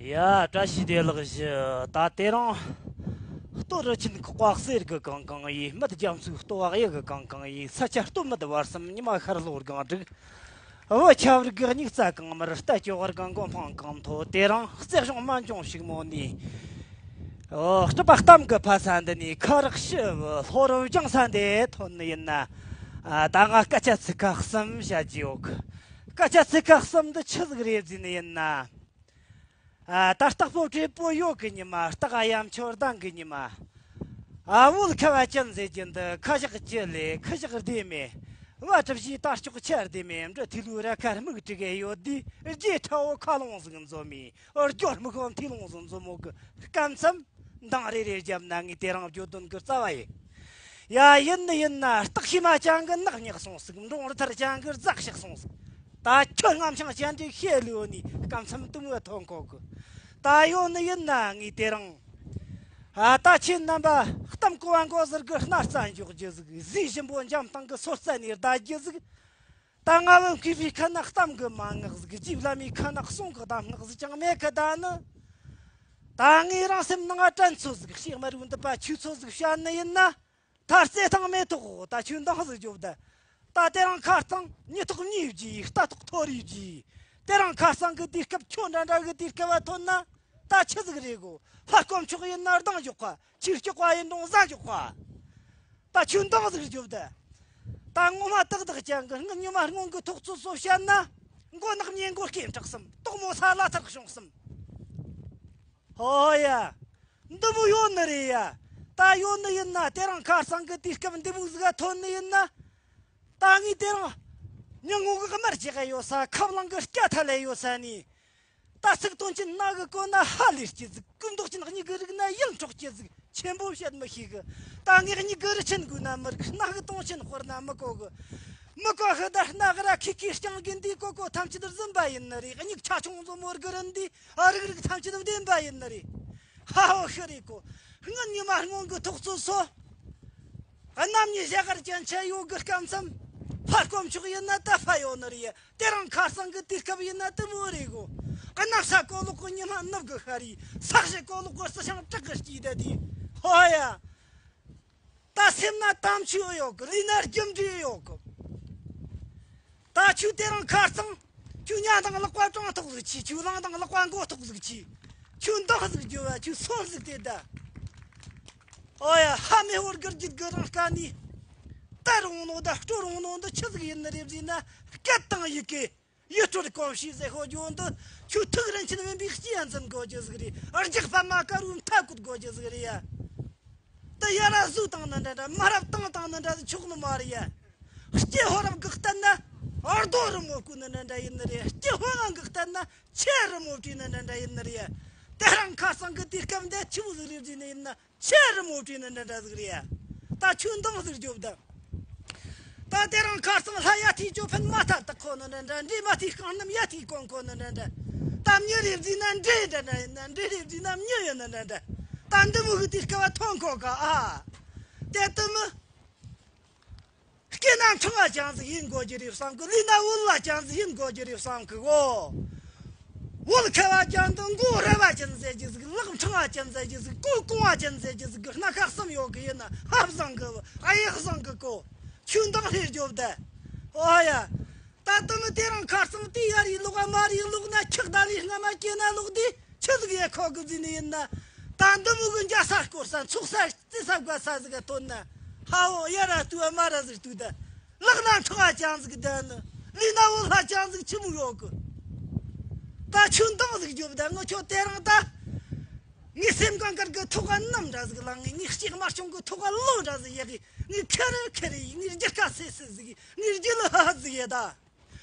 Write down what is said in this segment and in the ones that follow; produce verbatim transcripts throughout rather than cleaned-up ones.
ཡ། བཀྲ་ཤིས་བདེ་ལེགས་ཞུ། ད་དེ་རིང་སྟོད་རུ་ཆེན་ཁོག་པ་གསེར་གི་གང་གང་ཡིན། སྨད་རྒྱ་མཚོའི་སྟོད་བ་གཡུ་གི་གང་གང་ཡིན། ས་ཆ་སྟོད་སྨད་བར་གསུམ། ཉི་མ་ཤར་ལྷོ་སྒང་དྲུག། བུ་ཁྱབ་རིག་གི་སྙིགས་རྩ་གང་མར། རྟ་ཅོ་བར་གང་མགོ་འཕང་གང་མཐོ། དེ་རིང་རྩེ་གཞུང་སྨན་ལྗོངས་ཕྱུག་མོ་ནས། ཨོ། སྤྲུལ་པ་གཏམ་གྱི་ཕ་ས་འདི་ནས་ཁ་རག་ཞུ་བའི་ལྷོ་རུ་རྒྱང་ས་འདི་ཐོན་ནི་ཡིན་ན། ཨ། ད་ང་སྐད་ཆ་ཚིག་ཁ་གསུམ་བཤད་རྒྱུ་ཡོད་གི། སྐད་ཆ་ཚིག་ཁ་གསུམ་འདི་ཆི་ཟིག་རེད་ཟེར་ནི་ཡིན་ན། ཨ། ད་སྟག་པོ་བྲེ་པོ་ཡོད་གི་ཉི་མ། སྟག་གཡམ་ཆུ་ལྡང་གི་ཉི་མ། ཨ། བོད་ཁ་བ་ཅན་ཟེར་གྱི་འདི་ཁ་བཞག་ཅི་ལས་ཁུ་བཞག་བདེ་མེད། བ་གྲུ་བཞིའི་དར་ལྕོག་ཆེར་བདེ་མེད། འབྲི་ཐི་ལུ་ར་ཁར་མིག་དྲུག་གེ་ཡོད་དུས། རྗེས་ཁྲ་བོ་ཁ་ལོང་ཟིག་འཛོམས་མི། ཨོ། སྐྱོར་མི་ཁོམ་ཐི་ལོང་ཟིག་འཛོམས་མོ་གི་སྐམ་སམ། འདང་རེ་རེ་བརྒྱབ་ན་ངས་དེ་རིང་བརྗོད་དོན་གི་རྩ་བ་ཡིན། ཡ། ཡིན་ནི་ཡིན་ན། སྟག་ཤི་མ་ཅང་གི་ནག་ཉག་སོང་ཟིག། འབྲོང་རུ་ཐར་ཅང་གི་རྫ་ཤག་སོང་ཟིག། ད་ཁྱོད་རྔམ་ཤིང་ཅན་དྲི་ཤེས་ལུས་ནི་སྐམ་སམ་དུ་མོ་ཐོན་གོ་གི། ད་ཡོད་ནི་ཡིན་ན་ངས་དེ་རིང་། ཨ། ད་ཁྱེད་རྣམ་པ་གཏམ་གོ་བ་མགོ་ཟུར་གི་སྣ་རྩ་འཇོག་རྒྱུ་ཟིག། གཟི་ཞིམ་པོ་འཇམ་ཐང་གི་སོ་རྩ་ནས་བདའ་རྒྱུ་ཟིག། ད་ང་བོ་མཁས་པའི་ཁ་ན་གཏམ་གི་མན་ངག་ཟིག། རྗེ་བླ་མའི་ཁ་ན་གསུང་གི་གདམས་ངག་ཟིག་ཀྱང་མེད་གི། ད་ནི། ད་ངའི་རང་སེམས་ནང་དྲན་ཚོད་ཟིག། ཤེས་མ་རུ་འདི་པ་ཆུ་ཚོད་ཟིག་བཤད་ནི་ཡིན་ན། ད་རྩེ་ཐང་མེ་ཏོག་ད་ཁྱོད་འདང་ཟིག་རྒྱོབ་ད། ད་དེ་རིང་ཁ་རྩང་ཉི་ཐོག་གཉིས་བརྗེས། རྟ་ཐོག་ཐོ་རེ་བརྗེས། དེ་རིང་ཁ་རྩང་གི་དུས་སྐབས་ཁྱོད་འདྲ་འདྲ་གི་དུས་སྐབས་བ་ཐོན་ན། ད་ཆི་ཟིག་རེད་གོ། ལྷ་དཀོན་མཆོག་ཡིན་ན་ལྡང་འཇོག་པ། ཆོས་སྐྱོག་པ་ཡིན་རུང་ཟ་འཇོག་པ། ད་ཁྱོད་འདང་ཟིག་རྒྱོབ་ད། ད་ངོ་མ་ཏག་ཏག་ཅན་གི་སྔུན་ཉི་མ་སྔོན་གི་ཐོག་ཚོད་སོ་བཤད་ན། མགོ་ནག་མྱེ་མགོ་སྐེམ་དྲག་སམ། དོག་མོ་ས་ལ་ཐར་བྱུང་སམ། ཧོ་ཡ། འདི་མོ་ཡོད་ནི་རེད་ཡ། ད་ཡོད་ནི་ཡིན་ན། དེ་རིང་ཁ་རྩང་གི་དུས་སྐབས་འདི་མོ་ཟིག་ག་ཐོན་ནི་ཡིན་ན། ད་ངས་དེ་རིང་ཉིན་ངོ་གི་དམར་ཅིག་ག་ཡོད་ས། ཁབ་ལང་གི་སྐྱ་ཐ་ལེ་ཡོད་ས་ནས། ད་ཚིག་དོན་ཅན་སྣ་གི་གོ་ན་ཧ་ལས་སྐྱེ་ཟིག། ཀུན་རྟོག་ཅན་སྙིགས་གི་རིག་ན་ཡིད་འཕྲོག་སྐྱེ་ཟིག། ཆེན་པོ་བཤད་མི་ཤེས་གི། ད་ངས་སྙིགས་གི་རི་ཆེན་དགོས་ན་མི་རིག། སྣ་གི་དོན་ཆེན་དཔར་ན་མི་གོ་གི། མི་གོ་ཤི་ད་སྣ་གི་ར་ཁི་ཁི་རྐྱང་གི་འདི་གོ་གོ་ཐམས་ཅད་རྫུན་པ་ཡིན་ནི་རེད། སྙིགས་ཆ་ཆུང་ཟོ་མོར་གི་རིན་འདི་ཨ་རིག་རིག་ཐམས་ཅད་བདེན་པ་ཡིན་ནི་རེད། ཧ་ཧོ་ཤི་རེད་གོ། སྔོན་ཉི་མ་སྔོན་གི་ཐོག་ཚོད་སོ། གནམ་ཉི་ཞག་གར་ཅན་ཆ་ཡོད་གི་སྐམ་སམ། ཕ་དཀོན་མཆོག་ཡིན་ན་ད་ཕ་ཡོད་ནི་རེད། དེ་རིང་ཁ་སང་གི་དུས་སྐབས་ཡིན་ན་དུ་མོ་རེད་གོ། གནམ་ས་གོ་ལོག་གི་ཉི་མ་ནུབ་གི་ཤར་རེད། ས་གཞི་གོ་ལོག་གི་རྩི་ཤིང་བྲག་གི་སྐྱིད་ད་དེ། ཧོ་ཡ། ད་སེམས་ན་དམ་ཆོས་ཡོད་གི། ལུས་ན་རྒྱུ་འབྲས་ཡོད་གི། ད་ཁྱོད་དེ་རིང་ཁ་སང་། ཁྱོད་ཉ་དང་ལག་པ་དྲང་ཐོག་ཟིག་ཆི། ཁྱོད་གླང་དང་ལག་པ་མགོ་ཐོག་ཟིག་ཆི། ཁྱོད་འདང་ཟིག་རྒྱོབ་བ། ཁྱོད་སོན་ཟིག་དེ་ད། ཨོ་ཡ། ཧ་མེ་ཧོར་གི་རྒྱུད་གི་རང་དཀའ་ནི། དར་འོང་ནོ་ད་སྤྲོ་རུང་ནོ་འདི་ཆི་ཟིག་ཡིན་ནི་རེད་ཟེར་ན། སྐད་དང་ཡི་གེ། ཡུལ་སྲོལ་གོམས་གཤིས་ཟེར་ཤོ་རྒྱུ་འདི། ཁྱོད་ཐུགས་རིན་ཆེན་དབེན་པའི་སྤྱི་ཡ་འཛིན་དགོས་རྒྱུ་ཟིག་རེད། རྒྱགས་པ་མ་དཀར་བོའི་མཐའ་བཀོད་དགོས་རྒྱུ་ཟིག་རེད་ཡ། ད་ཡ་ར་བཟོས་བཏང་ནི་འདྲ་འདྲ། མ་རབས་བཏང་བཏང་ནི་འདྲ་ཟིག་ཆོག་ནི་མ་རེད་ཡ། སྐྱེ་ཕོ་རབ་གི་བསྟན་ན་རྡོ་རི་མོ་བརྐོས་ནི་འདྲ་འདྲ་ཡིན་ནི་རེད། སྐྱེ་ཕོ་ངང་གི་བསྟན་ན་ཆེ་རི་མོ་བྲིས་ནི་འདྲ་འདྲ་ཡིན་ནི་རེད་ཡ། དེ་རིང་ཁ་སང་གི་དུས་སྐབས་འདི་ཆི་མོ་ཟིག་རེད་ཟེར་ནི་ཡིན་ན། ཆེ་རི་མོ་བྲིས་ནི་འདྲ་འདྲ་ཟིག་རེད་ཡ། ད་ཁྱོད་འདང་ཟིག་རྒྱོབ་ད། ད་དེ་རིང་ཁ་སང་ལྷ་ཡ་ཐིའི་ཅོ་ཕན་མ་ཐ་དག་ཁོ་ནི་འདྲ་འདྲ། འདྲེ་མ་ཐིའི་རྐང་སྣམ་ཡ་ཐིའི་གོང་ཁོ་ནི་འདྲ་འདྲ། ད་མྱི་རེ་བཟོས་ན་འདྲེ་འདྲ་འདྲ་ཡིན་ན། འདྲེ་རེ་བཟོས་ན་མྱི་ཡིན་ནི་འདྲ་འདྲ། ད་འདི་མོ་གི་དུས་སྐབས་བ་ཐོན་ཁོ་ག་ཨ། དེ་དུ་མི། སྐྱེས་ན་ཕྲེང་བ་ཅན་ཟིག་ཡིན་དགོས་ཀྱི་རེད་བསམ་གི། ལུས་ན་བོད་ལྭ་ཅན་ཟིག་ཡིན་དགོས་ཀྱི་རེད་བསམ་གི་གོ། བོད་ཁ་བ་ཅན་དུ་མགོ་རལ་བ་ཅན་ཟེར་རྒྱུ་ཟིག། ལག་ཕྲེང་བ་ཅན་ཟེར་རྒྱུ་ཟིག། གོས་གོང་བ་ཅན་ཟེར་རྒྱུ་ཟིག་གི་སྣ་ཁ་གསུམ་ཡོད་གི། ཡིན་ན་ཕ་བཟང་གི་ཨ་ཡེ་བཟང་གི་གོ། ཆོས་འདང་ལྷེ་རྒྱོབ་ད། ཨོ་ཡ། ད་དུ་མི་དེ་རིང་ཁ་སང་དེ་ཡར་ཡི་ལོག་ཨ་མར་ཡི་ལོག་ན། ཁྱག་ད་ལི་སྔ་མ་སྐྱེ་ན་ལོག་དེ་ཆི་ཟིག་ཡེ་ཁོ་གི་ཟིན་ནི་ཡིན་ན། ད་འདི་མོ་གི་འཇའ་ས་སྐོར་ས་འཚོགས་ས། རྩི་ས་དགའ་ས་ཟིག་ག་ཐོན་ན། ཧ་འོ་ཡ་ར་ལྟོས་མ་ར་ཟིག་ལྟོས་ད། ལག་ན་ཁྲག་ཅན་ཟིག་ད་ནི། ལུས་ན་བོད་ལྭ་ཅན་ཟིག་ཆི་མོ་ཡོད་གི། ད་ཁྱོད་འདང་ཟིག་རྒྱོབ་ད། ངི་ཁྱོད་དེ་རིང་ད། ངའི་སེམས་གངས་དཀར་གི་ཐོག་ག་གནམ་འདྲ་ཟིག་ལངས་ངེ། ངའི་ལྕེ་དམར་ཆུང་གི་ཐོག་ག་ལོ་འདྲ་ཟིག་ཡག་གི། ངའི་ཁེ་རེ་ཁེ་རེ་ཡིན། ངའི་རྒྱུ་སྐར་སེ་སེ་ཟིག་ཡིན། ངའི་རྒྱུ་ལུ་ཧ་ཧ་ཟིག་ཡེ་ད།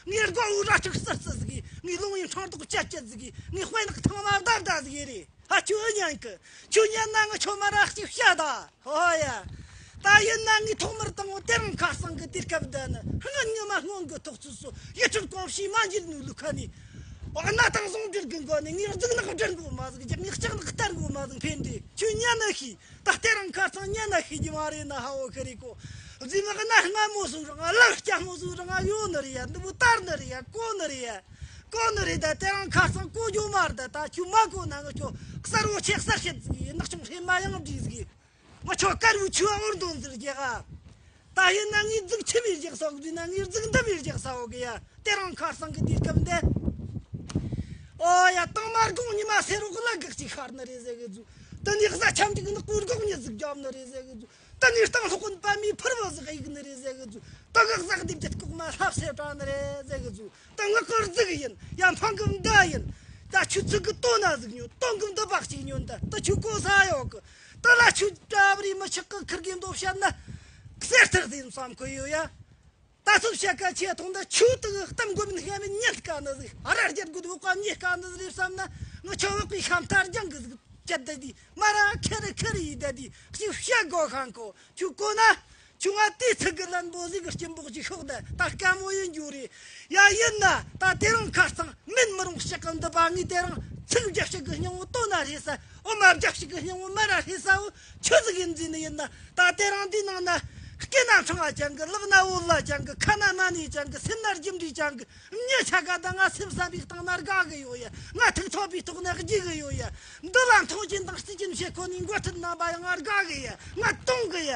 ངའི་སྒོ་འུ་ར་ཁྲུག་སིར་སིར་ཟིག་ཡིན། ངའི་རླུང་ཡི་འཕྲང་དོག་ཅད་ཅད་ཟིག་ཡིན། ངའི་དཔེ་ནག་ཐང་མ་བདར་ད་ཟིག་ཡེ་རེད། ཧ་ཁྱོད་ཉན་གི། ཁྱོད་ཉན་ན་ངི་ཁྱོད་མ་ར་གཅིག་བཤད་ད། ཧོ་ཡ། ད་ཡིན་ན་ངི་ཐོག་མར་དང་བོ་དེ་རིང་ཁ་སང་གི་དུས་སྐབས་འདི་ནི་སྔོན་ཉི་མ་སྔོན་གི་ཐོག་ཚུད་སོ། ཡུལ་སྲོལ་གོམས་གཤིས་མ་འགྱུར་ནུས་ལུགས་ཁ་ནས། འོ་གནའ་དང་ཟུང་འབྲེལ་གི་མགོ་ནས་ངས་རྫིག་ནག་འདྲེན་དགོས་མ་ཟིག་རྒྱག། ངས་ལྕགས་ནག་སྟར་དགོས་མ་ཟིག་འཕེན་འདྲེ། ཁྱོད་ཉན་ན་ཤི། ད་ལྟ་རང་ཁ་སང་ཉན་ན་ཤི་རྒྱུ་མ་རེད་ན་ཧ་འོ་ཁི་རི་ཀོ། རྫི་མ་གི་ན་སྔ་མོ་སུ་རང་ལར་སྐྱ་མོ་སུ་རང་ཡོད་ནི་རེད་ཡ། འདི་མོ་དར་ནི་རེད་ཡ། གོ་ནི་རེད་ཡ། གོ་ནི་རེད་ད། དེ་རིང་ཁ་སང་གོ་རྒྱུ་མ་རེད་ད། ད་ཁྱོད་མ་གོ་ན་ང་ཁྱོད་གསར་བོ་ཆེ་གསར་བཤད་ཟིག་ཡིན། ནག་ཆུང་ཧྲེ་མ་ཡང་བྲིས་ཟིག་ཡིན། ང་ཁྱོད་དཀར་བོའི་ཆུ་བ་འུར་འདོན་ཟིག་རྒྱག་ག་ད་ཡིན་ན་ངའི་རྫིག་ཆུ་མི་རྒྱག་ས་འོག་ཟིན་ན་ངའི་རྫིག་འདི་མི་རྒྱག་ས་འོག་གི་ཡ། དེ་རིང་ཁ་སང་གི་དུས་སྐབས་འདི། ཨོ་ཡ། དང་མ་དགོང་ཉི་མ་སེར་རོག་ལ་གག་ཅིག་ཤར་ནི་རེད་ཟེར་གི་ཚུ། དེ་ནས་གཟའ་ཆམ་ཅིག་ནག་པོའི་སྒོག་ཉི་ཟིག་རྒྱབ་ནི་རེད་ཟེར་གི་ཚུ། དེ་ནས་སྟེང་ལྷོག་གོན་པ་མིའི་ཕུར་བུ་ཟིག་གཡུག་ནི་རེད་ཟེར་གི་ཚུ། དེ་གི་གཟའ་སྡེབ་ཀྱི་ལྐོག་མ་ལྷ་བསད་བཏང་ནི་རེད་ཟེར་གི་ཚུ། དེ་ངག་གི་རྫིག་ཡིན། ཡ་འཕང་གི་མདའ་ཡིན། ད་ཆུ་ཚིག་གི་ལྟོ་ན་ཟིག་ཉོན། སྟོང་གི་མདུད་པ་གཅིག་ཉོན། ད་ད་ཆུ་གོ་ས་ཡོད་གི། ད་ལ་ཆུ་གྲྭ་བ་རི་མི་ཆག་གི་ཁིར་གི་མདོ་བཤད་ན་གསེར་ཐག་ཟིན་བསམ་གི་ཡོད་ཡ། ད་ཚོད་བཤད་ཀ་ཆེ་ཐོང་ད་ཆུ་དག་གཏམ་དགོས་མིན་ཧེ་མིན་ཉན་དཀའ་ནི་ཟིག་ཨ་ར་རྒྱལ་དགོས་འོག་ག་ཉེ་དཀའ་ནི་ཟིག་རེད་བསམ་ན། ང་ཆོ་བག་གི་ཤམ་ཐར་རྒྱང་གི་ཟིག་བཅད་ད་དི་མ་ར་ཁེ་རི་ཁེ་རི་ཡི་ད་དི་གཅིག་བཤད་དགོས་ཁང་གོ། ཁྱོད་གོ་ན། ཁྱོད་ང་དེ་ཚིག་གི་ལན་པོ་ཟིག་གི་སྐྱིན་པོ་གཅིག་ཤོག་ད་ད་དཀའ་མོ་ཡིན་རྒྱུ་རེད། ཡ་ཡིན་ན་ད་དེ་རིང་ཁ་སང་མིན་མི་རུང་ཤག་གི་འདི་པ་ངས་དེ་རིང་ཚིག་བརྒྱ་ཞིག་གི་སྙིང་བོ་ལྟོ་ན་རེད་ས། ཨོ་མ་བརྒྱ་ཞིག་གི་སྙིང་བོ་མ་ར་རེད་ས། འོ་ཆུ་ཟིག་ཡིན་འཛིན་ནི་ཡིན་ན། ད་དེ་རིང་འདི་ནང་ན་སྐེ་ན་འཕྲང་བ་ཅན་གི། ལག་ན་འོལ་བ་ཅན་གི། ཁ་ན་སྣ་ནས་ཅན་གི། སེམས་ན་རྒྱུ་འབྲས་ཅན་གི། མྱི་ཆ་ག་ད་ང་སེམས་བསམ་པའི་སྟེང་ན་དགའ་གི་ཡོད་ཡ། ང་ཐུགས་ཐོབ་པའི་ཐོག་ན་རྒྱུ་གི་ཡོད་ཡ། འདི་ལ་མཐོང་ཆེན་དང་བརྩི་ཆེན་བྱེད་ཁོ་ནི་འགོ་ཁྲིད་རྣམ་པ་ཡང་ང་དགའ་གི་ཡ། ང་གཏོང་གི་ཡ།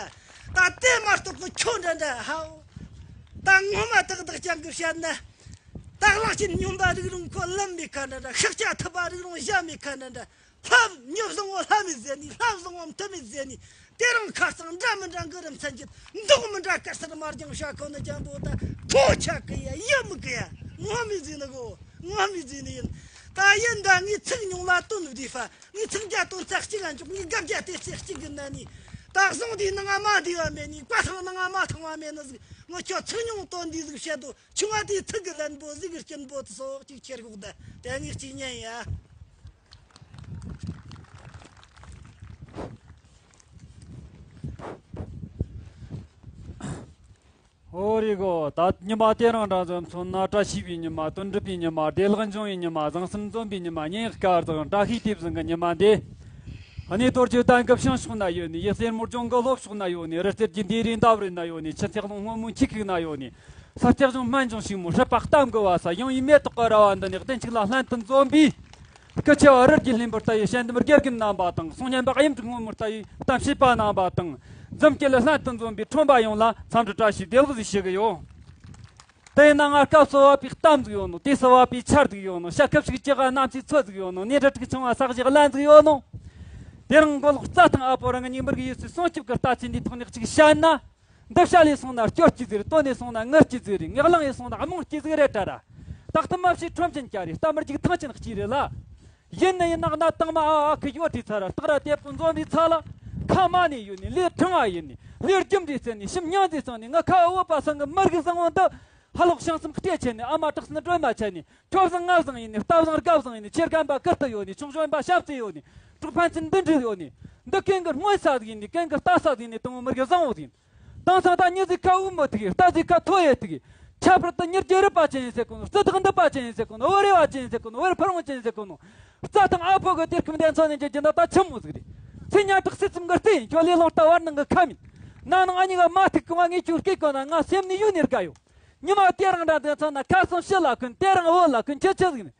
ད་དེ་མ་གཏོགས་གི་ཁྱོད་འདྲ་འདྲ་ཧའོ། ད་ངོ་མ་ཏག་ཏག་ཅན་གི་བཤད་ན། ད་གླང་ཆེན་སྨྱོན་པ་རིགས་རུང་ཁོ་ལམ་མེད་ཁ་འདྲ་འདྲ། ཤག་ཅ་ཐུབ་པ་རིགས་རུང་ཞྭ་མེད་ཁ་འདྲ་འདྲ། ལྷ་མྱི་བཟང་བོ་ལྷ་མེད་ཟེར་ནི། ལྷ་བཟང་བོ་མཐུ་མེད་ཟེར་ནི། དེ་རིང་ཁ་སང་འདྲ་མི་འདྲ་གི་རིམ་ཚན་གྱི་མདོག་མི་འདྲ་དཀར་སེར་དམར་ལྗང་བྱ་ཁོ་ནི་ཅན་པོ་ད་ཁོ་ཆག་གི་ཡ། ཡ་མི་གི་ཡ། ངོ་མི་ཟིན་ནི་གོ། ངོ་མི་ཟིན་ནི་ཡིན། ད་ཡིན་ད་ངའི་ཚིག་ཉུང་ལ་དོན་བདེ་ཧྥ། ངའི་ཚིག་རྒྱ་དོན་ཚེགས་གཅིག་ག་འཇོག་ངའི་སྒབ་རྒྱ་དེ་ཚེགས་གཅིག་གི་ན་ནི། ད་བཟང་དེའི་ནང་ང་མ་བདེ་བ་མེད་ནི། བཀའ་ཐང་ནང་ང་མ་ཐང་བ་མེད་ནི་ཟིག་ངོ་ཁྱོད་ཚིག་ཉུང་དོན་བདེ་ཟིག་བཤད་དོ། ཆུང་བ་དེའི་ཚིག་གི་ལན་པོ་ཟིག་གི་སྐྱིན་པོ་དེ་སོགས་གཅིག་ཁྱེར་གོག་ད་དེ་ངས་གཅིག་ཉན་ཡ། ཨོ་རེད་གོ། ད་ཉི་མ་དེ་རིང་འདྲ་ཟིག་མཚོན་ན། བཀྲ་ཤིས་པའི་ཉི་མ། དོན་འགྲུབ་པའི་ཉི་མ། བདེ་ལེགས་འབྱུང་བའི་ཉི་མ། བཟང་སེམས་འཛོམས་པའི་ཉི་མ། སྙིང་དཀར་ཟིག་བཀྲ་ཤིས་དེ་བཟང་གི་ཉི་མ་འདི། གནས་རྡོ་རྗེ་གདན་གྱི་བྱང་ཕྱོགས་ན་ཡོད་ནི། གཡུ་རྩེ་མོ་ལྗོངས་ཀྱི་ལྷོ་ཕྱོགས་ན་ཡོད་ནི། རི་རྩེ་རྒྱུད་སྡེ་རེ་འདབས་རེ་ན་ཡོད་ནི། ཆུ་ཚེགས་ལུང་སྔོན་མོའི་འཁྱིལ་ཁུག་ན་ཡོད་ནི། ས་སྟེང་གཞུང་སྨན་ལྗོངས་ཕྱུག་མོ། སྲིད་པ་གཏམ་གྱི་བ་ས། ཡང་ཡི་མེ་ཏོག་གི་ར་བ་འདི་ནས། བདེན་ཆིག་ལ་ལྷན་དུ་འཛོམས་པའི། སྐུ་ཆེ་བ་རི་རྒྱལ་ལྷུན་པོ་ལྟ་བུའི་དཔྱད་འདེམས་དགེ་རྒན་རྣམ་པ་དང་། གསུང་སྙན་པ་གཡུ་འབྲུག་སྔོན་མོ་ལྟ་བུའི་གཏམ་བཤད་པ་རྣམ་པ་དང་། འཛོམས་སྐྱིད་ལ་ལྷན་དུ་འཛོམས་པའི་ཁྲོམ་པ་ཡོངས་ལ་འཚམས་འདྲི་བཀྲ་ཤིས་བདེ་ལེགས་ཞུ་གི་ཡོད། དེ་ཡིན་ན་ང་སྐབས་སུ་བབ་པའི་གཏམ་ཟིག་ཡོད་ནོ། དུས་སུ་བབ་པའི་ཆར་ཟིག་ཡོད་ནོ། ཤ་ཁབ་ཞིག་ལྕགས་གནམ་སའི་མཚོ་ཟིག་ཡོད་ནོ། ནས་རི་དྲུག་ཆུང་བ་ས་གཞི་གླན་ཟིག་ཡོད་ནོ། དེ་རིང་མགོ་ལོག་རྩྭ་ཐང་ཨ་ཕོ་རང་གི་ཉིན་མོར་གི་ཡུལ་སྲོལ་སྲུང་སྐྱོབ་ཀྱི་ལྟ་ཚུལ་འདིའི་ཐོག་ནས་གཅིག་བཤད་ན། འདི་བཤད་ལས་སོང་ན་སྐྱོ་སྐྱིད་ཟིག་རེད། བཏོན་ནས་སོང་ན་ངུ་སྐྱིད་ཟིག་རེད། ངག་ལང་ཡས་སོང་ན་རྨོངས་སྐྱིད་ཟིག་རེད་དྲ་ར། ཏག་ཏུ་མ་བྱས་ཁྲོམ་ཆེན་སྐྱ་རེད། རྟ་དམར་རྒྱུག་ཐང་ཆེན་སྐྱིད་རེད་ལ། ཡིན་ནི་ཡིན་ནག་ན་དང་མ་ཨ་ཨ་ཁུ་ཡོད་དུས་ཚར་ར། སྟག་ར་དེ་པོ་འཛོམས་པའི་ཚ་ལ། ཁ་མ་ནས་ཡོད་ནི། ལས་ཕྲེང་བ་ཡིན་ནི། ལས་རྒྱུ་འབྲས་བཙལ་ནི། ཞིམ་ཉང་ཟིག་བཙལ་ནི། ང་ཁ་འོད་པ་སང་གི་མི་རིགས་བཟང་བོ་འདི། ཧ་ལོག་བྱང་སེམས་སྐྲེ་ཆེ་ནི། ཨ་མ་དྲག་སེམས་སྒྲོལ་མ་ཆེ་ནི། ཁྱོད་བཟང་ང་བཟང་ཡིན་ནི། རྟ་བཟང་རྒ་བཟང་ཡིན་ནི། ཆེ་རྒན་པ་ཀིར་ཏི་ཡོད་ནི། ཆུང་གཞོན་པ་ཞབས་རྩེ་ཡོད་ནི། གྲོགས་ཕན་ཚུན་འདི་འདྲ་ཡོད་ནི། འདི་གན་གི་སྔོན་ས་ཟིག་ཡིན་ནི། གན་གི་ལྟ་ས་ཟིག་ཡིན་ནི། དང་བོ་མི་རིགས་བཟང་བོ་ཟིག་ཡིན། དེང་སང་ད་མྱི་ཟིག་ཁ་འུ་མོ་ཐུག་གི། རྟ་ཟིག་ཁ་ཐོ་ཡེ་ཐུག་གི། ཁྱད་པར་དུ་མྱི་རྒྱུད་རིག་པ་ཅན་ཡིན་ཟེར་གོ་ནོ། རྩི་དག་འདི་པ་ཅན་ཡིན་ཟེར་གོ་ནོ། བོད་རེ་བ་ཅན་ཡིན་ཟེར་གོ་ནོ། བོད་ཕུ་རུང་ཅན་ཡིན་ཟེར་གོ་ནོ། རྩྭ་ཐང་ཨ་ཕོ་གི་དེར་ཁུམ་དེ་ཚོ་ནས་འཇོག་རྒྱུ་འདི་ད་ཆི་མོ་ཟིག་རེད། ཚེ་ཉག་ཕྲག་སྲིད་ཙམ་གི་རྟེན། ཁྱོད་ལས་ལོང་རྟ་བར་ནང་གི་ཁ་མིན། ན་ནིང་ཨ་ཉི་ག་མ་ཐུག་གི་བ་ངས་ཁྱོད་སྐད་གོ་ན་ང་སེམས་ནས་ཡུལ་ནས་དགའ་ཡོད། ཉི་མ་དེ་རིང་འདྲ་དེ་ཚོ་ན་ཁ་སང་ཕྱི་ལ་ཁུན། དེ་རིང་བོད་ལ་ཁུན། ཁྱོད་ཆི་ཟིག་ནི།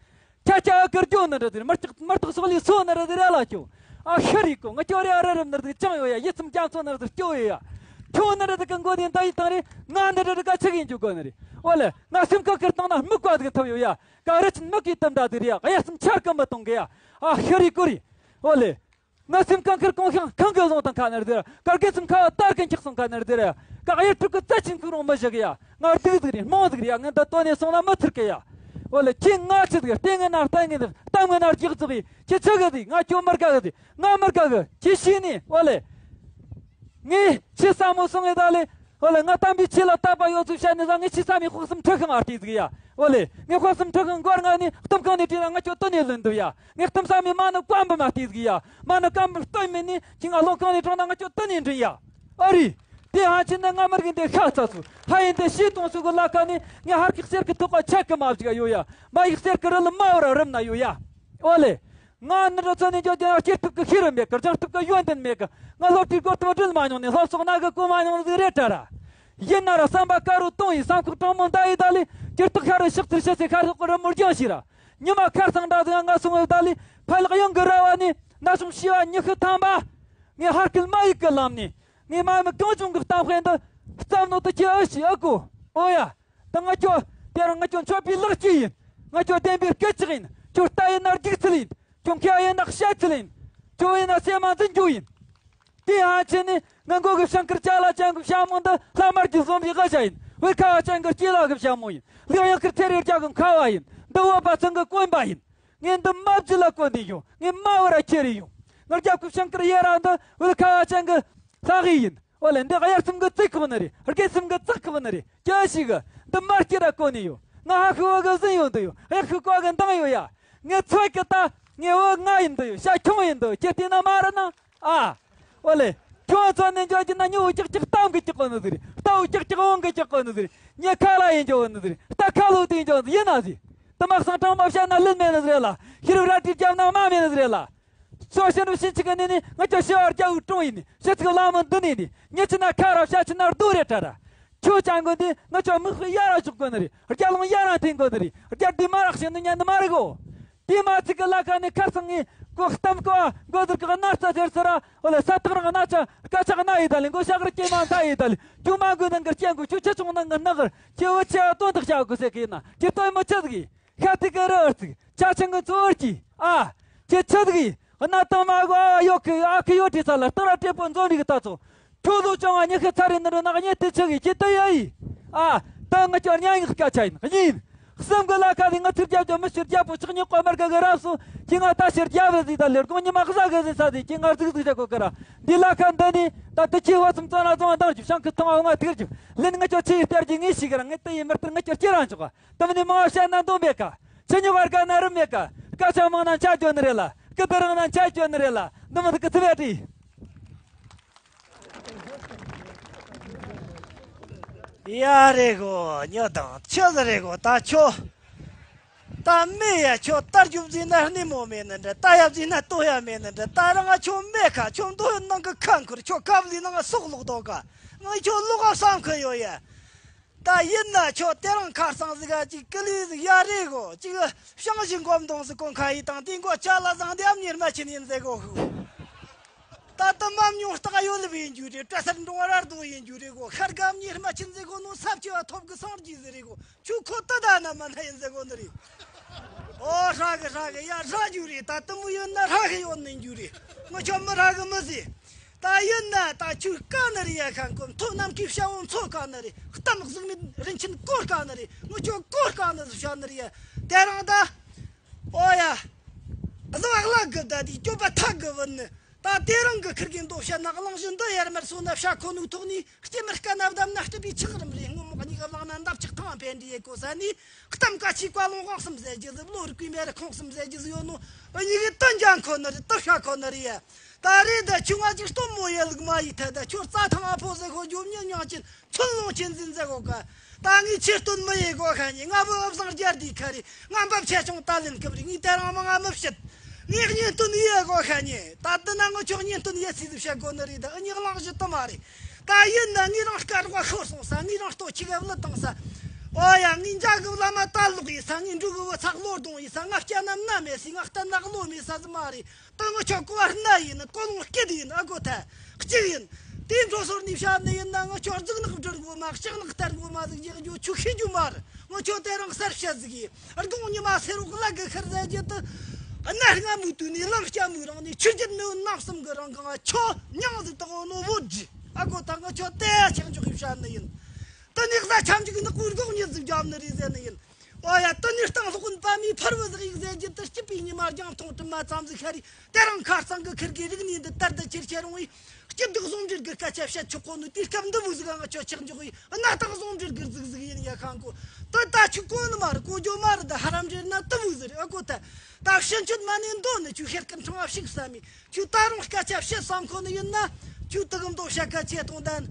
ཁྱ་ཁྱ་ཨ་ཀར་སྐྱོ་ནི་རེད་ཟེར། མི་རྟག་མི་རྟག་སོག་ལི་སོ་ནི་རེད་ཟེར་ཡ་ལ་སྐྱོ། ཨ་ཤི་རེད་གོ། ང་སྐྱོ་རེ་ཨ་ར་རམ་ནི་རེད་ཟེར་ཅང་ཡོད་ཡ། ཡིད་ཚིམ་རྒྱ་མཚོ་ནི་རེད་ཟེར་སྐྱོ་ཡོད་ཡ། ཁྱོད་ནི་རེད་ཟེར་གི་མགོ་དེ་འདའ་ཡི་བཏང་རེད། ང་ནི་རེད་ཟེར་ག་ཆི་གི་འཇུག་གོ་ནི་རེད། ཨོ་ལེ། ང་སེམས་ཁ་ཁེར་བཏང་ན་སྨུག་པ་ཟིག་འཐིབས་ཡོད་ཡ། ག་རི་ཆིན་སྨུག་གི་དུམ་འདྲ་ཟིག་རེད་ཡ། གཡར་སེམས་ཆར་གི་མི་གཏོང་གི་ཡ། ཨ་ཤི་རེད་གོ་རེད། ཨོ་ལེ། ང་སེམས་ཁ་ཁེར་གོང་ཤང་ཁང་གི་བཟུང་དང་ཁ་ནར་ཟེར། ཀར་གེ་སེམས་ཁ་བ་དར་གི་འཁྱག་སོང་ཁ་ནར་ཟེར། ཀ་གཡུ་ཕྲུག་གི་རྩ་ཆེན་ཁུ་རོང་མི་བཞག་ཡ། ང་སྡུག་ཟིག་རེད། རྨོངས་ཟིག་རེད་ཡ། ང་འདི་ལྟོས་ནས་སོང་ན་མི་ཚུར་གི་ཡ། འོ་ལེ། ཁྱེད་ང་ཆི་ཟིག་རེད། ལྟས་ངན་ན་ལྟས་ངན་ཟིག་གཏམ་ངན་ན་རྒྱག་ཟིག་གི། ཁྱེད་ཆི་གི་ཟིག་ང་ཁྱོད་མི་དགའ་གི་ཟིག་ང་མི་དགའ་གི། ཁྱེད་ཤེས་ནི། འོ་ལེ། ངས་ཁྱེད་ས་མོ་སོང་ངེ་ད་ལེ། འོ་ལེ། ང་གཏམ་པའི་ཆེད་ལ་དད་པ་ཡོད་ཚུལ་བཤད་ནས་ཟ། ངས་ཁྱེད་ས་མི་དཔག་བསམ་ཁྲི་ཤང་ཨ་ལྟོས་ཟིག་ཡ། འོ་ལེ། ངས་དཔག་བསམ་ཁྲི་ཤང་མགོར་ང་ནི་གཏམ་གང་ནས་བྲིས་ན་ང་ཁྱོད་ལྟོས་ནས་ལོན་འདུག་ཡ། ངས་གཏམ་ས་མི་མ་ནི་བཀའ་འབུམ་ཨ་ལྟོས་ཟིག་ཡ། མ་ནི་བཀའ་འབུམ་སྟོད་མིན་ནི་ཁྱེད་ང་ལོ་གང་ནས་དྲངས་ན་ང་ཁྱོད་ལྟོས་ནས་འདྲེན་ཡ། ཨ་རི། དེ་ཧ་ཆེ་ན་ང་མི་རྒན་དེ་ཤ་ཚ་ཚུ། ཧ་ཡིན་དེ་ཤེས་གཏོང་ཚུ་གི་ལ་ཁ་ནི་ངས་ཧར་གི་གསེར་གི་ཐོག་ག་ཆ་གི་མ་བཞག་ཡོད་ཡ། མ་ཡིག་གསེར་གི་རི་ལ་མ་བར་རིམ་ན་ཡོད་ཡ། ཨོ་ལེ། ང་ནི་རོ་ཚོ་ནི་འཇོག་རྒྱུ་ན་སྐྱེ་ཐུབ་གི་ཤེས་རུ་མེད་གི། སྦྱང་ཐུབ་གི་ཡོན་ཏན་མེད་གི། ང་སློབ་གྲྭའི་སྒོ་ཐོག་འགྲིལ་མ་མྱོང་ནས་སློབ་གསོག་ན་གི་གོ་མ་མྱོང་ཟིག་རེད་དྲ་ར། ཡིན་ན་ར་བསམ་པ་དཀར་རུ་གཏོང་ཡི། བསམ་ཁོག་དྲང་མོ་འདའ་ཡི་ད་ལི། སྐྱིར་ཐོག་ཤར་རུ་ཕྱག་ཚིར་ཤ་ཚེ་ཤར་ལྷོག་གི་རི་མོ་རྒྱང་ཞིག་ར། ཉི་མ་ཁར་སང་འདྲ་ཟིག་ང་སོང་བའི་ད་ལི་ཕ་ལག་ཡང་གི་ར་བ་ནི་ན་ཆུང་ཤི་བ་ཉི་ཤུ་ཐམ་པ། ངས་ཧར་སྐུལ་མ་ཡིག་གི་ལམ་ནས་ངས་མ་མི་གང་བྱུང་གི་གཏམ་དཔེ་འདི་བརྩམས་ནོ་དུ་ཁྱེད་ཨ་ཤི་ཨ་ཀོ། ཨོ་ཡ། ད་ང་ཁྱོད་དེ་རིང་ང་ཁྱོད་མཆོད་པའི་ལག་སྐྱེས་ཡིན། ང་ཁྱོད་བདེན་པའི་སྐད་ཅིག་ཡིན། ཁྱོད་རྟ་ཡིན་ན་རྒྱུག་ཚུལ་ཡིན། ཁྱོད་མཁས་ཡིན་ན་བཤད་ཚུལ་ཡིན། ཁྱོད་ཡིན་ན་སེམས་མ་འཛིན་རྒྱུ་ཡིན། དེ་ཧ་ཆེ་ནི་ང་མགོ་གི་ཤང་ཁར་ཅ་ལ་ཅན་གི་ཞྭ་མོ་འདི་ལྷ་དམར་གྱི་བཟོ་བའི་ཝ་ཞྭ་ཡིན། བོད་ཁ་བ་ཅན་གི་སྐྱེ་ལ་གི་ཞྭ་མོ་ཡིན། ལིའུ་ཡང་ཁར་ཚེ་རེ་རྒྱ་གི་ཁ་བ་ཡིན། འདི་བོད་པ་ཚང་གི་གོན་པ་ཡིན། ངས་འདི་མ་བརྗེད་ལ་གོན་ནས་ཡོང་། ངས་མ་བར་ཁྱེར་རེ་ཡོང་། ང་རྒྱབ་ཀྱི་ཤང་ཁར་ཡེ་ར་འདི་བོད་ཁ་བ་ཅན་གི་ལྷ་གི་ཡིན། ཨོ་ལེ་འདི་དབྱར་གསུམ་གི་རྩིག་ཁོག་ནི་རེད། དགུན་གསུམ་གི་རྩིག་ཁོག་ནི་རེད། ཅི་ཞིག་གི་འདི་མར་སྐྱེ་ར་གོན་ནས་ཡོང་། ང་ཧ་ཤི་བོ་གི་ཟིན་ཡོང་འདི་ཡོང་། གཡག་ཤི་ཀོ་གི་འདང་ཡོང་ཡ། ངས་ཚོད་ཀྱི་ད་ངས་བོད་ང་ཡིན་འདི་ཡོང་། ཤ་ཁྱུང་ཡིན་འདི་ཡོང་། ཁྱེད་བལྟས་ན་མ་རེད་ན། ཨ། ཨོ་ལེ། ཁྱོད་ཚོ་ནས་འཇོག་གི་ན་ཉོ་ཀྱག་ཀྱག་གཏམ་གི་ཀྱག་གོ་ནི་ཟིག་རེད། རྟ་བོ་ཀྱག་ཀྱག་བོང་གི་ཀྱག་གོ་ནི་ཟིག་རེད། ཉེ་ཁ་ལ་ཡིན་འཇོག་ནི་ཟིག་རེད། རྟ་ཁ་ལོ་དེ་འཇོག་ནི་ཡིན་ན་ཟིག་དུ་མ་གསང་དྲང་མ་བཤད་ན་ལན་མེད་ནི་ཟིག་རེད་ལ། ཤེས་རབ་རལ་གྲི་རྒྱབ་ན་མ་མེད་ནི་ཟིག་རེད་ལ། སོ་ཤེས་རབ་ཤིན་ཅི་གི་ནི་ནི་ང་ཅོ་ཤི་བར་རྒྱ་འུ་ཀྲུང་ཡིན་ནི། ཤི་ཚིག་ལ་མོ་འདི་ནི་ནི། ཉེ་ཆི་ན་ཁ་ར་བཤད་ཆི་ན་རྡོ་རེ་ཁྲ་ར། ཁྱོད་ཅང་གོ་འདི་ང་ཅོ་མི་ཤི་ཡ་ར་ཞོག་གོ་ནི་རེད། རྒྱ་ལོང་ཡ་ར་འཐེན་གོ་ནི་རེད། རྒྱ་འདི་མ་རག་ཤེས་ནི་ཉན་ནི་མ་རེད་གོ། དེ་མ་ཚིག་གི་ལ་ཁ་ནི་ཁར་སང་ངི་གོ་གཏམ་གོ་གོ་ཟུར་གི་ན་རྩ་ཟེར་ཟེར་ར། འོ་ལེ་ས་ཐག་རང་ན་ཆ་སྐད་ཆག་ན་ཡི་ད་ལེ་མགོ་ཤག་རི་སྐྱེས་མ་མཐའ་ཡི་ད་ལེ། ཅུང་མ་མགོའི་ནང་གི་སྐྱེ་མགོ་ཆུ་ཆུ་ཆུང་ནང་གི་ནག་གི་སྐྱེ་བོ་ཆེ་བ་དོན་དག་བྱ་དགོས་ཟེར་གི་ཡིན་ན་ཁྱེད་ལྟོས་མོ་ཆི་ཟིག་ཡིན། ཤ་ཐིག་གི་རི་ཨར་ཚིག་ཆ་ཆེན་གི་མཚོ་ཨར་གྱི་ཨ། ཁྱེད་ཆི་ཟིག་ཡིན། གནའ་དང་མ་གོ་ཨ་ཡོད་གི་ཨ་ཁི་ཡོད་དྲི་ཚ་ལ་སྟག་ར་བྲེ་པོ་འཛོམས་རིག་གི་ད་ཚོ། ཁྱོད་ཚོ་ཅང་ཨ་ཉི་ཤི་ཚ་རེ་ནི་རི་ནག་ཉེ་དེ་ཆི་གི་ཁྱེད་ལྟོས་ཡ་ཡིན། ཨ། ད་ང་ཁྱོད་ཉ་ཡིན་སྐད་ཆ་ཡིན་གཉིས་ཡིན། གསུམ་གི་ལ་ཁ་ལི་ང་ཚིག་རྒྱབ་ཀྱང་མི་ཤི་རྒྱབ་པོ་ཆག་ཉི་ཀོ་མར་ག་གི་རབ་སོ། ཁྱེད་ང་ད་ཤི་རྒྱབ་རེ་ཟིག་ད་ལེར་གོང་ཉི་མ་གཟའ་གི་ཟིག་ས་ཟིག་ཁྱེད་ང་ཟིག་ཟིག་ཆ་གོ་གི་ར། འདི་ལ་ཁ་འདི་ནི་ད་དུ་ཁྱེད་བ་སུམ་ཙང་ལ་ཙང་དང་ཞིབ་ཤང་གི་ཐང་ཨ་ང་ཐིག་ཞིབ་ལན་ང་ཁྱོད་ཆི་ཡི་སྟེར་གྱི་ངེས་ཤིག་གི་ར། ངས་དེ་ཡི་མི་སྟེར་ང་ཁྱོད་ཁྱེད་རང་ཆོག་ག། དུ་ནི་མང་བཤད་ན་འདོན་པས་ཀ། ཆི་ཉི་བར་ག་ན་རུ་མེད་ཀ། སྐད་ཆ་མང་ན་འཆའ་སྐྱོན་ནི་རེད་ལ། སྐུ་དུ་རང་ན་འཆའ་སྐྱོན་ནི་རེད་ལ། འདི་མི་ཐུག་གི་ཚི་བས་བྲིས། ཡ་རེད་གོ། ཉོ་དང་ཆི་ཟིག་རེད་གོ། ད་ཁྱོད། ད་མེད་ཡ། ཁྱོད་ད་རྒྱུ་བཟས་ན་སྣེ་མོ་མེད་ནི་འདྲ། ད་ཡ་བཟས་ན་ལྟོ་ཡ་མེད་ནི་འདྲ། ད་རང་ང་ཁྱོད་མེད་ཁ། ཁྱོད་མདོ་ནང་གི་ཁ་འཁུར། ཁྱོད་ཁབ་ལི་ནང་སོག་ལོག་དོ་ག། ང་ཁྱོད་ལོག་ག་བསམ་གི་ཡོད་ཡ། ད་ཡིན་ན་ཁྱོད་དེ་རིང་ཁ་སང་ཟིག་ག་ཅིག་ཀི་ལི་ཟིག་ཡ་རེད་གོ། ཅིག་ཤང་ཞིག་འགོམ་དོང་ཟིག་གོན་ཁ་ཡི་དང་དེ་མགོ་ཅ་ལ་བཟང་དེ་ཨམ་ཉེར་མ་ཆེན་ཡིན་ཟེར་གོ་ཧུ། ད་ལྟ་མམ་ཉུང་སྟག་ཡོད་ལི་བི་ཡིན་རྒྱུ་རེད། བཀྲ་སར་འགྲོ་བ་ར་རྡོ་ཡིན་རྒྱུ་རེད་གོ། ཤར་ག་ཨམ་ཉེར་མ་ཆེན་ཟེར་གོ་ནོ་ས་བཅུ་བ་ཐོབ་གི་སངས་རྒྱས་ཟེར་རེད་གོ། ཁྱོད་ཁོ་ད་ད་ན་མ་ན་ཡིན་ཟེར་གོ་ནི་རེད། ཨོ་ཧྲ་གི་ཧྲ་གི་ཡ་ཧྲ་རྒྱུ་རེད། ད་དུ་མོ་ཡོད་ན་ཧྲ་གི་ཡོད་ནི་རྒྱུ་རེད། ངོ་ཆོ་མི་ཧྲ་གི་མི་ཟེར། ད་ཡིན་ན་ད་ཁྱོད་དཀའ་ནི་རེད་ཡ། ཁ་མཁོ་མཐོ་ནམ་མཁའི་བྱ་བོ་མཚོ་དཀའ་ནི་རེད། གཏམ་གཟུགས་མེད་རིན་ཆེན་གོ་དཀའ་ནི་རེད། ངོ་ཆོ་གོ་དཀའ་ནི་ཟིག་བྱ་ནི་རེད་ཡ། དེ་རིང་ད། ཨོ་ཡ། གཟུ་བ་གླ་གི་ད་དེ་སྐྱོབ་པ་ཐག་གི་བུད་ནི། ད་དེ་རིང་གི་ཁིར་གི་མདོ་བཤད་ན་གླེང་གཞི་འདི་ཡར་མར་སོང་ན་བྱ་ཁོ་ནུག་ཐོག་ནས་སྐྱེ་མི་དཀའ་ན་བསྡམས་ན་སྐྲིད་པའི་ཆགས་རིམ་རེད། སྔོན་མོ་གཉིས་ཀ་བླངས་ན་འདབ་ཆགས་ཐང་འཕེན་འདྲི་ཡེ་གོ་ས་ནི། གཏམ་ཀ་ཆི་བཀའ་ལུང་དབང་གསུམ་ཟེར་རྒྱུ་ཟིག་བློ་རིག་པའི་མེ་རི་ཁོང་གསུམ་ཟེར་རྒྱུ་ཟིག་ཡོད་ནོ། གཉིས་ཀའི་དོན་ཀྱང་ཁོ་ནི་རེད། དུ་ཤ་ཁོ་ནི་རེད་ཡ། ད་རེད་ད་ཁྱོད་ང་ཅིག་སྟོན་མོ་ཡེ་ལུག་མ་ཡི་ཐད་ད་ཁྱོད་རྩྭ་ཐང་ཨ་ཕོ་ཟེར་ཁོ་རྒྱོབ་ཉེ་མྱང་ཅན་ཆུ་ལོང་ཆེན་འཛིན་ཟེར་གོ་ག། ད་ངས་ཆེ་སྟོན་མི་ཡེ་གོ་ཁ་ཉེ། ང་བུ་ཨབ་བཟང་རྒྱལ་དུས་ཁ་རེད། ང་འབབ་ཆེ་ཆུང་ད་ལེན་སྐབས་རེད། ངས་དེ་རིང་མ་ང་མི་བཤད། ངས་གཉེན་སྟོན་ཡེ་གོ་ཁ་ཉེ། ད་དེ་ན་ངོ་ཆོག་གཉེན་སྟོན་ཡེ་སྲིད་བཤད་གོ་ནི་རེད། ད་ཨ་ཉིག་གླེང་གཞི་དུ་མ་རེད། ད་ཡིན་ན་ངས་རང་སྐད་རོགས་ཤོར་སོང་ས། ངས་རང་ལྟོ་ཆི་ག་བླུ་བཏང་ས། ཨོ་ཡ། ངས་འཇའ་གི་བླ་མ་ད་ལོག་ཡིན་ས། ངས་འབྲུག་གི་བུ་ཚ་གློ་གདོང་ཡིན་ས། ང་སྐྱ་ནམ་ན་མེད་སི། ང་སྟན་ན་གློ་མེད་ས་ཟི་མ་རེད། ད་ངོ་ཆོ་ཀོ་བར་ན་ཡིན། ཀོ་ལོང་སྐེད་ཡིན། ཨ་གོ་ཐལ། གཅིག་ཡིན། དེའི་འགྲོ་སོར་ནས་བཤད་ནི་ཡིན་ན་ངོ་ཆོ་རྫིག་ནག་སྦྲུལ་མགོ་མ་ལྕགས་ནག་སྟར་མགོ་མ་ཟིག་ཡག་རྒྱུ་ཆུ་ཤེས་རྒྱུ་མ་རེད། ངོ་ཆོ་དེ་རིང་གསར་བཤད་ཟིག་ཡིན། དགོང་ཉི་མ་སེར་འོག་ལ་གི་ཁར་ཟེར་རྒྱུ་དུ། གནའ་སྔ་མོའི་དུས་ནས་ལམ་སྐྱ་མོའི་རིང་ནས་ཆུ་རྒྱུད་མི་བོ་ནམ་གསུམ་གི་རིང་གང་ཆོ་མྱང་ཟིག་དག་འོ་ནོ་བོ་ཇི། ཨ་གོ་ད་ངོ་ཆོ་དེ་ཆག་འཇོག་གི་བཤད་ནི་ཡིན། དེ་ནས་གཟའ་ཆ་འཇུག་ནག་པོའི་དགོང་ཉིད་ཟིག་བརྒྱབ་ནི་རེད་ཟེར་ནི་ཡིན། ཨོ་ཡ། དེ་ནས་སྟེང་སློབ་དཔོན་པདྨའི་ཕུར་བུ་ཟིག་ཡིག་ཟེར་རྒྱུ་དེ་སྐྱིད་པའི་ཉི་མ་རྒྱང་མཐོང་གྲིབ་མ་ཙམ་ཟིག་ཤར་རེ། དེ་རིང་ཁ་སང་གི་ཁིར་གི་རིག་གནས་འདི་དར་དུ་ཁྱེར་ཁྱེར་རུང་བའི་སྐྱིད་སྡུག་ཟུང་འབྲེལ་གི་སྐད་ཆ་བཤད་ཆོག་གོ་ནོ་དུས་སྐབས་འདི་བུ་ཟིག་ང་ཆོ་ཆག་འཇོག་ཡིན། གནའ་རྟག་ཟུང་འབྲེལ་གི་ཟིག་ཟིག་ཡིན་ཡ། ཁང་ཀོ་དེ་ད་ཆུ་གོ་ནི་མ་རེད། གོ་རྒྱུ་མ་རེད། འདི་ཧ་རམ་འདྲེར་ན་དུ་བུ་ཟིག་རེད། ཨ་གོ་ད་ད་ཕྱིན་ཆོད་མ་ནས་འདོན་ནི་ཆུ་ཤེར་ཀི་ཕྲེང་བ་ཞིག་བསམ་མི། ཁྱོད་ད་རུང་སྐད་ཆ་བཤད་བསམ་ཁོ་ནི་ཡིན་ན། ཁྱོད་དུ་གི་མདོ་བཤད་ཁ་ཆེ་གཏོང་དན།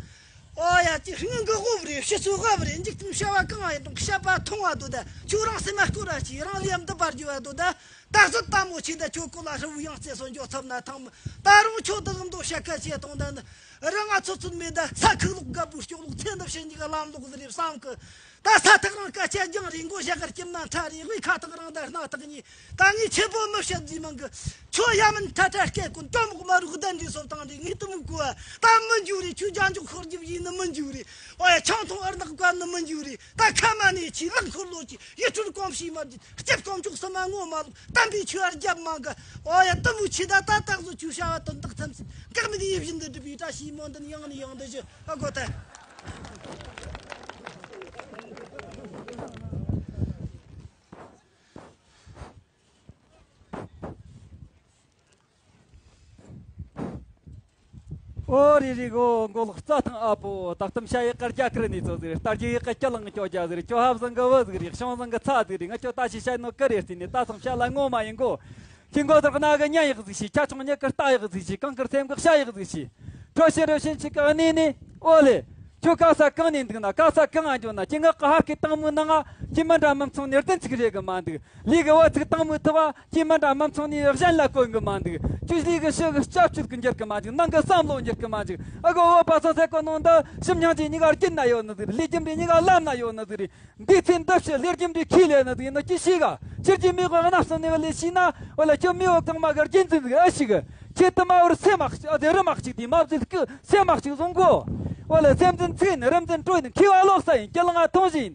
ཨོ་ཡ། ཅི་སྔོན་གི་དབུ་རེད། ཕྱི་སོ་དབུ་རེད། འཇིག་རྟེན་བྱ་བ་གང་ཡིན་དང་བཤད་པ་མཐོང་བ་དོ་ད། ཁྱོད་རང་སེམས་མ་སྐོར་ར་ཅི་རང་ལས་འདི་པར་རྒྱུ་བ་དོ་ད། ད་གཟོད་ལྟ་མོ་ཆེ་ད་ཁྱོད་ཀོ་ལ་ཧྲ་བུ་ཡང་རྩེ་སོ་འཇོག་ཐུབ་ན་ཐང་མི། ད་རུང་ཁྱོད་དུ་གི་མདོ་བཤད་ཁ་ཆེ་གཏོང་དན། རང་ང་ཚོ་ཚོད་མེད་ད་ས་ཁུག་ལོག་རྒད་པོའི་སྐྱོག་ལོག་ཚེ་འདི་ཕྱི་གཉིས་ཀ་ལམ་ལོག་ཟེར་རེ་བསམ་གི། ད་ས་ཐག་རིང་སྐད་ཆ་རྒྱང་རེད། མགོ་ཞྭ་གར་སྐྱིབ་ན་ཕྲ་རེད། དབུས་ཁ་ཐག་རིང་ད་སྣ་ཐག་ཉེ། ད་ངས་ཆེ་པོ་མི་བཤད་རྫུས་མང་གི། ཁྱོད་ཡ་མིན་ཐ་ཐ་སྐད་ཀུན་ཏོ་མུག་མ་རུག་གདན་འདྲེ་སོབ་དང་འདྲེ་ངས་དུ་མུག་གོ། ད་མི་འཇུ་རེད། ཁྱོད་རྒྱ་འཇུག་ཁོར་རྒྱུ་ཡིན་ནི་མི་འཇུ་རེད། ཨོ་ཡ་ཆང་འཐུང་ཨར་ནག་བཀའ་ནི་མི་འཇུ་རེད། ད་ཁ་མ་ནས་ཆི་ལག་འཁོར་ལོ་ཆི་ཡི་ཁྲུར་གོམ་ཤི་མ་རྒྱུ་སྐྱབས་གོམ་ཆོག་སི་མ་ངོ་མ་ལོག་དམ་པའི་ཆོས་ཨར་རྒྱབ་མ་གི། ཨོ་ཡ་དུ་མུག་ཆི་ད་ད་ད་གཟོད་ཆོས་བྱ་བ་དོན་དག་ཐམས་ཅད་འགག་མི་དེ་ཡིད་བཞིན་དུ་འགྲུབ་པའི་བཀྲ་ཤིས་སྨོན་འདུན་ཡང་ནས་ཡང་དུ་ཞུ། ཨ་གོ་ཐལ། ཨོ་རི་རི་གོ་མགོ་ལོག་རྩྭ་ཐང་ཨ་ཕོ། ད་ལྟ་ཤ་ཡི་ཀར་རྒྱ་ཀར་ནི་ཚོ་ཟིག་རེད། རྟ་རྒྱུ་ཡི་ཀ་སྐྱ་ལང་ཁྱོ་རྒྱ་ཟིག་རེད། ཁྱོ་ཧབ་བཟང་གི་བུ་ཟིག་རེད། ཤོང་བཟང་གི་ཚ་ཟིག་རེད། ང་ཁྱོ་ད་ཤི་ཤ་ནོ་ཀི་རེད་ཟིན་ནི་ད་སང་ཤ་ལ་ངོ་མ་ཡིན་གོ། ཁྱི་མགོ་དར་གནའ་གི་ཉ་ཡག་ཟིག་ཤི། ཁྱ་ཆུང་ཉི་ཀར་རྟ་ཡག་ཟིག་ཤི། གང་ཀར་སེམས་གི་ཤ་ཡག་ཟིག་ཤི། ཁྲོ་ཤི་རོ་ཤིན་ཆི་ཀ་ནི་ནི། ཨོ་ལེ། ཁྱོད་ག་ས་གང་ནས་འདུག་ན། ག་ས་གང་ང་འགྱོ་ན། ཁྱེད་ང་ག་ཧ་ཀི་བཏང་མུ་ན་ང་ཁྱེད་མི་འདྲ་མི་མཚུངས་ནས་བདེན་ཚིག་རེད་གི་མ་འདུག་ལུས་གི་བ་ཚིག་བཏང་མུ་ཐུབ་བ་ཁྱེད་མི་འདྲ་མི་མཚུངས་ནས་གཞན་ལ་གོན་གི་མ་འདུག་ཁྱོད་ལུས་གི་ཤི་གི་སྐྱབས་བཅོལ་གི་འགྱུར་གི་མ་འདུག་ནང་གི་བསམ་བློ་འགྱུར་གི་མ་འདུག་ཨ་གོ་བོ་པ་སང་སེ་གོ་ནོ་འདི་ཞིམ་སྙིང་རྗེ་གཉིས་ཀ་རྒྱུན་ན་ཡོད་ནི་ཟིག་ལས་རྒྱུ་འབྲས་གཉིས་ཀ་ལམ་ན་ཡོད་ནི་ཟིག་འདི་ཚེ་འདི་ཕྱི་ལས་རྒྱུ་འབྲས་ཁས་ལེན་ནི་ཟིག་ཡིན་ནོ་ཅི་ཤེས་ག་ཕྱིར་གྱི་མི་གོ་གནམ་སོང་ནས་བ་ལས་ཤེས་ན། བ་ལ་ཁྱོད་མི་འོག་ཚང་མ་གི་རྒྱུན་འཛིན་ཟིག་ཨ་ཞིག་ཁྱེད་དུ་མ་བར་སེམས་མ་ཨ་དེ་རི་མ་གཅིག་དེ་མ་བརྫིས་ཀི་སེམས་མ་གཅིག་བཟུང་གོ། བ་ལ་སེམས་འཛིན་ཚིག་ནི་རིམ་འཛིན་སྤྲོས་ནི་མཁས་པ་ལོག་ས་ཡིན་སྐྱིད་ལ་ང་ཐོང་བཞིན།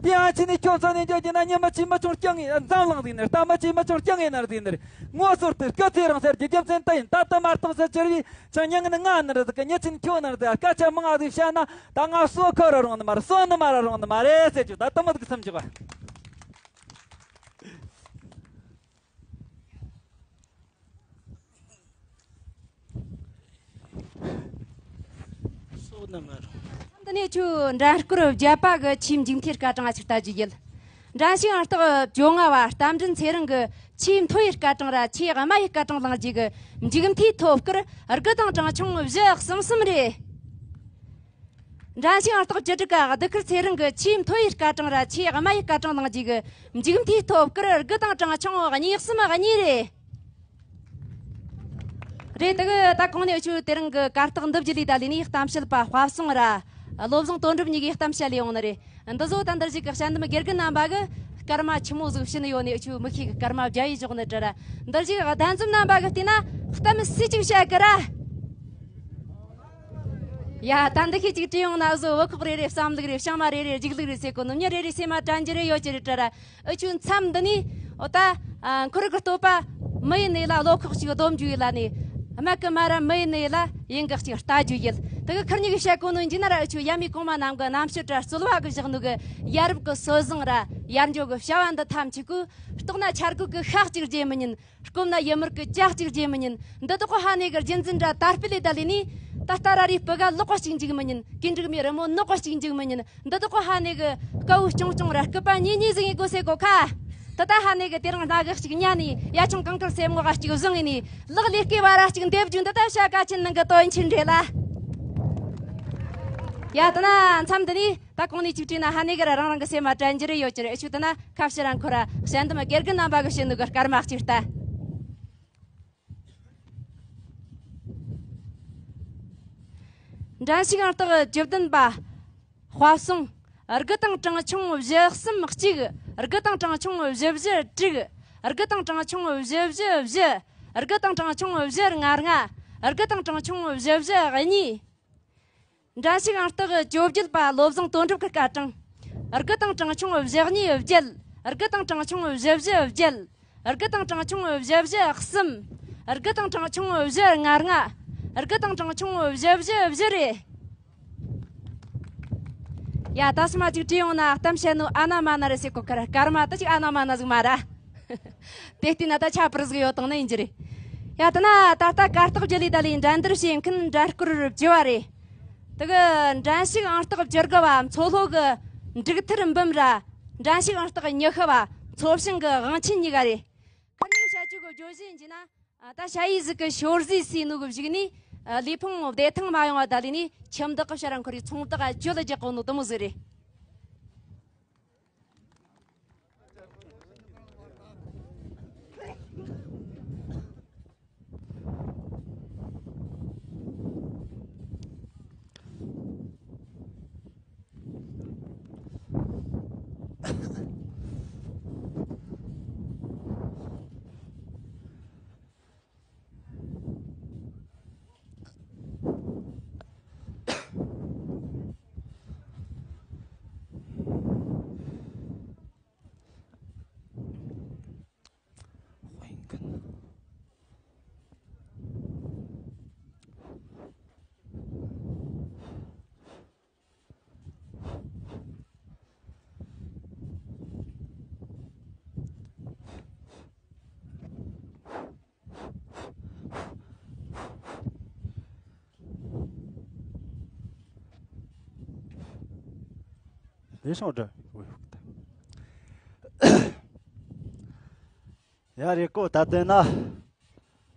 དེ་ཡང་ཕྱི་ནས་ཁྱོད་ཚོ་ནས་འཇོག་རྒྱུ་ན་ཉི་མ་ཆི་མ་ཆུང་རྐྱང་ངེ་འཛམ་གླིང་ཟིག་ནི་རྟ་མ་ཆི་མ་ཆུང་རྐྱང་ངེ་ནར་ཟིག་ནི་ངོ་སོར་དུ་སྐུ་ཚེ་རིང་སེར་གྱི་རྒྱུ་མཚན་དུ་ཡིན། ད་ལྟ་མ་གཏོང་ས་ཅིར་བའི་ཆང་ཉིན་ནི་ང་ནི་རི་ཟིག་གི་ཉི་ཆིན་ཁྱོད་ནི་རི་ཟིག་སྐད་ཆ་མང་ང་ཟིག་བཤད་ན། ད་ང་སོ་ཁོ་ར་རུང་ནི་མ་རེད། སོ་ནི་མ་ར་རུང་ནི་མ་རེད་ཟེར་རྒྱུ་ད་དུ་མི་ཟིག་སེམས་འཇོག་པ། སོ་ནི་མ་རུང་། འདི་ནས་ཁྱོད་འགྲན་སྐོར་བརྒྱད་པ་གི་ཆེས་མཇུག་མཐའི་སྐར་གྲངས་ཨ་ཅིག་ལྟ་རྒྱུ་ཡིན། འགྲན་ཞུགས་ཨང་རྟགས་བཅོ་ལྔ་བ་རྟ་མགྲིན་ཚེ་རིང་གི་ཆེས་མཐོ་བའི་སྐར་གྲངས་ར་ཆེས་དམའ་བའི་སྐར་གྲངས་བླངས་རྗེས་ཀྱི་མཇུག་མཐའི་ཐོབ་སྐར་དགུ་དང་གྲངས་ཆུང་བཞི་གསུམ་གསུམ་རེད། འགྲན་ཞུགས་ཨང་རྟགས་བཅུ་དྲུག་ག་གདུགས་དཀར་ཚེ་རིང་གི་ཆེས་མཐོ་བའི་སྐར་གྲངས་ར་ཆེས་དམའ་བའི་སྐར་གྲངས་བླངས་རྗེས་ཀྱི་མཇུག་མཐའི་ཐོབ་སྐར་དགུ་དང་གྲངས་ཆུང་གཉིས་གསུམ་གཉིས་རེད། རེད། དེ་གི་ད་གོང་ནས་ཆུ་དེ་རིང་གི་གར་སྟེགས་འདི་བརྒྱུད་ལས་ད་ལས་ནས་གཏམ་བཤད་པ་དཔའ་སྲུང་ར་བློ་བཟང་དོན་གྲུབ་གཉིས་ཀྱིས་གཏམ་བཤད་ལས་ཡོང་ནི་རེད། འདི་བཟོ་ད་འདིར་ཞིག་གི་དཔྱད་འདེམས་དགེ་རྒན་རྣམ་པ་གི་སྐར་མ་ཆི་མོ་ཟིག་བྱིན་ཡོད་ནས་ཆུ་མི་ཤེས་གི་སྐར་མ་བརྒྱ་ཡི་འཇོག་ནི་དྲ་ར། འདིར་ཞིག་གདན་འཛོམས་རྣམ་པ་གི་བལྟས་ན་གཏམ་སུས་ཅིག་བཤད་གི་ར། ཡ་ད་འདི་ཤེས་ཅིག་བྲིས་ཡོང་ན་བཟོ་བུ་ཁོག་རེ་རེ་བསམ་ལུགས་རེ་བྱང་མ་རེ་རེ་རྒྱུག་ལུགས་རེ་ཟེར་གོ་ནོ་མྱི་རེ་རེ་སེམས་མ་དྲན་རྒྱུ་རེ་ཡོད་ཀྱི་རེད་དྲ་ར། ཨུ་ཆུ་མཚམས་འདི་ནས་འོ་ད་ཨ་འཁོར་གི་སྟོད་པ་མི་ཡི་གནས་ལ་བློ་ཁོག་ཅིག་སྡོམ་རྒྱུ་ཡིན་ལ་ནས། སྨད་གི་མ་ར་མི་ཡི་གནས་ལ་ཡིན་གི་ཅིག་ལྟ་རྒྱུ་ཡིན། དེ་གི་ཁུར་གཉིས་ཀྱི་བཤད་གོ་ནོ་འཇི་ན་ར་ཨུ་ཆུ་ཡ་མི་གོང་མ་རྣམས་གི་རྣམ་དཔྱོད་དྲ་རྩོལ་བ་གི་བཞག་ནོ་གི་ཡ་རབས་གི་སྲོལ་བཟང་ར་ཡར་འཇོག་གི་བྱ་བ་འདི་ཐམས་ཅད་གོ། ལྟོགས་ན་ཆར་གོས་གི་ཤག་ཅིག་རྗེ་མི་ཉན། སྐོམ་ན་ཡུ་མུར་གི་ལྕགས་གཅིག་རྗེ་མི་ཉན། འདི་དག་གོ་ཧ་ནེ་གི་རྒྱུན་འཛིན་དྲ་དར་སྤེལ་ལས་ད་ལས་ནི། ད་ལྟ་ར་རི་སྤུ་ག་ལོག་པ་གཅིག་འཇིག་མི་ཉན། གིན་འབྲུག་མི་རི་མོ་ནོག་པ་གཅིག་འཇིག་མི་ཉན། འདི་དག་གོ་ཧ་ནེ་གི་དཀའ་བོ་ཅུང་ཅུང་ར་སྐུད་པ་གཉིས་གཉིས་ཟིག་ཡིན་དགོས་སེ་གོ་ཁ། ད་ལྟ་ཧ་ནེ་གི་དེ་རིང་སྣ་གི་གཅིག་ཉ་ནི་ཡ་ཆུང་གང་དཀར་སེམས་ངོ་ག་གཅིག་བཟང་ཡིན་ནི་ལག་ལས་སྐེ་བ་ར་གཅིག་འདེབས་རྒྱུ་འདི་ད་བྱ་ག་ཆེན་ནང་གི་དོན་ཆེན་རེད་ལ། ཡ་ད་ན་མཚམས་འདི་ནི། ད་གོང་ནས་གཅིག་བྲིས་ན་ཧ་ནེ་གི་ར་རང་རང་གི་སེམས་མ་དྲན་རྒྱུ་རེ་ཡོད་ཀྱི་རེད། ཨེ་ཆུ་ད་ན་ཁ་བཤད་རང་ཁོ་ར་གཞན་དུ་མ་དགེ་རྒན་རྣམ་པ་གི་བཤད་ནོ་གི་སྐར་མ་གཅིག་ལྟ། འགྲན་ཞུགས་ཨང་རྟགས་བཅུ་བདུན་པ། དཔའ་སྲུང་། དགུ་དང་གྲངས་ཆུང་བཞི་གསུམ་གཅིག་དགུ་དང་གྲངས་ཆུང་བཞི་བཞི་དྲུག་དགུ་དང་གྲངས་ཆུང་བཞི་བཞི་བཞི། དགུ་དང་གྲངས་ཆུང་བཞི་ལྔ་ལྔ། དགུ་དང་གྲངས་ཆུང་བཞི་བཞི་གཉིས། འགྲན་ཞུགས་ཨང་རྟགས་བཅོ་བརྒྱད་པ་བློ་བཟང་དོན་གྲུབ་ཀྱི་སྐར་གྲངས། དགུ་དང་གྲངས་ཆུང་བཞི་གཉིས་བརྒྱད། དགུ་དང་གྲངས་ཆུང་བཞི་བཞི་བརྒྱད། དགུ་དང་གྲངས་ཆུང་བཞི་བཞི་གསུམ། དགུ་དང་གྲངས་ཆུང་བཞི་ལྔ་ལྔ། དགུ་དང་གྲངས་ཆུང་བཞི་བཞི་བཞི་རེད། ཡ་ད་སུ་མ་ཅིག་བྲིས་ཡོང་ན་གཏམ་བཤད་ནོ་ཨ་ན་མ་ན་རེད་ཟེར་གོ་ཁར་སྐར་མ་ད་ཅིག་ཨ་ན་མ་ན་ཟིག་མ་ར། དེ་བལྟས་ན་ད་ཆ་པུར་ཟིག་ཡོད་དང་ནི་ཡིན་རྒྱུ་རེད། ཡ་ད་ན་ད་ལྟ་གར་སྟེགས་བརྒྱུད་ལས་ད་ལས་འགྲན་བསྡུར་བྱེད་མཁན་འགྲན་སྐོར་བརྒྱུད་བ་རེད། དེ་གི་འགྲན་ཞུགས་ཨང་རྟགས་བཅུ་དགུ་བ་མཚོ་ལྷོ་གི་འབྲུག་ཐར་འབུམ་ར། འགྲན་ཞུགས་ཨང་རྟགས་ཉི་ཤུ་བ་མཚོ་བྱང་གི་དབང་ཆེན་གཉིས་ཀ་རེད། ཁ་ནས་བྱ་སྤྱོད་གི་བརྗོད་གཞི་ཡིན་གྱི་ན། ད་ཞ་ཡིས་ཟིག་གི་ཤོར་ཟིས་སི་ནུ་གི་བཞུགས་ནས་ལུས་ཕུང་བདེ་ཐང་མ་ཡོང་བ་ད་ལས་ནས་ཁྱིམ་བདག་གི་ཕྱིར་ར་འཁོར་རེ་ཚོང་བདག་ག་བཅོལ་རྒྱག་གོ་ནོ་དུ་མོ་ཟིག་རེད། དེ་སོང་འདྲ། ཡ་རེད་གོ། ད་དེ་ན།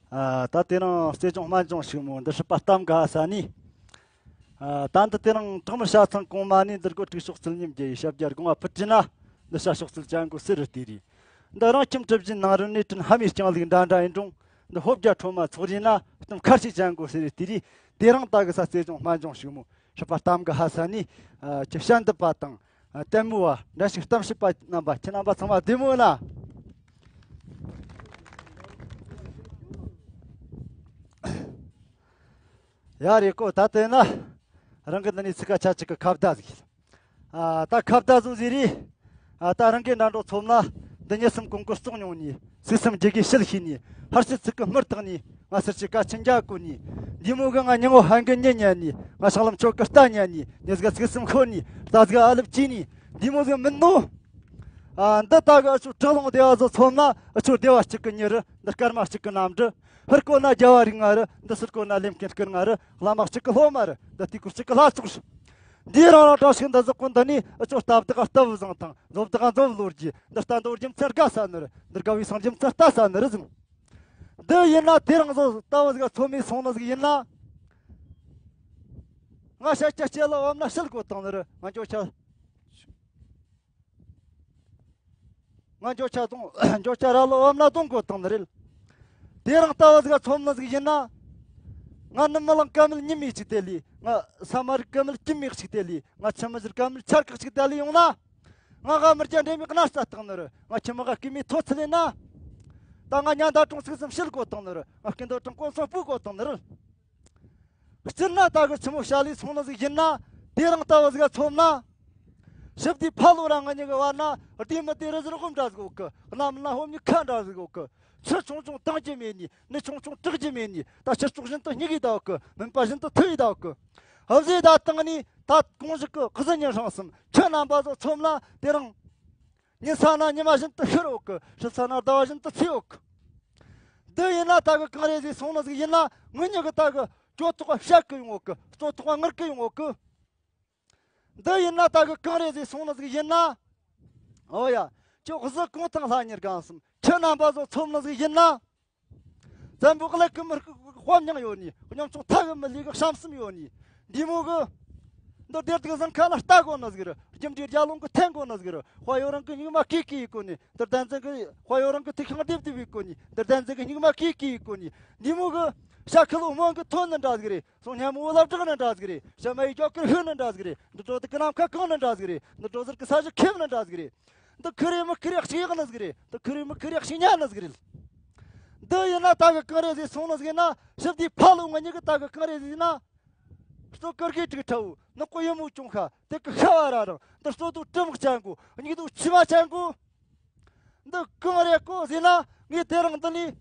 ཨ། ད་དེ་རིང་རྩེ་ལྗོངས་སྨན་ལྗོངས་ཕྱུག་མོ་འདི་སྲིད་པ་གཏམ་ག་ས་ནི། ཨ། ད་འདི་དེ་རིང་གྲོག་མི་ཤ་ཚང་གོང་མ་ནི་འདིར་གོ་དྲུག་ཤོག་ཚུལ་ཉིམ་རྒྱལ་ཡི་ཞབས་རྒྱ་དགོངས་པ་ཕུལ་དྲི་ན། འདི་ཤ་ཤོག་ཚུལ་ཅན་གོ་སེ་རུ་ལྟེ་རི། འདི་རང་ཁྱིམ་གྲུ་བཞིན་ནང་རུ་ནས་དྲིན་ཕ་མའི་རྐྱང་ལུག་འདྲ་འདྲ་ཡིན་རུང་། འདི་ཕོ་བརྒྱ་ཁྲོ་མ་ཚོགས་རེ་ན་གཏམ་ཁ་ཤས་ཅན་གོ་སེ་རུ་ལྟེ་རི། དེ་རིང་ད་གི་ས་རྩེ་ལྗོངས་སྨན་ལྗོངས་ཕྱུག་མོ། སྲིད་པ་གཏམ་གི་ཧ་ས་ནི། ཨ། ཁྱེད་ཞལ་འདེབས་པ་དང་། ཨ། ལྟད་མོ་བ། འདྲ་ཞིག་གཏམ་བཤད་པ་རྣམ་པ། ཁྱེད་རྣམ་པ་ཚང་མ་བདེ་མོ་ན། ཡ་རེད་གོ། ད་དེ་ན། རང་གི་འདི་ནས་ཚིག་ཁ་ཆ་གཅིག་གི་ཁ་བརྡ་ཟིག། ཨ། ད་ཁ་བརྡ་བཟོ་ཟིག་རེད། ཨ། ད་རང་གི་འདྲ་འགྲོ་ཚོམ་ན། འདི་ཉིད་སེམས་ཀུན་ཀུན་བཙོག་མྱོང་ནི། ཚིག་སེམས་རྒྱུ་གི་ཤིལ་ཤི་ནི། ཧར་སི་ཚིག་གི་སྨུར་བཏགས་ནི། ང་སེར་གྱི་ཀ་ཆེན་རྒྱ་བཀོད་ནི། འདི་མོ་གི་ང་ཉིན་མོ་ཧན་གི་ཉིན་ཉན་ནི། ང་ཤང་ལམ་ཆོག་གི་རྟ་ཉན་ནི། ཉེས་ག་ཚིག་སེམས་ཤོར་ནི། རྟ་ཟིག་ཨ་ལབ་ཅི་ནི། འདི་མོ་ཟིག་མིན་ནོ། ཨ། འདི་ད་གི་ཨ་ཆུ་བྲག་ལུང་སྡེ་བ་ཟོ་ཚོམ་ན། ཨ་ཆུ་སྡེ་བ་གཅིག་གི་ཉི་རུ། འདི་སྐར་མ་གཅིག་གི་གནམ་གྲུ། ཧུར་གོ་ན་རྒྱལ་བ་རིགས་ལྔ་རུ། འདི་ཟུར་གོ་ན་ལེམ་མཁན་སྐུ་ལྔ་རུ། བླ་མ་གཅིག་གི་སློབ་མ་རུ། འདི་དུས་སྐོར་གཅིག་གི་ལྷ་ཚོགས་རུ། འདིའི་རང་རང་བཀྲ་ཤིས་འདི་ཟིག་གོ་འདི་ནི། ཨ་ཆོ་སྟབས་བདག་སྟབས་བཟང་དང་། ལོ་བདག་ལོ་ལོ་རྒྱུ། འདི་ལྟ་འདོར་རྒྱུ་མཚན་དགའ་ས་ནི་རུ། འདི་དགའ་བའི་སངས་རྒྱུ་མཚན་ལྟ་ས་ནི་རུ་ཟིག། འདི་ཡིན་ན་དེ་རིང་ཟིག་ལྟ་བུ་ཟིག་ཚོ་མི་སོང་ནི་ཟིག་ཡིན་ན། ང་ཤ་ཆ་སྐྱེ་ལ་འོམ་ན་ཤིལ་གོ་དང་ནི་རུ། ང་འགྱོ་ཆ། ང་འགྱོ་ཆ་དང་། འགྱོ་ཆ་ར་ལོ་འོམ་ན་དང་གོ་དང་ནི་རེད། དེ་རིང་ལྟ་བུ་ཟིག་ཚོམ་ནི་ཟིག་ཡིན་ན། ང་ནི་མི་ལང་ཀ་མེད་ཉི་མའི་ཅིག་དེ་ལི། ང་ས་མ་རིག་ཀ་མེད་སྐྱི་མིག་ཅིག་དེ་ལི། ང་ཆི་མི་ཟིར་ཀ་མེད་ཆར་ཀག་ཅིག་དེ་ལི་ཡོང་ན། ང་ག་མི་རྒྱ་འདྲེ་མིག་ན་ས་བཏང་ནི་རུ། ང་ཁྱི་མི་ག་སྐྱི་མིག་ཐོ་ཚི་ལེ་ན། ད་ང་ཉ་མདའ་གྲོང་ཚིག་སེམས་ཤིལ་གོ་དང་ནི་རུ། ང་སྐྱི་མདོ་གྲོང་ཀོན་སོང་སྤུ་གོ་དང་ནི་རུ། སྤྱིར་ན་ད་གི་ཆི་མོ་ཤ་ལི་སོང་ནི་ཟིག་ཡིན་ན། དེ་རིང་ལྟ་བུ་ཟིག་ཚོམ་ན། ཞི་བདེ་ཕ་ལོ་ར་ང་གཉིས་ཀྱི་བར་ན། བདེ་མི་བདེ་རི་ཟིར་དབུམ་འདྲ་ཟིག་ཡོད་གི། གནམ་ན་ཧོམ་གཉིས་ཁ་འདྲ་ཟིག་ཡོད་གི། ཆུ་ཆུང་ཆུང་བཏང་རྒྱུ་མེད་ནི། ནི་ཆུང་ཆུང་དྲག་རྒྱུ་མེད་ནི། ད་ཕྱི་ལྕོགས་བཞིན་དུ་སྙིགས་གི་ད་ཡོད་གི། མུན་པ་བཞིན་དུ་ཐུ་ཡི་ད་ཡོད་གི། བཟོས་ད་བཏང་ནི་ད་གོང་ཞིག་གི་གཟི་ཉིན་ཧྲང་སུམ། ཁྱོད་རྣམ་པ་ཚོ་ཚོམ་ན་དེ་རིང་། ཉིན་ས་ན་ཉི་མ་བཞིན་དུ་ཤར་ཡོད་གི། ཕྱི་ས་ན་ཟླ་བ་བཞིན་དུ་ཚེས་ཡོད་གི། འདི་ཡིན་ན་ད་གི་གང་རེད་ཟིག་སོང་ནི་ཟིག་ཡིན་ན། ངུ་ཉི་གི་ད་གི་ཇོ་ཐོག་བཤད་གི་ཡོང་ཡོད་གི། ལྟོ་ཐོག་ངུར་གི་ཡོང་ཡོད་གི། འདི་ཡིན་ན་ད་གི་གང་རེད་ཟིག་སོང་ནི་ཟིག་ཡིན་ན། ཨོ་ཡ། ཁྱོད་གཟི་གུང་ཐང་ལྷ་གཉེར་གང་སམ། ཁྱོད་རྣམ་པ་ཚོ་ཚོམ་ནི་ཟིག་ཡིན་ན། བཙན་པོ་ཀླད་ཀི་མི་དཔའ་མྱང་ཡོད་ནི། སྙོམ་ཆུང་ཐག་གི་མི་ལུས་གི་བྱམས་སེམས་ཡོད་ནི། འདི་མོ་གི། འདི་སྡེར་སྡུག་ཟིང་ཁ་ན་ལྟ་དགོ་ནི་ཟིག་རེད། རྒྱུ་འབྲས་རྒྱ་ལུང་གི་འཐེན་དགོ་ནི་ཟིག་རེད། དཔའ་ཡོད་རང་གི་སྙིགས་མ་གི་གི་ཡི་གོ་ནི། འདི་བདེན་འཛིན་གི་དཔའ་ཡོད་རང་གི་ཐིག་ཤིང་རྡིབ་རྡིབ་ཡི་གོ་ནི། འདི་བདེན་འཛིན་གི་སྙིགས་མ་གི་གི་ཡི་གོ་ནི། འདི་མོ་གི། ཤ་ཁི་ལོ་སྨོན་གི་ཐོན་ནི་འདྲ་ཟིག་རེད། སོང་སྙན་མོ་ལབ་དྲག་ནི་འདྲ་ཟིག་རེད། ཞྭ་མ་ཡི་རྒྱོ་ཀིར་ཧུ་ནི་འདྲ་ཟིག་རེད། འདི་དྲོ་དི་ཀི་ནམ་ཁ་གང་ནི་འདྲ་ཟིག་རེད། འདི་དྲོ་ཟུར་གི་ས་གཞི་ཁེབས་ནི་འདྲ་ཟིག་རེད། འདི་ཁི་རེ་མི་ཁི་རེ་ཞིག་ཡག་ནི་ཟིག་རེད། འདི་ཁི་རེ་མི་ཁི་རེ་ཞིག་ཉན་ནི་ཟིག་རེད། འདི་ཡིན་ན་ད་གི་གང་རེད་ཟིག་སོང་ནི་ཟིག་ཡིན་ན། ཞི་བདེའི་ཕ་ལོ་ང་གཉིས་གི་ད་གི་གང་རེད་ཟིག་ཡིན་ན། གཙོ་ཀིར་གི་དྲུག་ཁྲ་བོ་ནག་པོ་ཡི་མོ་ཅུང་ཁ་དེ་གི་ཤ་བ་ར་རང་། འདི་གཙོ་དུ་དྲི་མག་ཅན་གོ། སྙིགས་དུ་ཕྱི་མ་ཅན་གོ། འདི་གང་རེད་གོ་ཟེར་ན། ངས་དེ་རིང་འདི་ནས་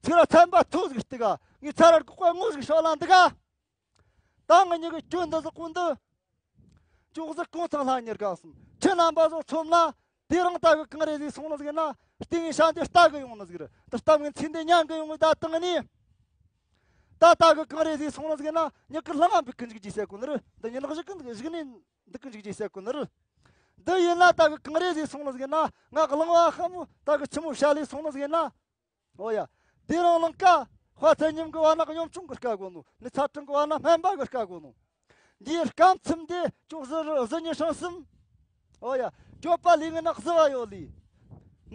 ཚིག་ར་ཚན་པ་ཐོ་ཟིག་སྟེ་ག། ངས་ཚ་ར་གོ་ཀ་ངོ་ཟིག་ཤོག་ལ་འདི་ག། ད་ང་གཉིས་གི་གྱོད་འདི་ཟིག་གོ་འདི། ཅོག་ཟིག་གོང་ཚང་ལྷ་གཉེར་གང་སོང་། ཁྱེད་རྣམ་པ་ཚོ་ཚོམ་ན། དེ་རིང་ད་གི་གང་རེད་ཟིག་སོང་ནི་ཟིག་ན། ལྟས་ངན་ཤ་འདི་ལྟ་གི་ཡོང་ནི་ཟིག་རེད། དེ་ལྟ་ངན་ཚིག་འདི་ཉན་གི་ཡོང་ངི་ད་བཏང་ནི། ད་ད་གི་གང་རེད་ཟིག་སོང་ནི་ཟིག་ན། མྱི་གི་ལང་ང་འབུད་གི་འཇུག་རྒྱུ་ཟེར་གོ་ནི་རེད། འདི་ཉི་ལག་ཞིག་གི་འཇུག་ནི་འདུག་གི་འཇུག་རྒྱུ་ཟེར་གོ་ནི་རེད། འདི་ཡིན་ན་ད་གི་གང་རེད་ཟིག་སོང་ནི་ཟིག་ན། ང་གི་ལང་བ་ཁ་མོ་ད་གི་ཆི་མོ་ཤ་ལས་སོང་ནི་ཟིག་ན། ཨོ་ཡ། དེ་རིང་ལང་ཀ། དཔའ་ཚད་ཉིམ་གི་བ་ན་གཉོམ་ཆུང་གི་དཀའ་གོ་ནོ། ནི་ཚ་གྲང་གི་བ་ན་སྨན་པ་གི་དཀའ་གོ་ནོ། འདིའི་སྐམ་ཚིམ་དེ་ཅོག་ཟི་རི་གཟི་ཉི་ཧྲང་གསུམ། ཨོ་ཡ། གྱོད་པ་ལས་ངན་ན་གཟི་བ་ཡོད་ལི།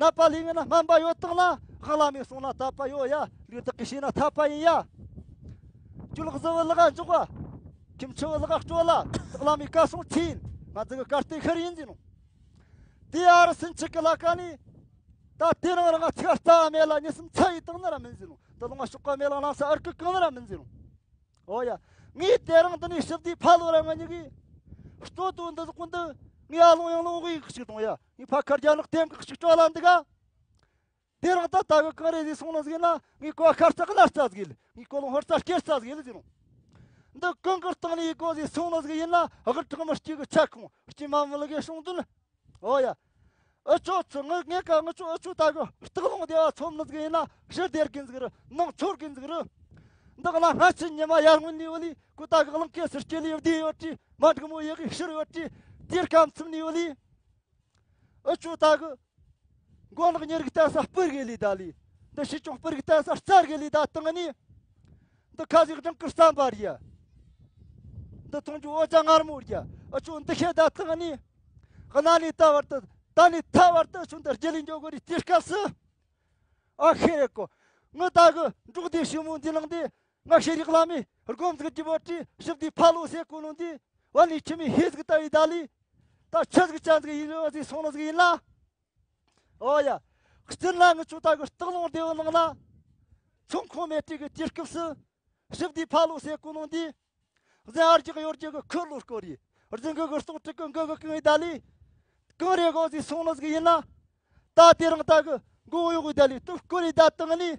ནད་པ་ལས་ངན་ན་སྨན་པ་ཡོད་དང་ན། ཧང་ལ་མེ་སོང་ན་ཐབས་པ་ཡོད་ཡ། ལུས་དག་གི་ཤེས་ན་ཐབས་པ་ཡིན་ཡ། ཅུ་ལག་གཟི་བ་ལག་འཇོག་པ། ཁྱིམ་ཆུ་བ་ལག་སྤྲོ་ལ། ལག་ལ་མེ་ཀ་སོང་ཚིན། ང་ཚོ་གི་གར་སྟེགས་ཤར་ཡིན་ཟིན་ནོ། དེ་ཨ་རི་སུན་ཆིག་གི་ལ་ཀ་ནི། ད་དེ་རིང་རང་ང་ཚིག་རྩ་བ་མེད་ལ་ཉི་སུམ་ཚ་ཡི་བཏང་ནི་ར་མིན་ཟེར་ནོ། ད་ལོ་ང་ཤོག་ག་མེད་ལ་ལང་ས་ཨར་ཀི་གང་ནི་ར་མིན་ཟེར་ནོ། ཨོ་ཡ། ངས་དེ་རིང་འདི་ནས་ཞི་བདེའི་ཕ་ལོ་ར་ང་གཉིས་ཀྱིས། སྟོད་དུ་འདི་ཟོག་གོ་འདི། ངས་ཨ་ལོང་ཡང་ལོང་གི་ཞིག་གཏོང་ཡ། ངས་ཕ་ཁར་རྒྱ་ནག་ལྟེམ་གི་ཞིག་སྤྲོ་ལ་འདི་ག། དེ་རིང་ད་ད་གི་གང་རེད་ཟིག་སོང་ནི་ཟིག་ན། ངས་གོ་ཁར་རྩ་གནར་རྩ་ཟིག་ལ། ངས་གོ་ལོང་ཧོར་རྩ་སྐེར་རྩ་ཟིག་ལ་ཟེར་ནོ། འདི་གང་གི་སྟེང་ནས་ཡི་གོ་ཟིག་སོང་ནི་ཟིག་ཡིན་ན། དབུ་དྲག་མི་སྐྱིད་གི་ཆ་ཁུང་སྐྱིད་མ་མི་ལ་གེ་སྲུང་དོན། ཨོ་ཡ། ཨུ་ཆོ་ཚོ་ངི་ངེད་ཀ་ངི་ཆོ་ཨུ་ཆོ་ད་གི་སྟག་ལུང་སྡེ་བ་ཚོམ་ནི་ཟིག་ཡིན་ན་ཕྱི་སྡེར་གིན་ཟིག་རི་ནང་ཚོར་གིན་ཟིག་རི། འདི་ག་ན་སྔ་ཕྱི་ཉི་མ་ཡར་སྔོན་ལས་བུ་ལི་ཀུ་ད་གི་གླིང་ཁའི་ཟུར་སྐྱེ་ལི་བདེ་ཡོད་ཀྲི་མ་འགྲིག་མོ་ཡི་གི་ཕྱིར་ཡོད་ཀྲི། དེར་ཁམས་ཚུམ་ནས་ཡོད་ལི། ཨུ་ཆུ་ད་གི། མགོ་ནག་ཉེ་རིགས་བསྟན་ས་སྤུར་གི་ལི་ད་ལི། འདི་ཤི་ཅུང་སྤུར་གི་བསྟན་ས་རྩར་གི་ལི་ད་བཏང་ནི། འདི་ཁ་ཟིག་སྦྲང་གི་རྩམ་པ་རེད་ཡ། འདི་འཐུང་རྒྱུ་འོ་ཇ་མངར་མོ་རེད་ཡ། ཨུ་ཆུ་འདི་ཤེས་ད་བཏང་ནི། གནའ་ནས་ད་བར་དུ་ད་ནས་ད་བར་དུ་ཨུ་ཆུ་འདི་རྒྱུ་ལི་འཇོག་གི་རེད། དེ་སྐབས་སུ། ཨ་ཁེ་རེ་ཀོ། ངི་ད་གི་འབྲོག་སྡེ་ཞིག་མོ་འདི་ནང་དེ། ང་ཤེས་རིག་བླ་མའི་སྒོམ་ཟིག་གི་བོ་ཏི་ཞིབ་དེ་ཕ་ལོ་སེ་ཀུ་ལུང་དེ། བ་ནི་ཁྱི་མི་ཧེ་ཟིག་ལྟ་བའི་ད་ལི། ད་ཆི་ཟིག་ཅན་ཟིག་ཡིན་རེད་ཟིག་སོང་ནི་ཟིག་ཡིན་ན། ཨོ་ཡ། སྤྱིར་ན་ངི་ཆུ་ད་གི་སྟག་ལུང་སྡེ་བའི་ནང་ན། ཚོང་ཁང་མེད་དྲི་གི་དུས་སྐབས་སུ། ཞིབ་དེ་ཕ་ལོ་སེ་ཀུ་ལུང་དེ། གཟན་ཨར་རྒྱག་ཡོར་རྒྱག་གི་ཁུར་ལོ་སྐོར་རེད། རྫིང་གི་གི་སྟོང་དྲུག་གི་འགུ་གི་གང་ཡིན་ད་ལི། གང་རེད་གོ་ཟིག་སོང་ནི་ཟིག་ཡིན་ན། ད་དེ་རིང་ད་གི་མགོ་གཡོག་གི་ད་ལི་སྟོབས་སྐོར་རེད་ད་བཏང་ནི།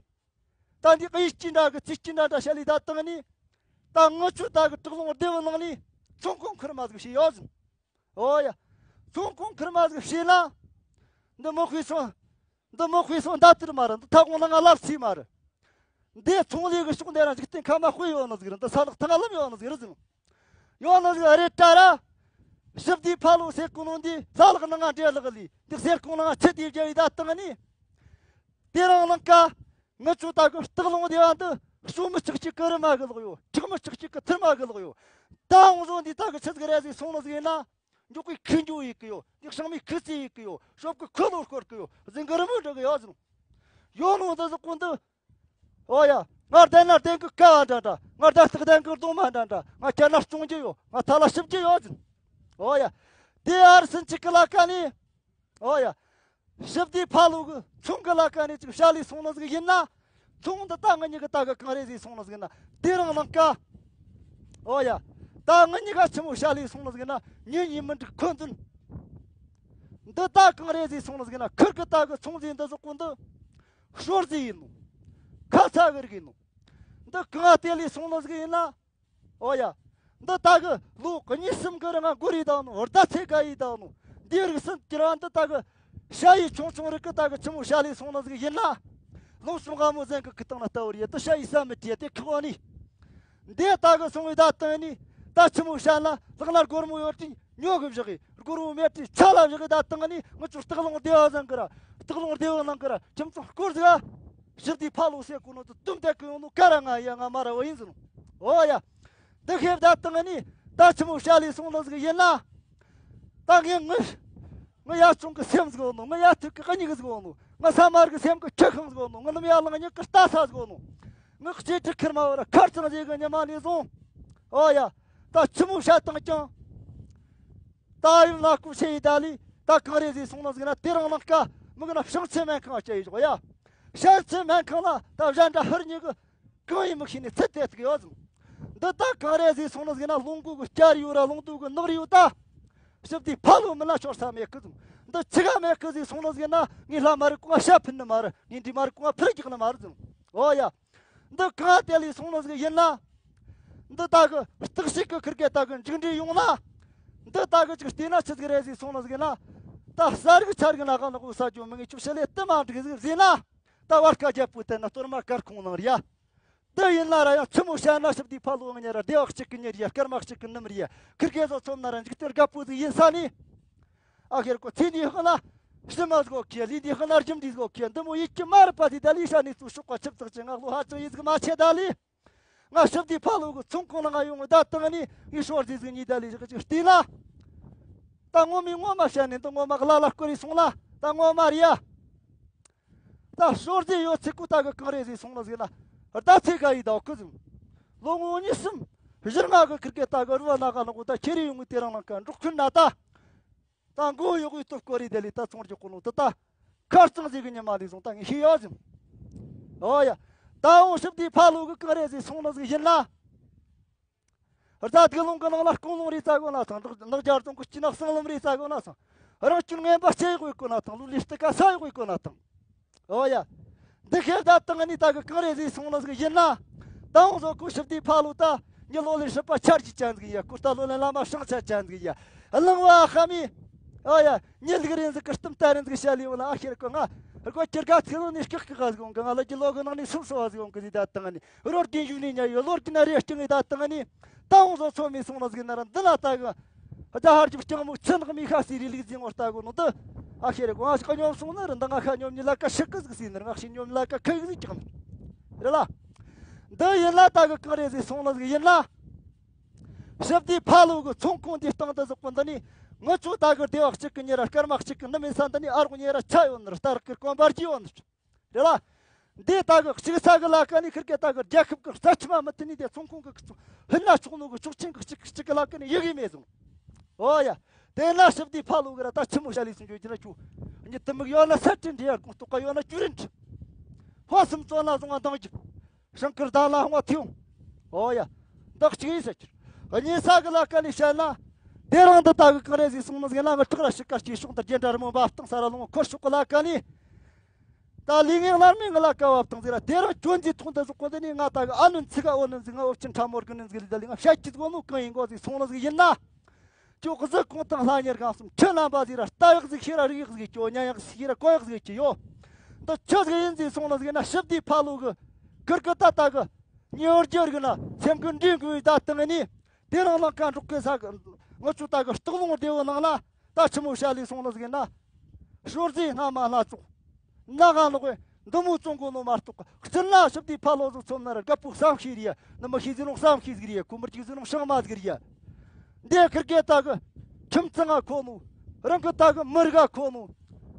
ད་འདི་ཨི་སྐྱིད་འདྲ་གི་ཚི་སྐྱིད་འདྲ་འདྲ་བྱ་ལི་ད་བཏང་ནི། ད་ངི་ཆུ་ད་གི་སྟག་ལུང་སྡེ་བའི་ནང་ནི། ཚོང་ཁང་ཁུར་མ་ཟིག་བྱས་ཡོད་ཟིན། ཨོ་ཡ། ཚོང་ཁང་ཁུར་མ་ཟིག་བྱས་ན། འདི་མོ་ཁུས་སོང་། འདི་མོ་དཔེ་སོང་ད་དུར་མ་རེད། འདི་ཐག་གོང་ན་ང་ལབ་སྲིད་མ་རེད། འདི་ཚོང་ལས་གི་ཕྱོགས་འདི་རང་འཇིག་རྟེན་ཁ་མ་དཔེ་ཡོད་ནི་ཟིག་རེད། འདི་ས་ལག་ཐང་ལམ་ཡོད་ནི་ཟིག་རེད་ཟིན། ཡོད་ནི་ཟིག་རེད་དྲ་ར། ཞིབ་དེ་ཕ་ལོ་སེ་ཀུ་ནོ་འདི་ས་ལག་ནང་ང་འདྲེ་ལག་ལི་འདི་གསེར་ཁོང་ནང་ང་ཆུ་དེ་བརྒྱབ་ཡི་ད་བཏང་ནི། དེ་རང་ལང་ཀ། ངི་ཆུ་ད་གི་སྟག་ལུང་སྡེ་བ་འདི་ཤོ་མི་ཆག་ཅིག་གི་རི་མ་གི་ལོག་ཡོད། ཁྲག་མི་ཆག་ཅིག་གི་ཐུར་མ་གི་ལོག་ཡོད། ད་འོང་བཟོ་འདི་ད་གི་ཆི་ཟིག་རེད་ཟིག་སོང་ནི་ཟིག་ཡིན་ན། མགྱོགས་པའི་ཁུ་འགྱོ་ཡི་གི་ཡོ། འདི་ཤང་མའི་ཁུ་ཚི་ཡི་གི་ཡོ། ཤོབ་ཀི་ཁུ་ལོ་སྐོར་གི་ཡོ། ཟིང་གི་རི་མོ་འགྲོ་གི་ཡོ་ཟིན། ཡོ་ནོ་འདི་ཟི་ཀུན་འདི། ཨོ་ཡ། ང་བསྡད་ན་བསྡད་གི་ཀ་བ་འདྲ་འདྲ། ང་བསྡད་སྟག་བསྡད་གི་གདོང་མ་འདྲ་འདྲ། ང་ཁྱེད་ན་སྐྱོང་རྒྱུ་ཡོ། ང་ཐ་ལ་ཞིབ་རྒྱུ་ཡོ་ཟིན། ཨོ་ཡ། དེ་ཨར་སིན་ཅིག་གི་ལ་ཀ་ནི། ཨོ་ཡ། ཞིབ་དེ་ཕ་ལུ་གི་ཚོང་གི་ལ་ཀ་ནི་ཅིག་བྱ་ལས་སོང་ནི་ཟིག་ཡིན་ན། ཚོང་འདི་ད་ང་གཉིས་ཀྱི་ད་གི་གང་རེད་ཟིག་སོང་ནི་ཟིག་ན་དེ་རང་ནང་ཀ། ཨོ་ཡ། ད་ང་གཉིས་ཀ་ཆི་མོ་བྱ་ལས་སོང་ནི་ཟིག་ན་ཉིན་ཉིན་མི་འགྲིག་ཁོ་འདུན། འདི་ད་གང་རེད་ཟིག་སོང་ནི་ཟིག་ན་ཁུར་གི་ད་གི་ཚོང་ཟིག་འདི་ཟིག་གོ་འདི། ཤོར་ཟིག་ཡིན་ནོ། ཁ་ཚ་གི་རིག་ཡིན་ནོ། འདི་གང་ལྟེ་ལས་སོང་ནི་ཟིག་ཡིན་ན། ཨོ་ཡ། འདི་ད་གི་ལོ་གཉིས་གསུམ་གི་རིང་ང་གོ་རེ་དང་ནོ་ཟླ་ཚེ་ག་ཡི་དང་ནོ། འདི་རིགས་སུ་གྱུར་བ་འདི་ད་གི་ཤ་ཡི་ཆུང་ཆུང་རིགས་གི་ད་གི་ཆི་མོ་བྱ་ལས་སོང་ནི་ཟིག་ཡིན་ན། ལོ་གསུམ་ག་མོ་ཟན་གི་གི་སྟེང་ན་ལྟ་བུར་ཡེ་ད་ཤ་ཡི་ས་མི་ཏི་ཡ་དེ་ཁི་བ་ནི། འདི་ད་གི་སོང་བའི་ད་བཏང་ནི། ད་ཆི་མོ་བྱ་ན་ལག་ན་སྒོར་མོ་ཡོད་ཅིང་ཉོ་གི་བཞག་གི་སྒོར་མོ་མེད་ཅིང་ཆ་ལ་བཞག་གི་ད་བཏང་ནི། ང་ཚོ་སྟག་ལུང་སྡེ་བ་ཟན་གི་ར་སྟག་ལུང་སྡེ་བ་ནང་གི་ར་ཁྱིམ་ཚང་སྐོར་ཟིག་ཨ། ཞིབ་དེ་ཕ་ལོ་སེ་ཀུ་ནོ་དུ་དུམ་དེ་ཀི་ཡོང་ནོ་ཀ་ར་ང་ཡ་ང་མ་ར་བ་ཡིན་ཟིན། ཨོ་ཡ། འདི་ཁེབ་ད་བཏང་ནི་ད་ཆི་མོ་བྱ་ལས་སོང་ནི་ཟིག་ཡིན་ན། ད་ངས་ངི་ངི་ཡ་ཆུང་གི་སེམས་ཟིག་ཡོང་ནོ། ངི་ཡ་ཐུག་གི་གཉིས་གི་ཟིག་ཡོང་ནོ། ངི་ས་དམར་གི་སེམས་གི་ཁྱི་ཁང་ཟིག་ཡོང་ནོ། ངི་ནམ་ཡ་ལང་ཉི་གི་ལྟ་ས་ཟིག་ཡོང་ནོ། ངི་གཅེས་ཁྲི་ཁིར་མ་བ་ར་ཁར་ཚང་ཟིག་གི་ཉི་མ་ནས་བཟུང་། ཨོ་ཡ། ད་ཆི་མོ་བྱ་བཏང་ཀྱང་། ད་ཡུལ་ལ་སྐུ་ཆེ་ཡི་ད་ལི་ད་གང་རེད་ཟིག་སོང་ནི་ཟིག་ན་དེ་རང་ལང་ཀ་མི་གི་ན་བྱང་ཆུབ་སྨན་ཁང་སྐྱེ་ཡི་ཞོག་ཡ། བྱང་ཆུབ་སྨན་ཁང་ལ་ད་གཞན་འདྲ་ཧུར་ཉིག་གི་གང་ཡིན་མི་ཤེས་ནི་ཚུད་དེ་ཐུག་ཡོད་ཟིག་འདི་ད་གང་རེད་ཟིག་སོང་ནི་ཟིག་ན་ལུང་གུ་གི་སྐྱར་ཡོད་ར་ལུང་དུ་གི་ནག་རི་ཡོད་ད། ཞིབ་དེ་ཕ་ལོ་མི་ན་ཤོར་ས་མེད་གི་ཟིག་འདི་ཆི་ག་མེད་གི་ཟིག་སོང་ནི་ཟིག་ན་ངའི་ལྷ་མ་རི་ཀུང་ང་ཤ་ཕུན་ནི་མ་རེད། ངའི་འདྲི་མ་རི་ཀུང་ང་ཕུར་རྒྱག་ནི་མ་རེད་ཟིག་ཨོ་ཡ། འདི་གང་དེ་ལས་སོང་ནི་ཟིག་ཡིན་ན། འདི་ད་གི་སྟག་ཤིག་གི་ཁིར་གེ་ད་གི་མཇུག་འབྲས་ཡོང་ན། འདི་ད་གི་ཅིག་བལྟས་ན་ཆི་ཟིག་རེད་ཟིག་སོང་ནི་ཟིག་ཡིན་ན། ད་ས་རིག་ཆ་རིག་ན་ག་ནག་པོ་ས་ཇོ་མི་ངེས་ཆུ་ཤི་ལེ་དུ་མ་འགྲིག་ཟིག་ཟིན་ན། ད་བར་ཁ་རྒྱབ་པོ་དེ་ན་གཏོར་མ་དཀར་ཁུང་ནང་རེད་ཡ། དེ་ཡིན་ན་ར་ཡང་ཆི་མོ་བྱ་ན་ཞིབ་དེ་ཕ་ལོ་ངི་ཉེ་ར་སྡེ་བ་གཅིག་གི་ཉེ་རེད་ཡ། སྐར་མ་གཅིག་གི་ནུམ་རེད་ཡ། ཁིར་གེ་ཚོ་ཚོམ་ན་ར་འཇིག་རྟེན་དགའ་པོ་ཟིག་ཡིན་ས་ནི། ཨ་ཁེར་ཁོ་ཚེ་འདིའི་ཧོ་ན་ཕྱི་མ་ཟིག་གོ་ཁེ། ལུས་འདིའི་ཧོ་ན་རྒྱུ་འདི་ཟིག་གོ་ཁེ། འདི་མོ་ཡིད་ཀྱི་མ་རུ་པ་དེ་ད་ལི་ཤ་ནི་ཚུ་ཤོག་པ་ཆིབ་ཚག་ཅིག་ང་ལོ་ཧ་ཅང་ཡིད་ཟིག་མ་ཆེ་ད་ལི། ང་ཞིབ་དེ་ཕ་ལོ་གི་ཚོང་ཁང་ལ་ང་ཡོང་ད་བཏང་ནི་ངའི་ཤོར་ཟིག་ཟིག་ཉིད་ད་ལི་ཞིག་ཅིག་བལྟས་ན། ད་ངོ་མའི་ངོ་མ་བཤད་ནི་འདི་ངོ་མ་གླ་ལ་བསྐོར་རེ་སོང་ན་ད་ངོ་མ་རེད་ཡ། ད་ཤོར་ཟིག་ཡོད་ཚིག་གུ་ད་གི་གང་རེད་ཟིག་སོང་ན་ཟིག་ན་ད་ཚེ་ག་ཡི་ད་ཁུ་ཟིག་ལོ་ངོ་གཉིས་གསུམ་བཞི་ལྔ་གི་ཁིར་གེ་ད་གི་རུ་བ་ན་ག་ལ་གོ་ད་ཁྱེར་རེ་ཡོང་གི་དེ་རང་ལ་ཀ་འབྲོག་ཁུལ་ན་ད། ད་མགོ་གཡོག་གི་སྟོབས་སྐོར་རེ་དེ་ལས་ད་ཚོང་རྒྱག་གོ་ནོ་དེ་ད་ཁར་ཚང་ཟིག་གི་ཉི་མ་ལས་སོང་ད་ངས་ཤེས་ཡོད་ཟིན། ཨོ་ཡ། ད་འོང་ཞིབ་དེ་ཕ་ལོ་གི་གང་རེད་ཟིག་སོང་ནི་ཟིག་ཡིན་ན། རྫ་དུག་ལུང་གི་ནང་ལ་སྐོང་ལུང་རེ་ཙ་གོ་ན་ཚང་། ནག་རྒྱ་རྫོང་གི་སྐྱིད་ནག་སྲང་ལམ་རེ་ཙ་གོ་ན་ཚང་། རང་སྐྱོན་ངན་པ་སྐྱེ་དགོས་གོ་ན་ཚང་། ལུས་ལུས་སྟེ་ཀ་ས་ཡོད་དགོས་གོ་ན་ཚང་། ཨོ་ཡ། འདི་ཤེས་ད་བཏང་ནི་ད་གི་གང་རེད་ཟིག་སོང་ནི་ཟིག་ཡིན་ན། ད་འོང་བཟོ་ཁོ་ཞིབ་དེ་ཕ་ལོ་ད་ཉི་ལོ་ལས་སྲིད་པ་ཆར་གྱི་ཅན་ཟིག་ཡ། ཀུ་རྟ་ལོ་ལས་བླ་མ་ཤང་ཆ་ཅན་ཟིག་ཡ། གླང་བ་ཨ་ཁ་མི། ཨོ་ཡ། ཉི་ལིག་རེན་ཟིག་གི་གཏམ་ད་རེན་ཟིག་བཤད་ལི་འོ་ན་ཨ་ཤེར་ཀོ་ང་རྒོ་ཁྱེར་ག་ཚི་ལོ་ནས་སྐག་གི་ག་ཟིག་འོང་གི། ང་ལ་གྱི་ལོ་གི་ནང་ནས་སུམ་སོ་བ་ཟིག་འོང་གི་ཟིག་ད་བཏང་ནི་རོར་གྱི་ཡུལ་ནས་ཉ་ཡོད་ལོར་གྱི་ན་རེ་སྐྱེ་ངེ་ད་བཏང་ནི། ད་འོང་བཟོ་ཚོ་མི་སོང་ནི་ཟིག་ན་ར་འདི་ན་ད་གི། རྒྱ་ཧར་གྱི་སྐྱེངས་མོ་ཆུ་ནག་མི་ཤ་ཟེར་རི་ལིག་ཟིན་བར་ལྟ་དགོས་ནོ་འདི། ཨ་ཤེ་རེ་གོང་ཨ་ཤི་ཀ་སྙོམས་སོང་ན་རི་འདི་ང་ཤ་སྙོམས་ཉི་ལ་ཀ་ཤི་ཀི་ཟིག་ཟིན་ནི་ར་ང་ཤི་སྙོམས་ཉི་ལ་ཀ་ཁི་ཟིག་ཅག་ནི་རེད་ལ། འདི་ཡིན་ལ་ད་གི་གང་རེད་ཟིག་སོང་ལ་ཟིག་ཡིན་ལ། ཞི་བདེའི་ཕ་ལོ་གི་ཚོང་ཁང་འདི་སྟེང་དུ་ཟོག་པོ་འདི་ནི་ང་ཚོ་ད་གི་སྡེ་བ་གཅིག་གི་ཉེ་ར་སྐར་མ་གཅིག་གི་ནི་མིན་ས་འདི་ནི་ཨ་རོག་ཉེ་ར་ཆ་ཡོད་ནི་ར་རྟ་རག་གི་རྐང་པ་རྒྱས་ཡོད་ནི་ར། རེད་ལ། འདི་ལྟ་གི་གཅིག་ས་གི་ལ་ཀ་ནི་ཁིར་ཀེ་ལྟ་གི་རྒྱལ་ཁབ་གི་རྩ་ཁྲིམས་མ་མི་མཐུན་ནི་དེ་ཚོང་ཁང་གི་ཁི་ཚོ་ཧི་ན་ཆོག་ནོ་གི་ཆོག་ཆེན་གི་གཅིག་གཅིག་གི་ལ་ཀ་ནི་ཡི་གེ་མེད་སོང་། ཨོ་ཡ། དེ་ན་ཞི་བདེའི་ཕ་ལོ་གི་ར་ད་ཆི་མོ་ཤ་ལི་སུ་འཇོག་གི་ན་ཆུ། ཉི་དུ་མིག་ཡོད་ན་ས་ཁྲི་འདྲི་ཡར་གོང་གཏོགས་ཀ་ཡོད་ན་བཅུ་རིན་ཁྲི། ཕོ་སུམ་བཙོ་ན་བཟུང་བ་འདང་རྒྱུ། ཤིང་ཀིར་དང་ལ་ཧོང་བ་ཐིའུ། ཨོ་ཡ། འདི་གཅིག་ཡིན་ཟེར་གྱུར། གཉིས་ས་གི་ལ་ཀ་ནི་བཤད་ན། དེ་རང་འདི་ལྟ་གི་གང་རེད་ཟིག་སོང་ནི་ཟིག་ན་ང་ཁྲག་ར་ཤི་ཀ་སྐྱེས་ཤོག་འདི་རྒྱན་འདྲ་རི་མོ་འབབ་སྟངས་ས་ར་ལོང་འཁོར་ཤོག་གི་ལ་ཀ་ནི། ད་ལུས་ངན་སླར་མེད་ངི་ལ་ཀ་བབ་དང་ཟིག་ར་དེ་རང་སྐྱོན་གྱི་ཐོག་འདི་ཟོག་གོ་འདི་ནི་ང་ད་གི་ཨ་ནུ་ཚི་ག་འོ་ནི་ཟིག་ང་འོ་ཅི་ཁྲ་མོར་གི་ནི་ཟིག་ལི་ད་ལི་ང་བཤད་ཀྱི་ཟིག་འོ་ནོ་གང་ཡིན་གོ་ཟིག་སོང་ནི་ཟིག་ཡིན་ན། ཅོག་གཟི་གོང་ཐང་ལྷ་གཉེར་གང་གསུམ་ཁྱོད་རྣམ་པ་ཟིག་ར་རྟ་གཡག་ཟིག་ཤེས་ར་རིགས་གཡག་ཟིག་ཅོ་ཉ་གཡག་ཟིག་ཤེས་ར་ཀོ་གཡག་ཟིག་ཅི་ཡོ། འདི་ཁྱོད་ཟིག་ཡིན་ཟིག་སོང་ལ་ཟིག་ན་ཞི་བདེའི་ཕ་ལོ་གི་ཀིར་ཀི་ཏ་ཏ་གི་ཉེ་བར་རྒྱུར་གི་ན་སེམས་ཀི་འདྲེན་གི་ད་དང་ནི་དེ་རང་ལ་ཀ་འབྲོག་གི་ས་གི་ང་ཆུ་ཏ་གི་སྟག་ལུང་བདེ་བོ་ནང་ལ་ད་ཆི་མོ་བྱ་ལི་སོང་ལ་ཟིག་ན་ཤོར་ཟིག་སྣ་མ་སྣ་ཚོགས། ན་ག་ལོག་གི་འདི་མོ་བཙོང་གོ་ནོ་མ་གཏོགས་སྤྱིར་ན་ཞི་བདེའི་ཕ་ལོ་ཟིག་ཚོམ་ན་ར་རྒད་པོ་བསམ་ཤེས་རེད་ཡ། ནི་མི་ཤེས་ཟིག་ནོ་བསམ་ཤེས་ཟིག་རེད་ཡ། ཁོ་མི་གཅིག་ཟིག་ནོ་ཤང་མ་ཟིག་རེད་ཡ། འདི་ཁིར་གེ་ད་གི་ཁྱིམ་ཚང་ང་ཁོ་ནོ། རང་གི་ད་གི་མི་རིགས་ཁོ་ནོ།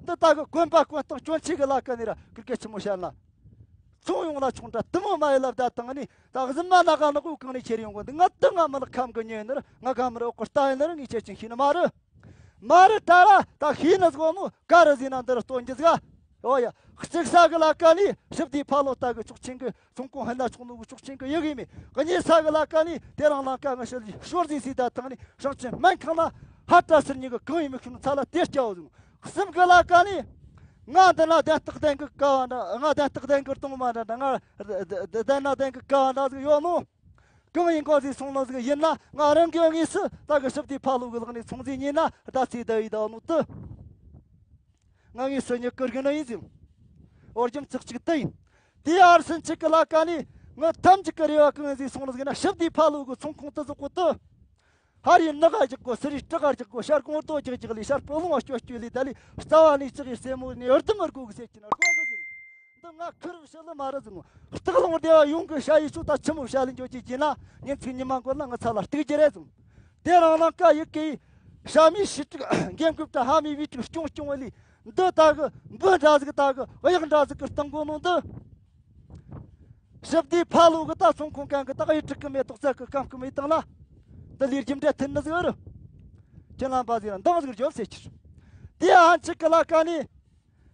འདི་ད་གི་གོན་པ་གོན་སྟངས་སྐྱོན་ཆེ་གི་ལ་ཀ་ནི་ར་ཁིར་གེ་ཆི་མོ་བཤད་ན། ཚོང་ཡོང་ལ་ཆུང་དྲ་དུ་མོ་མ་ཡི་ལབ་ད་དང་ནི་ད་གཟིམ་མ་ན་ག་ནག་གུ་གང་ནས་ཁྱེར་ཡོང་གོ་འདི་ང་དུ་ང་མི་ལ་ཁམ་གི་ཉོས་ནི་ར་ང་ག་མི་ར་ཨོ་ཀོ་ལྟ་ཡི་ནི་ར་ངས་ཁྱེད་ཅིང་ཤི་ནི་མ་རེད། མ་རེད་ད་ར་ད་ཤེས་ནི་ཟིག་ནོ་ག་རེ་ཟིན་ན་འདི་རུ་སྟོན་རྒྱུ་ཟིག་ཨོ་ཡ། གཅིག་ས་གི་ལ་ཀ་ནི་ཞི་བདེའི་ཕ་ལོ་ལྟ་གི་ཆོག་ཆེན་གི་ཚོང་ཁང་ཧན་ན་ཆོག་ནོ་གི་ཆོག་ཆེན་གི་ཡི་གེ་མེད། གཉིས་ས་གི་ལ་ཀ་ནི་དེ་རང་ལ་ཀ་ང་ཤི་ལི་ཤོར་ཟིན་སི་ད་དང་ནི་ཧྲང་ཆེན་སྨན་ཁང་ལ་ཧ་ཏྲ་སིར་ཉི་གི་གང་ཡིན་མི་ཤུ་ནི་ཚ་ལ་དེ་སྐྱ་བོ་ཟིག་གསུམ་གི་ལ་ཀ་ནི་ང་འདི་ན་བདེན་སྟག་ལྡན་གི་ཀ་བ་འདྲ་ང་བདེན་སྟག་ལྡན་གི་གཏོང་མ་འདྲ་འདྲ་ང་བདེན་ན་ལྡན་གི་ཀ་བ་འདྲ་ཟིག་ཡོད་ནོ། གང་ཡིན་གོ་ཟིག་སོང་ལ་ཟིག་ཡིན་ན་ང་རང་གི་དངོས་སུ་ད་གི་ཞི་བདེའི་ཕ་ལོ་གི་ལག་ནས་ཚོང་རྫས་ཉོས་ན་ཟླ་ཚེ་ཟླ་ཡི་ཟླ་ནོ་དུ། ང་དངོས་སུ་ཉི་ཀིར་གི་ནི་ཡིན་ཟིག་ཨོ་རྒྱུ་མཚན་གཅིག་དུ་ཡིན། དེ་ཨར་སན་ཆིག་གི་ལ་ཀ་ནི་ང་ཐམས་ཅད་ཀི་རེ་བ་གང་ཡིན་ཟིག་སོང་ལ་ཟིག་ན་ཞི་བདེའི་ཕ་ལོ་གི་ཚོང་ཁང་དུ་ཟོག་གོ་དུ། ཧ་རི་ནག་ག་རྒྱག་གོ་སི་རི་སྐྲག་ག་རྒྱག་གོ་ཤར་གོང་རྡོ་རྒྱག་རྒྱག་ལི་ཤར་སྤོ་ལོང་བ་སྐྱོ་སྐྱོ་ལི་ད་ལི་རྩ་བ་ནི་ལྕགས་ཡི་སེ་མོ་ནི་ཨར་དུ་མར་གོ་གི་སེ་ཅི་ན་རྒོ་གི་ཟིན། འདི་ང་ཁུར་བྱེད་ལ་མ་རེད་ཟིན་ནོ། སྟག་ལུང་སྡེ་བ་ཡོང་གི་ཤ་ཡི་ཆུ་ད་ཆི་མོ་བྱ་ལི་འཇོག་ཅིག་ཅི་ན་ཉིན་ཚིག་ཉི་མ་འགོར་ན་ང་ཚ་ལ་སྟུག་རྒྱུ་རེད་ཟིན། དེ་རང་ལ་ཀ་ཡི་གི་ཤ་མི་ཤི་ཀྲིག་འགན་ཁུབ་ད་ཧ་མི་བི་ཀྲིག་སྐྱོང་སྐྱོང་བ་ལི་འདི་ད་གི་འབུ་འདྲ་ཟིག་ད་གི་གཡག་འདྲ་ཟིག་གི་སྟེང་གོ་ནོ་འདི། ཞི་བདེའི་ཕ་ལོ་གི་ད་ཚོང་ཁང་གང་གི་ད་གཡུ་ཁྲིག་གི་མེ་ཏོག་ཙག་གི་སྐམ་གི་མེ་སྟེང་ལ་འདི་ལི་རྒྱུ་འབྲས་མཐུན་ནི་ཟིག་ཨ་རུ། ཁྱེད་ལམ་པ་ཟིག་ལ་འདང་ཟིག་རྒྱོབ་ཟེར་ཁྱེར། དེ་ཧན་ཆིག་གི་ལ་ཀ་ནི།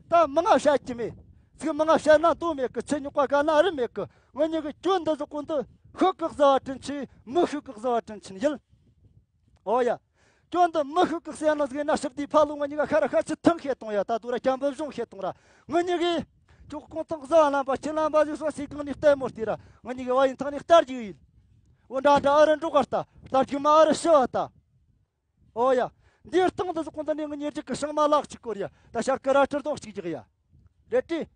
ད་མི་ང་བཤད་ཀྱི་མེད། ཚིག་མི་ང་བཤད་ན་དོ་མེད་གི། ཚེ་རྙོག་པ་ག་ན་རི་མེད་གི། ང་གཉིས་གི་སྐྱོན་འདི་ཟོག་གོ་འདི་ཤུགས་གི་གཟུ་བ་དྲིན་ཆེན་མི་ཤུགས་གི་གཟུ་བ་དྲིན་ཆེན་ཡིན། ཨོ་ཡ། སྐྱོན་འདི་མི་ཤུགས་གི་གསལ་ན་ཟིག་ན་ཞི་བདེའི་ཕ་ལོ་ང་གཉིས་ཀ་ཤ་ར་ཤ་ཆི་ཐང་ཤེས་གཏོང་ཡ། ད་དུ་ར་སྐྱམ་པོ་བཟུང་ཤེས་གཏོང་ར། ང་གཉིས་གི་ཅོག་གོང་ཐང་གཟུ་བ་ལམ་པ་ཁྱེད་ལམ་པ་ཟིག་སོང་སི་གང་ནས་ལྟད་མོ་བལྟས་ར། ང་གཉིས་གི་བ་ཡིན་ཐང་ནས་ལྟ་རྒྱུ་ཡིན། འོ་འདྲ་འདྲ་ཨ་རི་འགྲོ་ག་ལྟ་ལྟ་རྒྱུ་མ་ཨ་རི་ཤི་བ་ལྟ། ཨོ་ཡ། འདིར་སྟེང་དུ་ཟོག་གོ་འདི་ནས་ངི་ཉེར་གཅིག་གི་ཤིང་མ་ལག་གཅིག་སྐོར་ཡ། ད་ཤར་ཀི་ར་ཁྲིར་རྡོག་གཅིག་རྒྱག་ཡ། རེད་དྲི།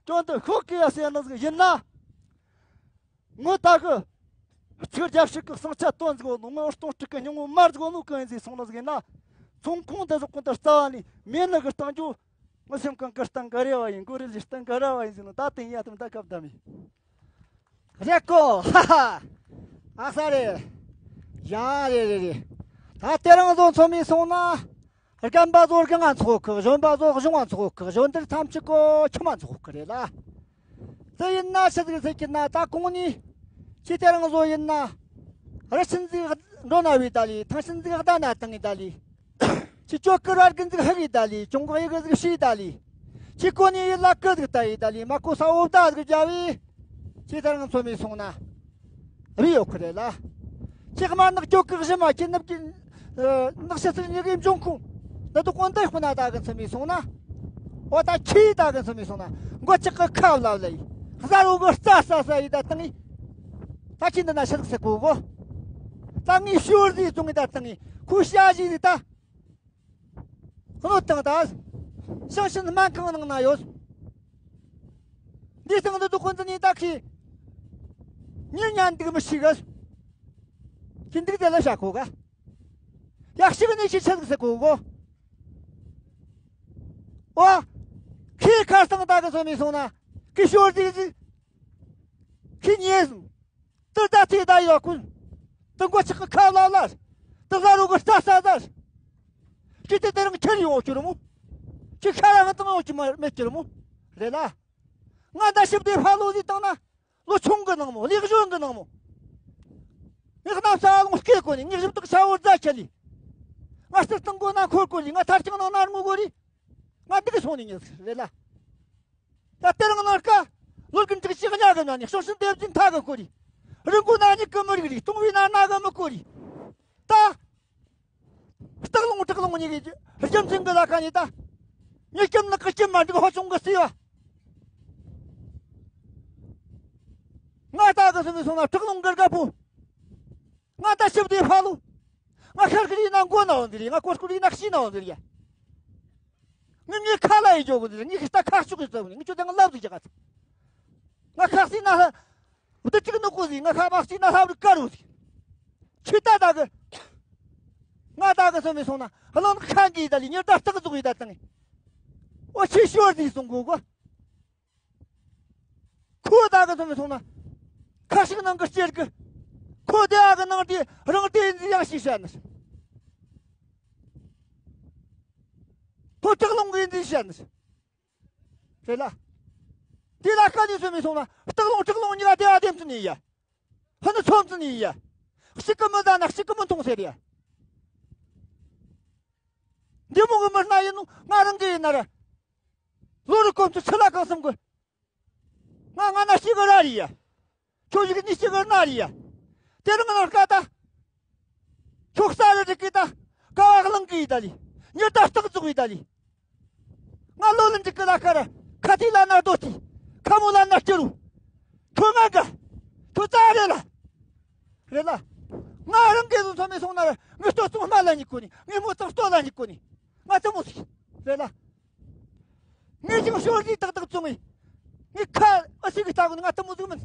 ཅོན་དུ་ཤོག་གི་ཡ་ཟེར་ནི་ཟིག་ཡིན་ན། ངི་ད་གི། ཚིག་རྒྱབ་ཤིག་གི་ཟིང་ཆ་སྟོན་ཟིག་ནོ། ངི་ཨོ་སྟོང་སྤྲུག་གི་སྙིང་བོ་མར་ཟིག་ནོ་གང་ཡིན་ཟིག་སོང་ནི་ཟིག་ཡིན་ན། ཚོང་ཁོང་འདི་ཟོག་གོ་འདི་རྩ་བ་ནས་མེད་ནི་གི་སྟེང་རྒྱུ། ངི་སེམས་གང་གི་སྟེང་གི་རེ་བ་ཡིན། མགོ་རིལ་ལི་སྟེང་གི་ར་བ་ཡིན་ཟིག་ནོ། ད་དེ་ཡ་དམ་ད་སྐབས་ད་མི། རེད་གོ། ཧ་ཧ། ཨ་ས་རེད། ཡ་རེད་རེད་རེད། ད་དེ་རིང་བཟོ་ཚོ་མི་སོང་ན། རྒན་པ་ཚོ་རྒན་ང་ཚོགས་ཁག་གཞོན་པ་ཚོ་གཞུང་ང་ཚོགས་ཁག་གཞོན་དར་ཐམས་ཅད་གོ་ཁྱིམ་མ་ཚོགས་ཁག་རེད་ལ། དེ་ཡིན་ན་ཆི་ཟིག་ཟེར་གྱི་ན་ད་གོང་ནས། ཁྱེད་དེ་རིང་བཟོ་ཡིན་ན། རི་ཆེན་ཟིག་འགྲོ་ན་བའི་ད་ལི། ཐང་ཆེན་ཟིག་བདའ་ན་བཏང་ངི་ད་ལི། ཁྱི་ཅོ་ཀི་ར་རྒན་ཟིག་ཧི་གི་ད་ལི། ཅུང་གི་ཡི་གི་ཟིག་ཤི་ད་ལི། ཁྱི་ཀོ་ནི་ཡི་ལ་ཀི་ཟིག་ད་ཡི་ད་ལི། མ་ཀོ་ས་འོ་བདའ་ཟིག་རྒྱ་བི། ཁྱི་ད་རང་ཚོ་མི་སོང་ན། རི་ཡོད་ཁི་རེད་ལ། ཁྱི་དམར་ནག་ཅོ་ཀི་གཞི་མ་ཁྱི་ནུབ་ཀྱི། ནག་ཤི་ཟིག་ཉི་གི་འབྱུང་ཁུངས། ད་དུ་ཀོན་ཏེ་ཁོ་ན་ད་གི་ཚོ་མི་སོང་ན། འོ་ད་ཁྱི་ད་གི་ཚོ་མི་སོང་ན། མགོ་ཅག་གི་ཁ་བ་ལ་ལ་ཡི། ཟ་རུ་གི་རྩ་ས་ས་ཡི་ད་བཏང་ཡི། ད་ཁྱི་འདི་ན་ཤི་ཟིག་སེ་གོ་གོ། ད་ངའི་ཤོར་ཟིག་བཙོང་ངི་ད་བཏང་ངི་ཁུ་ཤ་ཞིག་ཟིག་ད། གནོད་བཏང་ད། ཞང་ཞུན་སྨན་ཁང་ནང་ན་ཡོད། འདི་སྟེང་དུ་འདུག་ཁོ་འདི་ནི་ད་ཁི། ཉིན་ཉན་འདུག་མི་ཤི་ག་ཁྱི་འདུག་དེ་ལ་བྱ་ཁོ་ག་ཡག་ཤི་གི་ནས་ཤི་ཆེ་ཟིག་ཟེར་གོ་གོ། ཨོ། ཁྱེད་ཁ་སང་ད་གི་སོ་མི་སོང་ན། ཁྱེད་ཤོར་ཟིག་ཟིག་ཁྱེད་ཉེས་སོང་། དུ་ད་ཚེ་ད་ཡོད་ཀུན། དུ་མགོ་ཆག་གི་ཁ་ལ་ལ། དུ་ཟ་རུ་གི་རྩ་ས་ཟ། ཁྱེད་དེ་དེ་རིང་ཁྱེར་ཡོང་ཁྱོད་ར་མོ། ཁྱེད་ཁ་ར་ང་དང་ཡོང་ཁྱེད་མ་མེད་ཁྱེད་ར་མོ། རེད་ལ། ང་ད་ཞིབ་དེ་ཕ་ལོ་ཟིག་བཏང་ན། ལོ་ཆུང་གི་ནང་མོ། ལེགས་གཞོན་གི་ནང་མོ། ངས་གནམ་ས་ལོང་སྐད་གོ་ནི། ངས་ཞིབ་དག་ས་འོར་རྫ་ཁྱེར་ལི། ང་སྟེར་སྟེང་གོ་ན་འཁོར་གོ་ལི། ང་ཐར་ཅང་ནང་ན་ངུ་གོ་རི། ང་འདི་གི་སོང་ནི་ཉེས་རེད་ལ། ད་དེ་རིང་ནངས་ཀ། ལོ་རྒན་དྲུག་ཅུ་ཉག་གི་ན་ནི་ཤོག་སྲིན་དེབ་ཅིན་ཐག་གི་ཁོ་རི། རི་མགོ་ན་ཉིག་གི་མི་རིགས་རི། སྟོང་བའི་ན་ན་གི་མི་གོ་རི། ད། སྟག་ལུང་སྟག་ལུང་གཉིས་ཀྱི་རྒྱུ་མཚན་གི་ལ་ཁ་ནི་ད། ཉི་སྐྱམ་ནག་གི་སྐྱམ་མ་འགྲིག་ཧོ་ཆུང་གི་སི་བ། ང་ད་གི་སུ་མི་སོང་ན་སྟག་ལུང་གི་རྒད་པོ། ང་ད་ཞིབ་དེ་ཕ་ལུ། ང་ཤར་ཁི་རི་ན་མགོ་ན་འོང་གི་རི། ང་ཀོར་ཀུ་རི་ན་ཤི་ན་འོང་གི་རི་ཡ། ངས་ངའི་ཁ་ལ་ཡི་འཇོག་གི་འདུག་ངས་ཁི་ལྟ་ཁ་ཤུགས་ཀྱི་བཙོག་ནས་ངས་ཁྱོད་དང་ལབ་ཟིག་རྒྱག་ག་ང་ཁ་སི་ན་ལ། བདུད་ཅིག་ནུ་ཀུ་ཟིག་ང་ཁ་མ་སི་ན་ལྷ་བུ་དཀར་རུ་ཟིག་ཁྱི་ལྟ་ད་གི་ང་ད་གི་སོ་མི་སོང་ན་བློན་ཁ་འགི་ད་ལི་ཉེར་ད་སྟག་ཟུག་ཡི་ད་དང་། ཨོ་ཁྱི་ཤོར་ཟིག་སོང་གོ་གོ་ཁོ་ད་གི་སོ་མི་སོང་ན། ཁ་ཤིག་ནང་གི་སྐྱེར་གི་ཁོ་དེ་ཨ་གི་ནང་དེ་རང་དེ་འཛི་ཡང་ཤི་ཤ་ནི། ཁོ་སྟག་ལུང་གི་འཛི་ཤ་ནི། རེད་ལ། དེ་ལ་ཁ་ནས་སོ་མི་སོང་ན་སྟག་ལུང་སྟག་ལུང་གཉིས་ཀ་དེ་ཨ་དེམ་ཚུ་ནི་ཡ། ཕ་ནི་ཚོམ་ཚུ་ནི་ཡ། གཅིག་གི་མི་ད་ན་གཅིག་གི་མི་མཐོང་ཟེར་ཡ། འདི་མོ་གི་མི་སྣ་ཡིན་ནོ་ང་རང་གི་ཡིན་ན་ར། ལོ་རུ་གོམས་སུ་ཆུ་ལ་གང་སམ་གི་ང་ང་ན་གཅིག་གི་ར་རི་ཡ། ཁྱོད་ཞིག་ནི་གཅིག་གི་ན་རི་ཡ། དེ་རིང་ང་སྐད་ད། ཁྱོད་ས་རི་རི་གི་ད། ཀ་བ་གླང་གི་ཡི་ད་ལི། ཉི་ད་སྟག་ཙོག་ཡི་ད་ལི། ང་ལོ་ལ་འཇིག་གི་ལ་ཁ་ར། ཁ་ཐི་ལ་ན་རྡོ་ཐི། ཁ་མོ་ལ་ན་སྐྱུ་རུ། ཁྱོད་ང་ག་ཁྱོད་ཙ་རེ་ལ། རེད་ལ། ང་རང་གི་ལུང་ཚོ་མི་སོང་ན་ར། ངའི་ལྟོ་ཚོང་མ་ལ་ཉིག་གོ་ནི། ངའི་མོ་ཚང་ལྟོ་ལ་ཉིག་གོ་ནི། ང་ཙི་མོ་ཟིག་རེད་ལ། ངས་ཅིག་ཤོར་ཟིག་ཏག་ཏག་བཙོང་ངས། ངས་ཁ་ཨ་ཞིག་གི་ལྟ་གོ་ནི་ང་ལྟ་མོ་ཟིག་མིན།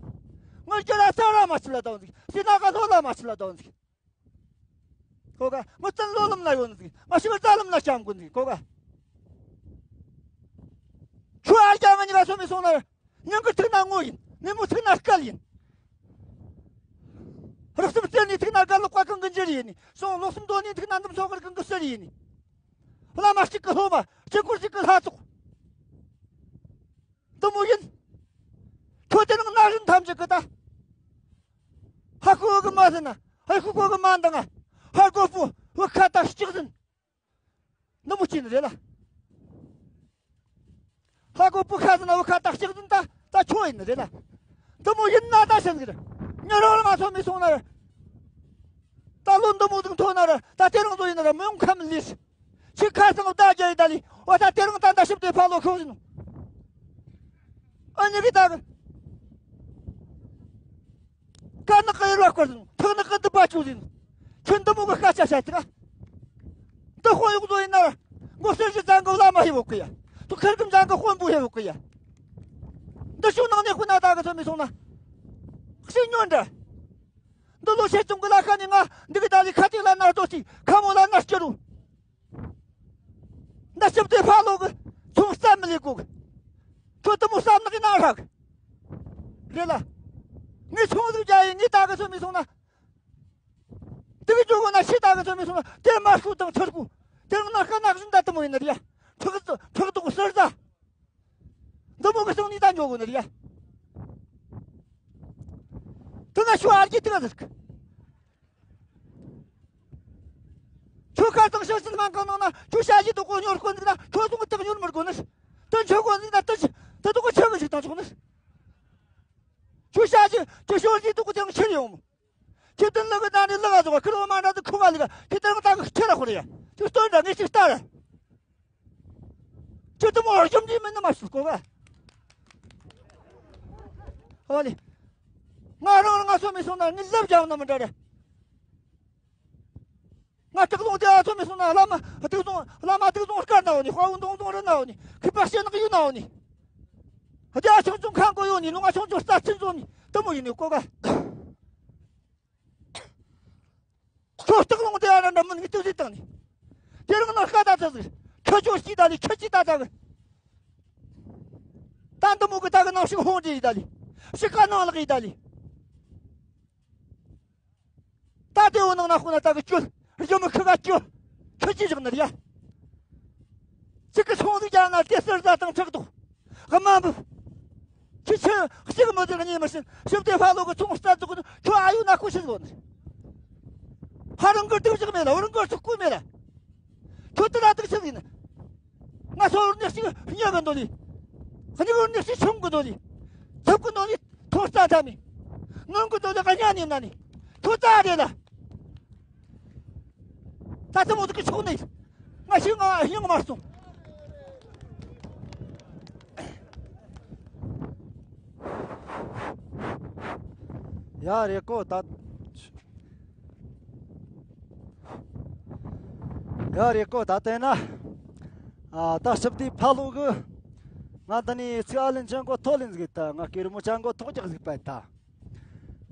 ངས་རྒྱ་ལ་ས་ར་མ་ཆི་ལ་ལྟ་བ་ཟིག་སི་ན་ག་ལྷོ་ལ་མ་ཆི་ལ་ལྟ་བ་ཟིག་ཁོ་ག་ངས་བཙན་ལོ་ལམ་ན་ཡོད་ནི་ཟིག་ང་ཤི་བ་རྩ་ལམ་ན་བཤམ་གོ་ནི་ཟིག་ཁོ་ག་ཁྱོད་ཨ་རྒྱ་ང་གཉིས་ཀ་སོ་མི་སོང་ན། ཉིན་གི་ཐིག་ན་དངོས་ཡིན། མི་མོ་ཐིག་ན་སྐལ་ཡིན། རགས་སུམ་རྩེ་ནས་ཐིག་ན་དགའ་ལོག་པ་གང་གི་འཇིར་ཡིན་ནི། སོང་ལོག་སུམ་དོ་ནས་ཐིག་ན་འདུམ་ཚོགས་གར་གང་གི་ཟེར་ཡིན་ནི། བླ་མ་གཅིག་གི་སློབ་མ། སྤྱི་སྐོར་གཅིག་གི་ལྷ་ཚོགས། འདི་མོ་ཡིན། ཁྱོད་དེ་རིང་ན་རིན་ཐམས་ཅད་གི་ད། ཧ་ཁུ་གི་མ་ཟིན་ན། ཧ་ཁུ་གོ་གི་མ་འདང་ང་། ཧ་གོ་པོ་བུ་ཁ་ད་གཅིག་ཟིན། འདི་མོ་ཅི་ནི་རེད་ལ། ཧ་གོ་བུ་ཁ་ཟིན་ན་བུ་ཁ་ད་གཅིག་ཟིན་ད་ད་ཁྱོད་ཡིན་ནི་རེད་ལ། འདི་མོ་ཡིན་ན་ད་ཤེས་གི་རེད། ཉི་རང་ང་ཚོ་མི་སོང་ན་རེད། ད་ལོ་འདི་མོ་ཟིག་མཐོ་ན་རེད། ད་དེ་རིང་ཚོ་ཡིན་ན་རེད། མི་ཡོང་ཁ་མི་ལས། ཁྱི་ཁ་སང་ད་རྒྱ་ཡི་ད་ལི་འོ་ད་དེ་རིང་ད་ད་ཞིབ་དེ་ཕ་ལོ་ཁོ་ཡིན་ནོ། ཨ་ནི་གི་ད་གི་ཀ་ནག་གི་ཡུལ་བ་སྐོར་ཟིན། ཐག་ནག་གི་འདི་པ་ཆུ་ཟིན། ཁྱོད་འདི་མོ་གི་སྐད་ཆ་བཤད་ཐུག་ཨ། འདི་དཔོན་གཡོག་ཚོ་ཡིན་ན། མགོ་སེར་གྱི་བཙན་གི་བླ་མ་ཧེ་བོ་གི་ཡ། ཐུག་ཁེར་གི་བཙན་གི་དཔོན་པོ་ཧེ་བོ་གི་ཡ། འདི་ཤུགས་ནང་ནས་དཔོན་ན་ད་གི་ཚོ་མི་སོང་ན། ཤི་ཉོན་འདྲ། འདི་ལོ་ཤེས་ཅུང་གི་ལ་ཁ་ནས་ང་འདི་གི་ད་ལི་ཁ་ཏི་ལ་ན་ལྟོ་ཅི་ཁ་མོ་ལ་ན་སྐྱུ་རུ། འདི་ཞིབ་དེ་ཕ་ལོ་གི་ཚོང་རྩ་མི་ལས་གོ་གི་ཁྱོད་དུ་མོ་བསམ་ནག་གི་ན་རག་རེད་ལ། ངས་ཚོང་ཟིག་རྒྱ་ཡིན་ངས་ད་གི་ཚོད་མི་སོང་ན། དེ་གི་འཇོག་གོ་ན་ཤི་ད་གི་ཚོད་མི་སོང་ན་དེ་མ་ཤུ་དང་ཁྲིར་གུ་དེ་རིང་ན་ཁ་ནག་བཞིན་ད་དུ་མོ་ཡིན་ནི་རེད་ཡ། ཁྲག་ཁྲག་དོག་ཟུར་ཟ། འདི་མོ་གི་སང་ནི་ད་འཇོག་གོ་ནི་རེད་ཡ། དེ་ན་ཤུ་ཨར་གྱི་དེ་ག་ཟིག་ཁྱོད་ཁ་ཚང་ཤོད་སྲིད་སྨན་ཁང་ནང་ན་ཁྱོད་ཤ་ཞིག་དུ་གོ་ཉོར་གོ་འདུག་ན་ཁྱོད་ཚོང་སྟེགས་ཉོར་མི་དགོ་ནི། དེ་འཆོ་གོ་འདུག་ན་དེ་དེ་དུ་གོ་ཆེ་གི་ཞིག་དང་ཆོག་ནི། ཁྱོད་ཤ་ཞིག་ཁྱོད་ཤོར་ཞིག་དུ་གོ་ཅང་ཁྱེར་ཡོང་མོ། ཁྱོད་དོན་ལ་གི་ད་ནི་ལ་ག་ཟོ་ག་ཁིར་བ་མ་འདྲ་དུ་ཁུ་བ་ལི་ག་ཁྱོད་དེ་རང་ད་གི་ཁྱེར་ར་ཁོ་རེ་ཡ། ཁྱོད་སྟོན་འདྲ་ངས་ཅིག་ལྟ་ར། ཁྱོད་དུ་མོ་རྒྱུམ་འདི་མིན་ནི་མ་ཤུ་གོ་ག་ཨོ་ལེ། ང་རང་ང་ཚོ་མི་སོང་ན་ངས་ལབ་རྒྱག་ན་མི་འདྲ་རེད། ང་དྲུག་ལོང་དེ་ཨ་ཚོ་མི་སོང་ན་བླ་མ་དྲུག་ལོང་བླ་མ་དྲུག་ལོང་དཀར་ན་འོ་ནི་དཔའ་བོ་མདོང་ལོང་རི་ན་འོ་ནི་ཁི་པ་ཤེ་ནག་ཡུ་ན་འོ་ནི། དེ་ཨ་ཆུང་ཆུང་ཁང་གོ་ཡོ་ནི་ལུང་ཨ་ཆུང་ཆུང་རྩ་ཆེན་ཚོ་ནི་དུ་མོ་ཡིན་ནི་གོ་ག་ཁྱོད་སྟག་ལུང་དེ་ཨ་ འདྲ་མིན་གྱི་དུས་ཚོད་བཏང་ནས། དེ་རིང་ནང་སྐད་ད་ཚ་ཟིག་ཁྱོད་ཆོ་སྐྱིད་ད་ལི་ཁྱོད་ཀྱིས་ད་ད་གི། ད་འདི་མོ་གི་ད་གི་ནང་ཞིག་ཧོང་འདྲེ་ཡི་ད་ལི། ཞིག་ཀ་ནང་ལག་ཡི་ད་ལི། ད་དེ་བོ་ནང་ན་ཁོ་ན་ད་གི་ཅོལ། རྒྱུ་མི་ཁི་ག་ཅོལ། ཁི་ཅི་བཞག་ནི་ར་ཡ། ཅིག་གི་ཚོང་ཟིག་རྒྱག་ན་དེ་ཟུར་ཟ་དང་ཁྲག་དོག་དམའ་འབུབ། ཁྱི་ཁྱི་གཅིག་མི་ཟིག་གཉིས་མི་ཤི། ཞིབ་དེ་ཕ་ལོ་གི་ཚོང་རྩ་འཛུགས་གི་ཁྱོད་ཨ་ཡོད་ན་ཁོ་ཤི་ཟོ་ནི། ཧ་རང་གི་སྡུག་ཅག་མེད་ལ། འུ་རང་གི་ཚོགས་ཀུན་མེད་ལ། ཁྱོད་དེ་ལ་སྡུག་ཅག་ཡིན། ང་སོ་འུར་ནི་གཅིག་སྙི་གི་འདོད་ལི། སྙི་གི་འུར་ནི་གཅིག་ཆུང་གི་འདོད་ལི། ཚབ་གི་འདོད་ལི། ཐོག་རྩ་ཐ་མི། ནོན་གི་འདོད་ལི་ག་ཉ་ནི་ན་ནི། ཐོག་རྩ་རེད་ལ། ད་ཚ་མོ་དུ་གི་ཆོག་ནི། ང་ཤི་ང་སྙིང་མ་སོང་། ཡ་རེད་གོ་ད། ཡ་རེད་གོ་ད་བལྟས་ན། ཨ་ད་ཞིབ་དེའི་ཕ་ལོ་གི། ང་འདི་ནས་ཚིག་ཨ་ལན་ཅན་གོ་ཐོ་ལིན་ཟིག་ད་ང་སྐེ་རི་མོ་ཅན་གོ་ཐོག་རྒྱག་ཟིག་པ་ད།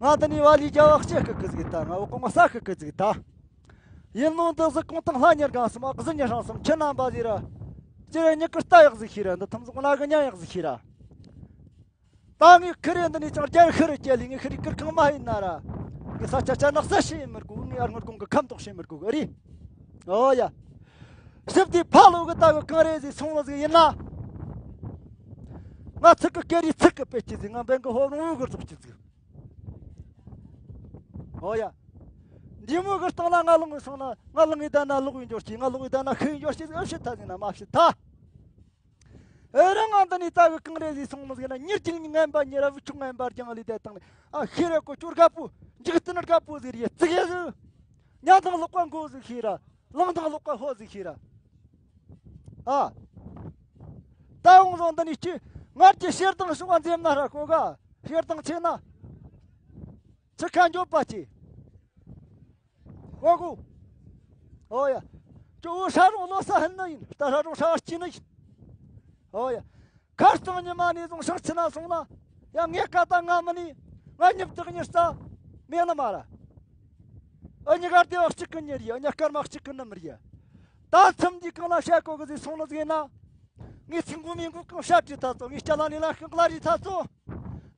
ང་འདི་ནས་བ་ལི་རྒྱ་བ་ལྕེ་ཁུ་ཁུ་ཟིག་ད་ང་འོ་གོང་ས་ཁུ་ཁུ་ཟིག་ད། ཡིན་ནོ་འདི་ཟིག་གོང་ཐང་ལྷ་ཉེར་གང་སམ་ཨག་ཟི་ཉེ་ཧྲང་སམ་ཁྱི་རྣམ་པ་ཟིག་ར། ཅི་རེ་ཉི་ཀི་རྟ་ཡག་ཟིག་ཤི་ར། འདི་ཐམ་ཟིག་ང་གི་ཉ་ཡག་ཟིག་ཤི་ར། ད་ངས་ཁི་རེ་འདི་ནས་ཅང་རྒྱལ་ཁི་རེ་སྐྱེལ་ལི། ངས་ཁི་རེ་ཀིར་ཁང་མ་ཡིན་ན་ར། ངས་ས་ཆ་ཆ་ནག་ས་ཤི་ཡིན་མི་དགོས། ངས་ཨ་སྔོན་གོང་གི་ཁམས་དོག་ཤི་མི་དགོས་རེད། ཨོ་ཡ། ཞིབ་དེ་ཕ་ལོ་གི་ད་གི་གང་རེད་ཟིག་སོང་ལ་ཟིག་ཡིན་ན། ང་ཚིག་གི་སྐད་རིགས་ཚིག་གི་སྤེལ་གྱི་ཟིག་ང་འབེན་གི་ཧོབ་རུང་བུ་གི་རྫོགས་ཀྱི་ཟིག་ཨོ་ཡ། འདི་མོ་གི་སྟེང་ལ་ང་ལོང་ངི་སོང་ན་ང་ལོང་ངི་ད་ན་ལོག་ཡིན་འབྱོར་གྱི། ང་ལོག་ཡི་ད་ན་ཤི་ཡིན་འབྱོར་གྱི་ཟིག་ཨ་ཕྱི་ཐ་ཟིག་ན་མ་ཕྱི་ཐ། ཨེ་རང་ང་འདི་ནས་ད་གི་གང་རེད་ཟིག་སོང་ནི་ཟིག་ན། ཉེར་གཅིག་ངན་པ་ཉེ་ར་བུ་ཆུང་ངན་པ་རྒྱང་ལི་དེ་དང་ནི། ཨ་ཤེས་རེ་ཀོ་ཅོར་དགའ་པོ་འཇིག་རྟེན་དགའ་པོ་ཟིག་རེད། ཙིག་ཡ་ཟིག་ཉ་དང་ལོག་པ་མགོ་ཟིག་ཤེས་ར། ལང་དང་ལོག་པ་ཧོ་ཟིག་ཤེས་ར། ཨ་ད་འོང་བཟོ་འདི་ནས་ཁྱི་ངར་གྱི་ཤེར་དང་ཤོག་པ་འཛེམ་ན་ར་ཀོ་ག་ཤེར་དང་ཆེ་ན་ཆི་ཁ་འཇོག་པ་ཆེ། ཨོ་གོ། ཨོ་ཡ། ཅོ་བོ་ཧྲ་རུང་ལོ་ས་ཧན་ནི་ཡིན། ད་ཧྲ་རུང་ཧྲ་སྐྱི་ནི་ཡིན། ཨོ་ཡ། ཁར་སང་ཉི་མ་ནས་བཟུང་ཤང་ཆི་ན་སོང་ན། ཡ་ངས་ཀ་ད་ང་མི་ནི། ང་ཉིབ་དག་ཉི་རྩ། མེད་ནི་མ་ར། ཨ་ཉི་གར་དེ་བ་གཅིག་གི་ཉེར་ཡ། ཨ་ཉ་སྐར་མ་གཅིག་གི་ནི་མི་ར་ཡ། ད་ཚམ་འདི་གང་ལ་བཤད་གོ་གི་ཟིག་སོང་ནི་ཟིག་ཡིན་ན། ངས་ཚིག་མགོ་མིང་མགོ་གང་བཤད་བྲིས་ཐ་ཚོ། ངས་སྐྱ་ལ་ནི་ལ་ཤིང་ལ་རི་ཐ་ཚོ།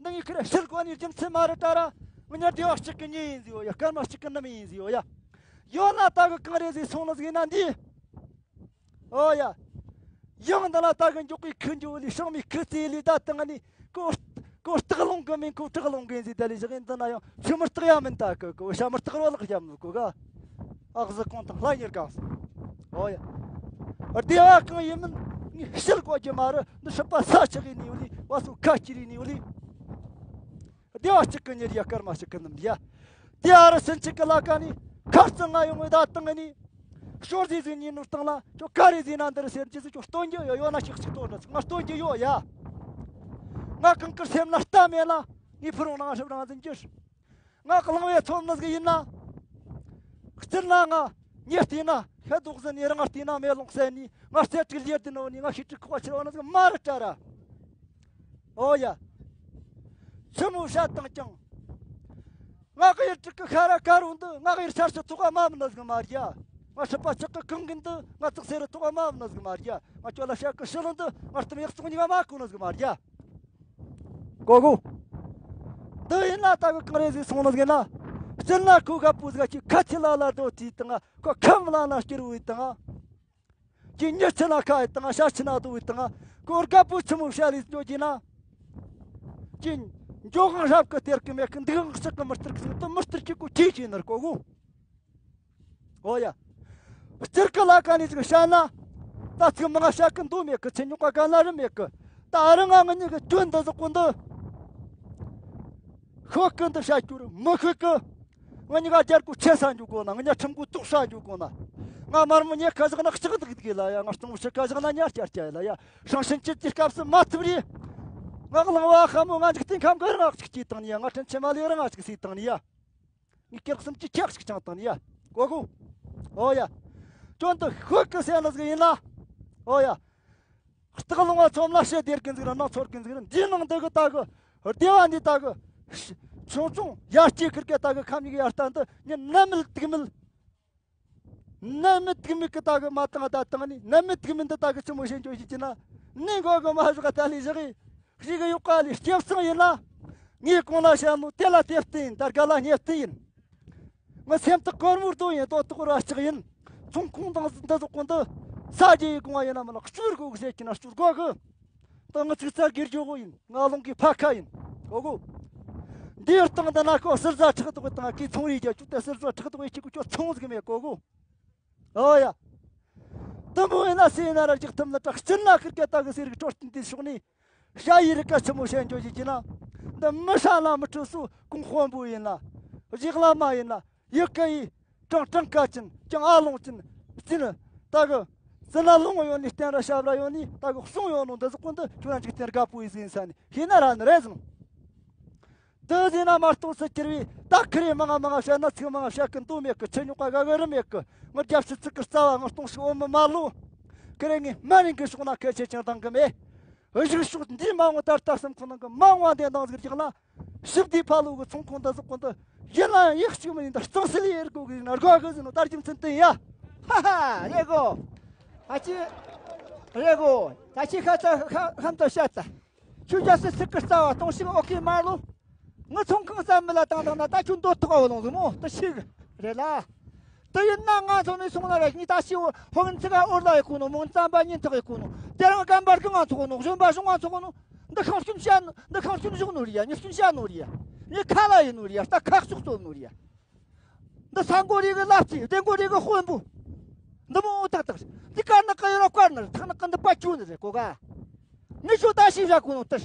འདི་ངས་ཁིར་ཤིལ་གོ་ནི་རྒྱུ་མཚན་མ་རེད་ད་ར། ང་ཉ་སྡེ་བ་གཅིག་གི་ཉེ་ཡིན་ཟིག་ཡོ་ཡ། སྐར་མ་གཅིག་གི་ནམ་ཡིན་ཟིག་ཡོ་ཡ། ཡོད་ན་ད་གི་གང་རེད་ཟིག་སོང་ནི་ཟིག་ཡིན་ན་འདི། ཨོ་ཡ། ཡང་འདི་ལ་ད་གི་མགྱོགས་པའི་ཁུ་འཇོ་ལི་ཤང་མི་ཁུ་ཙེ་ལི་ད་དང་ནི་ཀོ། ཀོ་སྟག་ལོང་གི་མིན་ཀོ་སྟག་ལོང་གི་ཟིག་ད་ལི་ཞག་ཡིན་ད་ན་ཡང་ཆུ་མི་སྟག་ཡ་མིན་ད་གི་ཀོ་ཤ་མི་སྟག་རོ་ལག་ཡ་མི་ཀོ་ག་ཨག་ཟི་གོང་དང་ལྷ་གཉེར་གང་སོང་། ཨོ་ཡ། སྡེ་བ་གང་ཡིན་མིན་ངས་ཤེལ་བཀོད་རྒྱུ་མ་རེད། འདི་སྲིད་པ་ས་ཆགས་ཡིན་ནི་ཡོད་ལི། བ་སོ་ཁ་ཁྱེར་ཡིན་ནི་ཡོད་ལི། སྡེ་བ་གཅིག་གི་ཉེར་ཡ་སྐར་མ་གཅིག་གི་ནམ་ཡ། དེ་ཨ་རི་སེམས་ཅིག་གི་ལ་ཀ་ནི་ཁ་རྩང་ང་ཡོང་བའི་ད་བཏང་ནི། ཞོར་ཟིག་ཟིག་ཉིན་ནུར་བཏང་ལ་ཁྱོད་ཀ་རེ་ཟིག་ན་འདིར་སེམས་ཅི་ཟིག་ཁྱོད་སྟོན་རྒྱུ་ཡོད་ཡོད་ན་ཞིག་ཅིག་སྟོན་ར་ང་སྟོན་རྒྱུ་ཡོད་ཡ། ང་གང་གི་སེམས་ན་རྟ་མེད་ལ་ངའི་ཕུ་རུང་ནང་ཧྲིབ་རང་ཟིན་རྒྱུ། ང་གླང་བའི་ཚོམ་ནི་ཟིག་ཡིན་ན། སྤྱིར་ན་ང་ཉེ་བལྟས་ན་ཤ་དོག་ཟིན་ནི་རང་བལྟས་ན་མེ་ལོང་གསལ་ནི་ང་རྩེ་དྲུག་ལེར་དུ་ནོ་ནི་ང་ཤི་དྲུག་ཁོག་ཕྱིར་བ་ནི་ཟིག་མ་རེད་དྲ་ར། ཨོ་ཡ། ཆི་མོ་བཤད་བཏང་ཀྱང་། ང་གི་ཡུལ་དྲུག་གི་ཤ་ར་ཀ་རུ་འདི་ང་གི་ཡུལ་ཤར་ཕྱི་ཐོག་མ་མི་ནི་ཟིག་མ་རྒྱ། ང་སྲིད་པ་ཆགས་ཀི་གང་གི་འདི་ང་ཙག་སེ་རི་ཐོག་མ་མི་ནི་ཟིག་མ་རྒྱ། ང་ཁྱོད་ལ་བཤད་ཀི་ཤི་ལི་འདི་ང་གཏམ་ཡག་བཙོག་གཉིས་ཀ་མ་གོ་ནི་ཟིག་མ་རྒྱ། གོ་གོ། འདི་ཡིན་ན་ད་གི་གང་རེད་ཟིག་སོང་ནི་ཟིག་ན། སྤྱིར་ན་ཁོ་ག་པོ་ཟིག་ཅིག་ཁ་ཆེ་ལ་ལ་རྡོ་དེའི་སྟེང་ཁོ་ཁམ་ལ་ན་སྐྱུར་བའི་སྟེང་། ཅི་ཉི་ཆི་ན་ཁ་ཡི་དང་ཤ་ཆི་ན་དུ་བའི་དང་གོར་དཀར་པོ་ཆི་མོ་བཤད་ལས་འཇོག་གྱིས་ན། ཅི་འཇོག་ཁང་ཧྲབ་ཀི་སྟེར་གི་མེད་གི། འདུག་ཁང་ལྕགས་གི་མི་སྟེར་གི་ཟིག་དུ་མི་སྟེར་གི་གོ་ཁྱེད་ཀྱིས་ནར་གོ་གོ། ཨོ་ཡ། སྤྱིར་གི་ལ་ཀ་ནས་ཟིག་བཤད་ན། ད་ཚིག་མང་བཤད་གི་འདུག་མེད་གི། ཚེ་ཉོག་ག་ག་ན་རི་མེད་གི། ད་རི་ང་ང་གཉིས་གི་སྐྱོན་འདི་ཟིག་གོ་འདི། ཤོད་གི་འདི་བཤད་རྒྱུ་རེད་མི་ཤོད་གི། ང་གཉིས་ཀ་རྒྱལ་སྒོ་ཆེ་ས་འཇུག་དགོས་ན། ང་གཉིས་ཁྲིམས་སྒོ་དོག་ས་འཇུག་དགོས་ན། ང་དམར་མོ་ཉལ་ཁ་བཞག་ན་ལྕགས་འདུག་འདུག་ལ་ཡ། ང་སྟོང་ཕྱི་ཁ་བཞག་ན་ཉ་སྐྱ་སྐྱ་ལ་ཡ། ཧྲང་ཧྲན་ཅི་ཅི་སྐབས་སུ་མ་ཐུབ་རེད། ང་གླང་བ་ཤ་མོ་ང་འཇིག་རྟེན་ཁམས་གི་རང་ཅིག་སྐྱེས་བཏང་ནི་ཡ། ང་ཕྲན་ཆེ་མ་ལས་རང་ང་ཅིག་སྲིད་བཏང་ནི་ཡ། ངས་སྐྱེ་གསུམ་གྱི་ཁྱག་ཅིག་ཆང་བཏང་ནི་ཡ། གོ་གོ། ཨོ་ཡ། ཅོན་དུ་ཤོད་གི་སེ་ལ་ཟིག་ཡིན་ན། ཨོ་ཡ། སྟག་ལུང་བ་ཚོམ་ལ་ཤི་སྡེར་གི་འཛིག་ར་ན་ཚོར་གི་འཛིག་ར། འདིའི་ནང་འདི་གི་ད་གི་སྡེ་བ་འདི་ད་གི་ཆུང་ཆུང་ཡར་སྐྱེས་ཁིར་གི་ད་གི་ཁམ་ཡིག་ཡར་ལྟ་འདི་ཉི་ནམ་མིལ་དུག་མིལ། ནད་མེད་དུག་མེད་གི་ད་གི་མ་བཏང་ད་བཏང་ནི། ནད་མེད་དུག་མེད་འདི་ད་གི་ཆི་མོ་བྱེད་འཇོག་ཞིག་གྱི་ན། ནི་མགོ་གི་མ་བཞག་ད་ལི་བཞག་གི་ཞིག་གི་ཡོད་ག་ལི་སྐྱེ་བསང་ཡིན་ན། ངས་གོང་ལ་བཤད་ནོ་དེ་ལ་དེ་བརྟེན་ད་ག་ལ་ཉེ་བརྟེན་ཡིན། ངའི་སེམས་ཐག་གོར་མོར་དོ་ཡིན། དོ་ཐོག་ར་ལྕགས་ཡིན། ཚོང་ཁང་དང་འདི་ཟོག་གོ་འདི་ས་རྒྱ་ཡི་གོང་བ་ཡིན་ན་མ་ལ་སྐྱུར་དགོས་གི་ཟེར་གྱི་ན་སྐྱུར་དགོས་གི། ད་ང་ཚིག་རྩ་སྒེར་རྒྱུ་གོ་ཡིན། ང་ལུང་གི་ཕ་ཁ་ཡིན། གོ་གོ། འདིའི་སྟེང་དུ་ན་ཁོ་ཟུར་ཟ་ཁྲག་དོག་དང་གི་ཚོང་རིགས་རྒྱ་ཆུ་དེ་ཟུར་ཟ་ཁྲག་དོག་ཡི་གཅིག་གི་ཁྱོད་ཚོང་ཟིག་མེད་གོ་གོ། ཨོ་ཡ། དུམ་བུ་ཡིན་ན་སེ་ཡིན་ན་ར་རྒྱག་ཐུབ་ན་དྲག་སྤྱིར་ན་ཁིར་ཀ་ད་གི་སེ་རིག་འཕྲོད་བསྟེན་དེ་ཕྱོགས་ནས་ཤ་ཡི་རིག་ག་ཆི་མོ་བྱས་འཇོག་ཡི་གྱི་ན། འདི་མི་ཧྲ་ལ་མི་ཁྲོ་སུ་གོང་དཔོན་པོ་ཡིན་ན། རྒྱག་ལ་མ་ཡིན་ན། ཡི་གེ་ཡི་གྲངས་གྲངས་ཀ་ཅན་ཀྱང་ཨ་ལོང་ཅན་ཅན་ད་གི་ཟི་ན་ལོང་ཡོད་ནི་བསྟན་ར་ཞབས་ར་ཡོད་ནི་ད་གི་གསུང་ཡོད་ནོ་འདི་ཟི་ཀུན་འདི་ཁྱོད་རང་འཇིག་རྟེན་དགའ་པོ་ཡི་ཟིན་ས་ནི་ཤེས་ན་ར་ནི་རེད་ཟིན། དེ་ཟིན་ན་མ་གཏོགས་སུ་ཁྱེར་བས་ད་ཁི་རེ་མང་ང་མང་ང་བཤད་ན་ཚིག་མང་ང་བཤད་གི་འདུག་མེད་གི། ཆི་ཉོག་ག་ག་གི་རི་མེད་གི། ངི་རྒྱབ་ཕྱི་ཚིག་གི་རྩ་བ་ངི་སྟོང་ཞིག་འོ་མི་མ་ལོ། ཁི་རེ་ངི་སྨན་རིང་གི་ཕྱོགས་ན་ཁེ་ཆེ་ཅང་དང་གི་མེད། གཞུག་ཕྱོགས་འདིའི་མ་འོངས་ད་ལྟ་སེམས་ཁོ་ནང་གི་མ་འོངས་བདེན་དང་ཟིག་རྒྱག་ན། ཞིབ་དེའི་ཕ་ལོ་གི་ཚོང་ཁང་འདི་ཟོག་གོ་འདི་ཡིན་ལ་ཡང་ཡག་ཅིག་མི་ཡིན་ད་གཙང་སེལ་ཡེར་དགོས་གི་ཡིན་ན་དགོས་གི་ཟིན་ནོ་ད་རྒྱུ་མཚན་དེ་ཡ། ཧ་ཧ་རེད་གོ། ད་ཅི་རེད་གོ། ད་ཅི་ཁ་ཚ་ཁ་ཁམ་ད་བཤད་ད། ཁྱོད་རྒྱ་སེ་སི་ཀི་རྩ་བ་གཏོང་ཞིག་ཨོ་ཁེ་མ་ལོ། ངི་ཚོང་ཁང་རྩ་མི་ལ་བཏང་བཏང་ན་ད་ཁྱོད་འདོད་ཐོག་བ་ལོང་ཟིག་མོ་ད་ཤིག་རེད་ལ། དེ་ཡིན་ན་ང་ཚོ་མི་སོང་ན་ར་ངི་ད་ཤི་བོ་ཧོ་ངན་ཚི་ག་ཨོར་ལ་ཡི་ཁུ་ནོ་མོ་ཙམ་པ་ཉིན་ཐག་ཡི་ཁུ་ནོ། དེ་རང་སྐམ་པར་གི་ང་ཚོགས་ནོ་གཞོན་པ་གཞུང་ང་ཚོགས་ནོ། འདི་ཁང་སྐྱོན་བཤད་ནོ་འདི་ཁང་སྐྱོན་བཞག་ནོ་རེད་ཡ། ངི་སྐྱོན་བཤད་ནོ་རེད་ཡ། ངི་ཁ་ལ་ཡི་ནོ་རེད་ཡ། ད་ཁག་ཤོག་བཙོལ་ནོ་རེད་ཡ། འདི་ས་མགོ་རིག་གི་ལབ་ཙི་བདེ་མགོ་རིག་གི་དཔོན་པོ། འདི་མོ་འོ་ཐག་ཐག་འདི་དཀར་ནག་གི་ཡོད་ར་དཀར་ནག་ཐག་ནག་གི་འདི་པ་ཅུ་ནི་རེད་གོ་ག། ངི་ཆོ་ད་ཤི་བཞག་གོ་ནོ་ཏིར།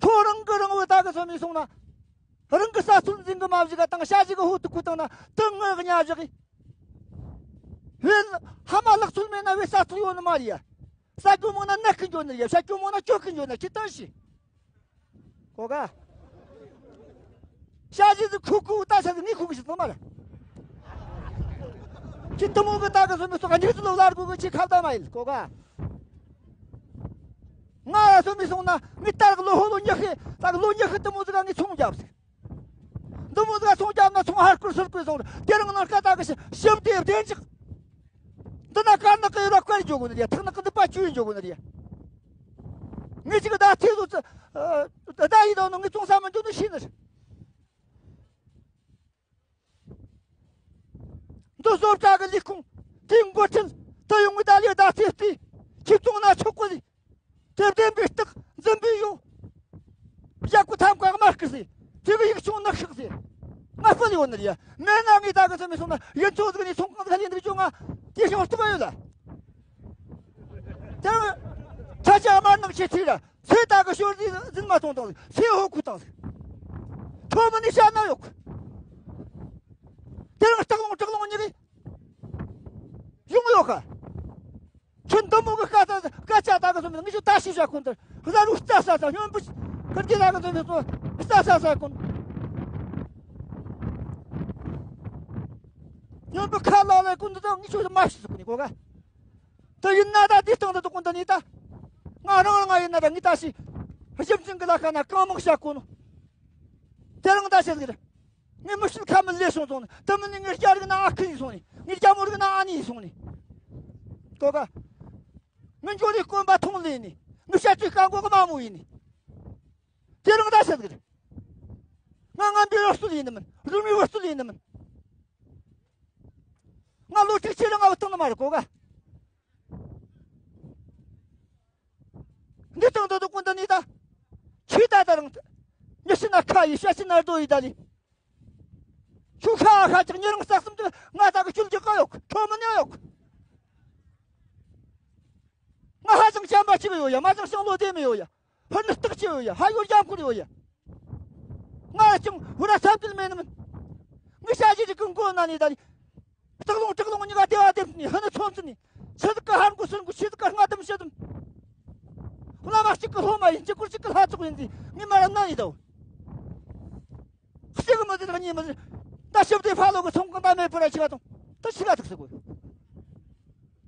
ཁྱོད་རང་གི་རང་བུ་ད་གི་ཚོ་མི་སོང་ན། རང་གི་ས་ཚུལ་འཛིན་གི་མ་བཞི་ག་དང་ཤ་བཞི་གི་ཧུ་ཏུ་ཁུ་དང་ན་དུ་ངི་གི་ཉ་བཞི་གི། བས་ཧ་མ་ལག་ཚུལ་མེད་ན་བས་ས་ཚུལ་ཡོད་ནི་མ་རེད་ཡ། ས་རྒྱུ་མོ་ན་ནག་གི་འཇོ་ནི་རེད་ཡ། ཤ་རྒྱུ་མོ་ན་ཅོ་གི་འཇོ་ན་ཁྱི་ཏང་ཤི། གོ་ག། ཤ་ཞིག་ཏུ་ཁུ་ཁུ་ད་ཤ་ཞིག་ནི་ཁུ་ཁུ་ཞིག་ཏུ་མ་རེད། ཁྱི་ཏུ་མོ་གི་ད་གི་སོ་མི་སོ་ག་འཇིག་ཏུ་ལོ་ལར་གུ་གི་ཁྱི་ཁ་ད་མ་ཡིན་གོ་ག། ང་ལ་སོ་མི་སོང་ན་ངི་ལྟར་གི་ལོ་ཧོ་ལོ་ཉི་ཤི་ད་གི་ལོ་ཉི་ཤི་ཏུ་མོ་ཟི་ག་ངི་ཚོང་རྒྱབ་ཟིག་ཏུ་མོ་ཟི་ག་ཚོང་རྒྱབ་ན་ཚོང་ཧར་ཀུར་སུར་ཀུར་སོང་དེ་རང་ནང་ཀ་ད་གི་ཞིབ་དེ་བདེན་ཅིག་འདི་ན་དཀར་ནག་གི་ཡོད་ར་དཀར་འཇོག་གོ་ནི་རེད། ཐག་ནག་གི་འདི་པ་བཅུ་ཡིན་འཇོག་གོ་ནི་རེད། ངས་ཅིག་ད་ཐེ་ཟོ་ཙི། ད་ཡིན་དང་ནོ་ངས་ཙོང་ས་མ་འཇོག་ནོ་ཤེས་ནི་རེད། འདི་བཟོ་གྲྭ་གི་ལས་ཁུངས་དེའི་འགོ་ཁྲིད་དུ་ཡོང་གི་ད་ལས་ད་ཐེ་སྟེ་ཁྱེད་ཙོང་ན་ཆོག་གོ་ལི། དེ་བདེན་པའི་རྟགས་འཛིན་པའི་ཡོད། ཡག་པོ་ཐམ་ཀ་དམར་ཁུ་ཟེ། དེ་གི་ཡིག་ཆུང་ནག་ཤག་ཟེ། ང་ཕུལ་ཡོད་ནི་རེད། མེད་ན་ངས་ད་གི་ཚོ་མི་སོང་ན་ཡིན་ཚོ་ཟིག་ནས་ཚོང་ཁང་ཟིག་ལས་འདུག་ཅུང་ང་དེ་ཤོང་ཐུབ་ཡོད་ལ། དེ་ཚ་ཅག་དམར་ནག་ཆེ་ཆེ་ར་ཚེ་ད་གི་ཤོར་ཟིག་འཛིན་མ་གཏོང་དང་ཚེ་ཧོ་ཁུ་དང་ཟིག་ཁྲོ་མི་ནི་ཤ་ན་ཡོད། དེ་རིང་སྟག་ལུང་བྲག་ལུང་གཉིས་ཀྱི་ཡོང་ཡོད་ག། ཁྱོད་འདི་མོ་གི་སྐད་ཆ་སྐད་ཆ་ད་གི་སོང་ནས་ངས་ཤོད་ད་ཤི་བྱ་ཁོ་འདི་བཟའ་རུ་རྩ་ས་ས་སྨྱོན་པོ་ཁར་གྱི་ད་གི་སོང་ནས་སོ་རྩ་ས་ས་ཁོ་སྨྱོན་པོ་ཁ་ལ་ལ་ཁོ་འདི་ད་ངས་ཤོད་མ་ཤི་ཟིག་ཁོ་ནས་གོ་ག། དེ་ཡིན་ན་ད་འདི་སྟེང་དུ་འདུག་གོ་འདི་ནི་ད་ང་རང་རང་ང་ཡིན་ན་ད་ངས་ད་ཤི་ཞིབ་འཛིན་གི་ལ་ཁ་ན་གང་མང་བྱ་ཁོ་ནོ་དེ་རང་ད་ཤི་ཟིག་རེད། ངས་མི་ཤེས་ཁ་མི་ལས་སོང་སོང་ནས་དེ་མིན་ནི་ངའི་རྒྱ་རིགས་ན་ཨ་ཁུ་ཡིན་སོང་ནས་ངའི་རྒྱ་མོ་རིགས་ན་ཨ་ནེ་ཡིན་སོང་ནས། གོ་ག། ངའི་འབྱོར་རིགས་དཀོན་པ་མཐོང་ལས་ནས་ངའི་བཤད་ཚོད་བཀའ་འགོག་གི་མ་མོ་ཡིན་ནས། དེ་རང་ད་བཤད་གི་རེད། ང་ངན་པའི་རོ་སྟོད་ཡིན་ནི་མིན། རུ་མའི་རོ་སྟོད་ཡིན་ནི་མིན། ང་ལོ་དྲུག་ཅུ་རིང་ང་བུད་བཏང་ནི་མ་རེད་གོ་ག། འདི་དང་དོ་དོ་ཀུན་ད་ནི་ད། ཆུ་ད་ད་རང་། ཉི་ཤུ་ན་ཁ་ཡི་ཤ་ཤི་ན་རྡོ་ཡི་ད་ལི། ཆུ་ཁ་ཁ་ཅིག་ཉི་རང་ས་གསུམ་དུ་ང་ད་གི་ཆུ་ལ་ཅི་ག་ཡོད་ཁྲོ་མི་ཉོ་ཡོད། ང་ཧ་ཅང་བྱམས་པ་ཅིག་ཡོད་ཡ། མ་ཅང་ཞང་ལོ་དེ་མི་ཡོད་ཡ། ཧུར་ནི་སྟག་ཅིག་ཡོད་ཡ། ཧ་ཡོད་རྒྱ་མཁུར་ཡོད་ཡ། ང་ཅང་ཧུ་ར་ས་འདུལ་མེད་ནི་མིན། ངི་ཤ་ཞི་ཅིག་གི་མགོ་ན་ནི་ད་ནི། སྟག་ལུང་སྟག་ལུང་གཉིས་ཀ་དེ་བ་དེབ་ནི་ཧ་ནི་ཚོམ་ཚུ་ནི། ཆི་ཟིག་གི་ཧར་མགོ་སུན་གོ་ཆི་ཟིག་གི་སྔ་དམ་ཕྱི་དམ། བླ་མ་གཅིག་གི་སློབ་མ་ཡིན་གཅིག་གུར་གཅིག་གི་ལྷ་ཚོགས་ཡིན་ཟིག་ངི་མ་ར་ན་ཡི་དོ། གཅིག་གི་མི་ཟིག་གཉིས་མི་ཟིག་ད་ཞིབ་དེ་ཕ་ལོ་གི་ཚོང་ཁང་ད་མེད་པོ་ར་ཆི་ག་དང་ད་ཆི་ག་ཐུག་ཟིག་གོ།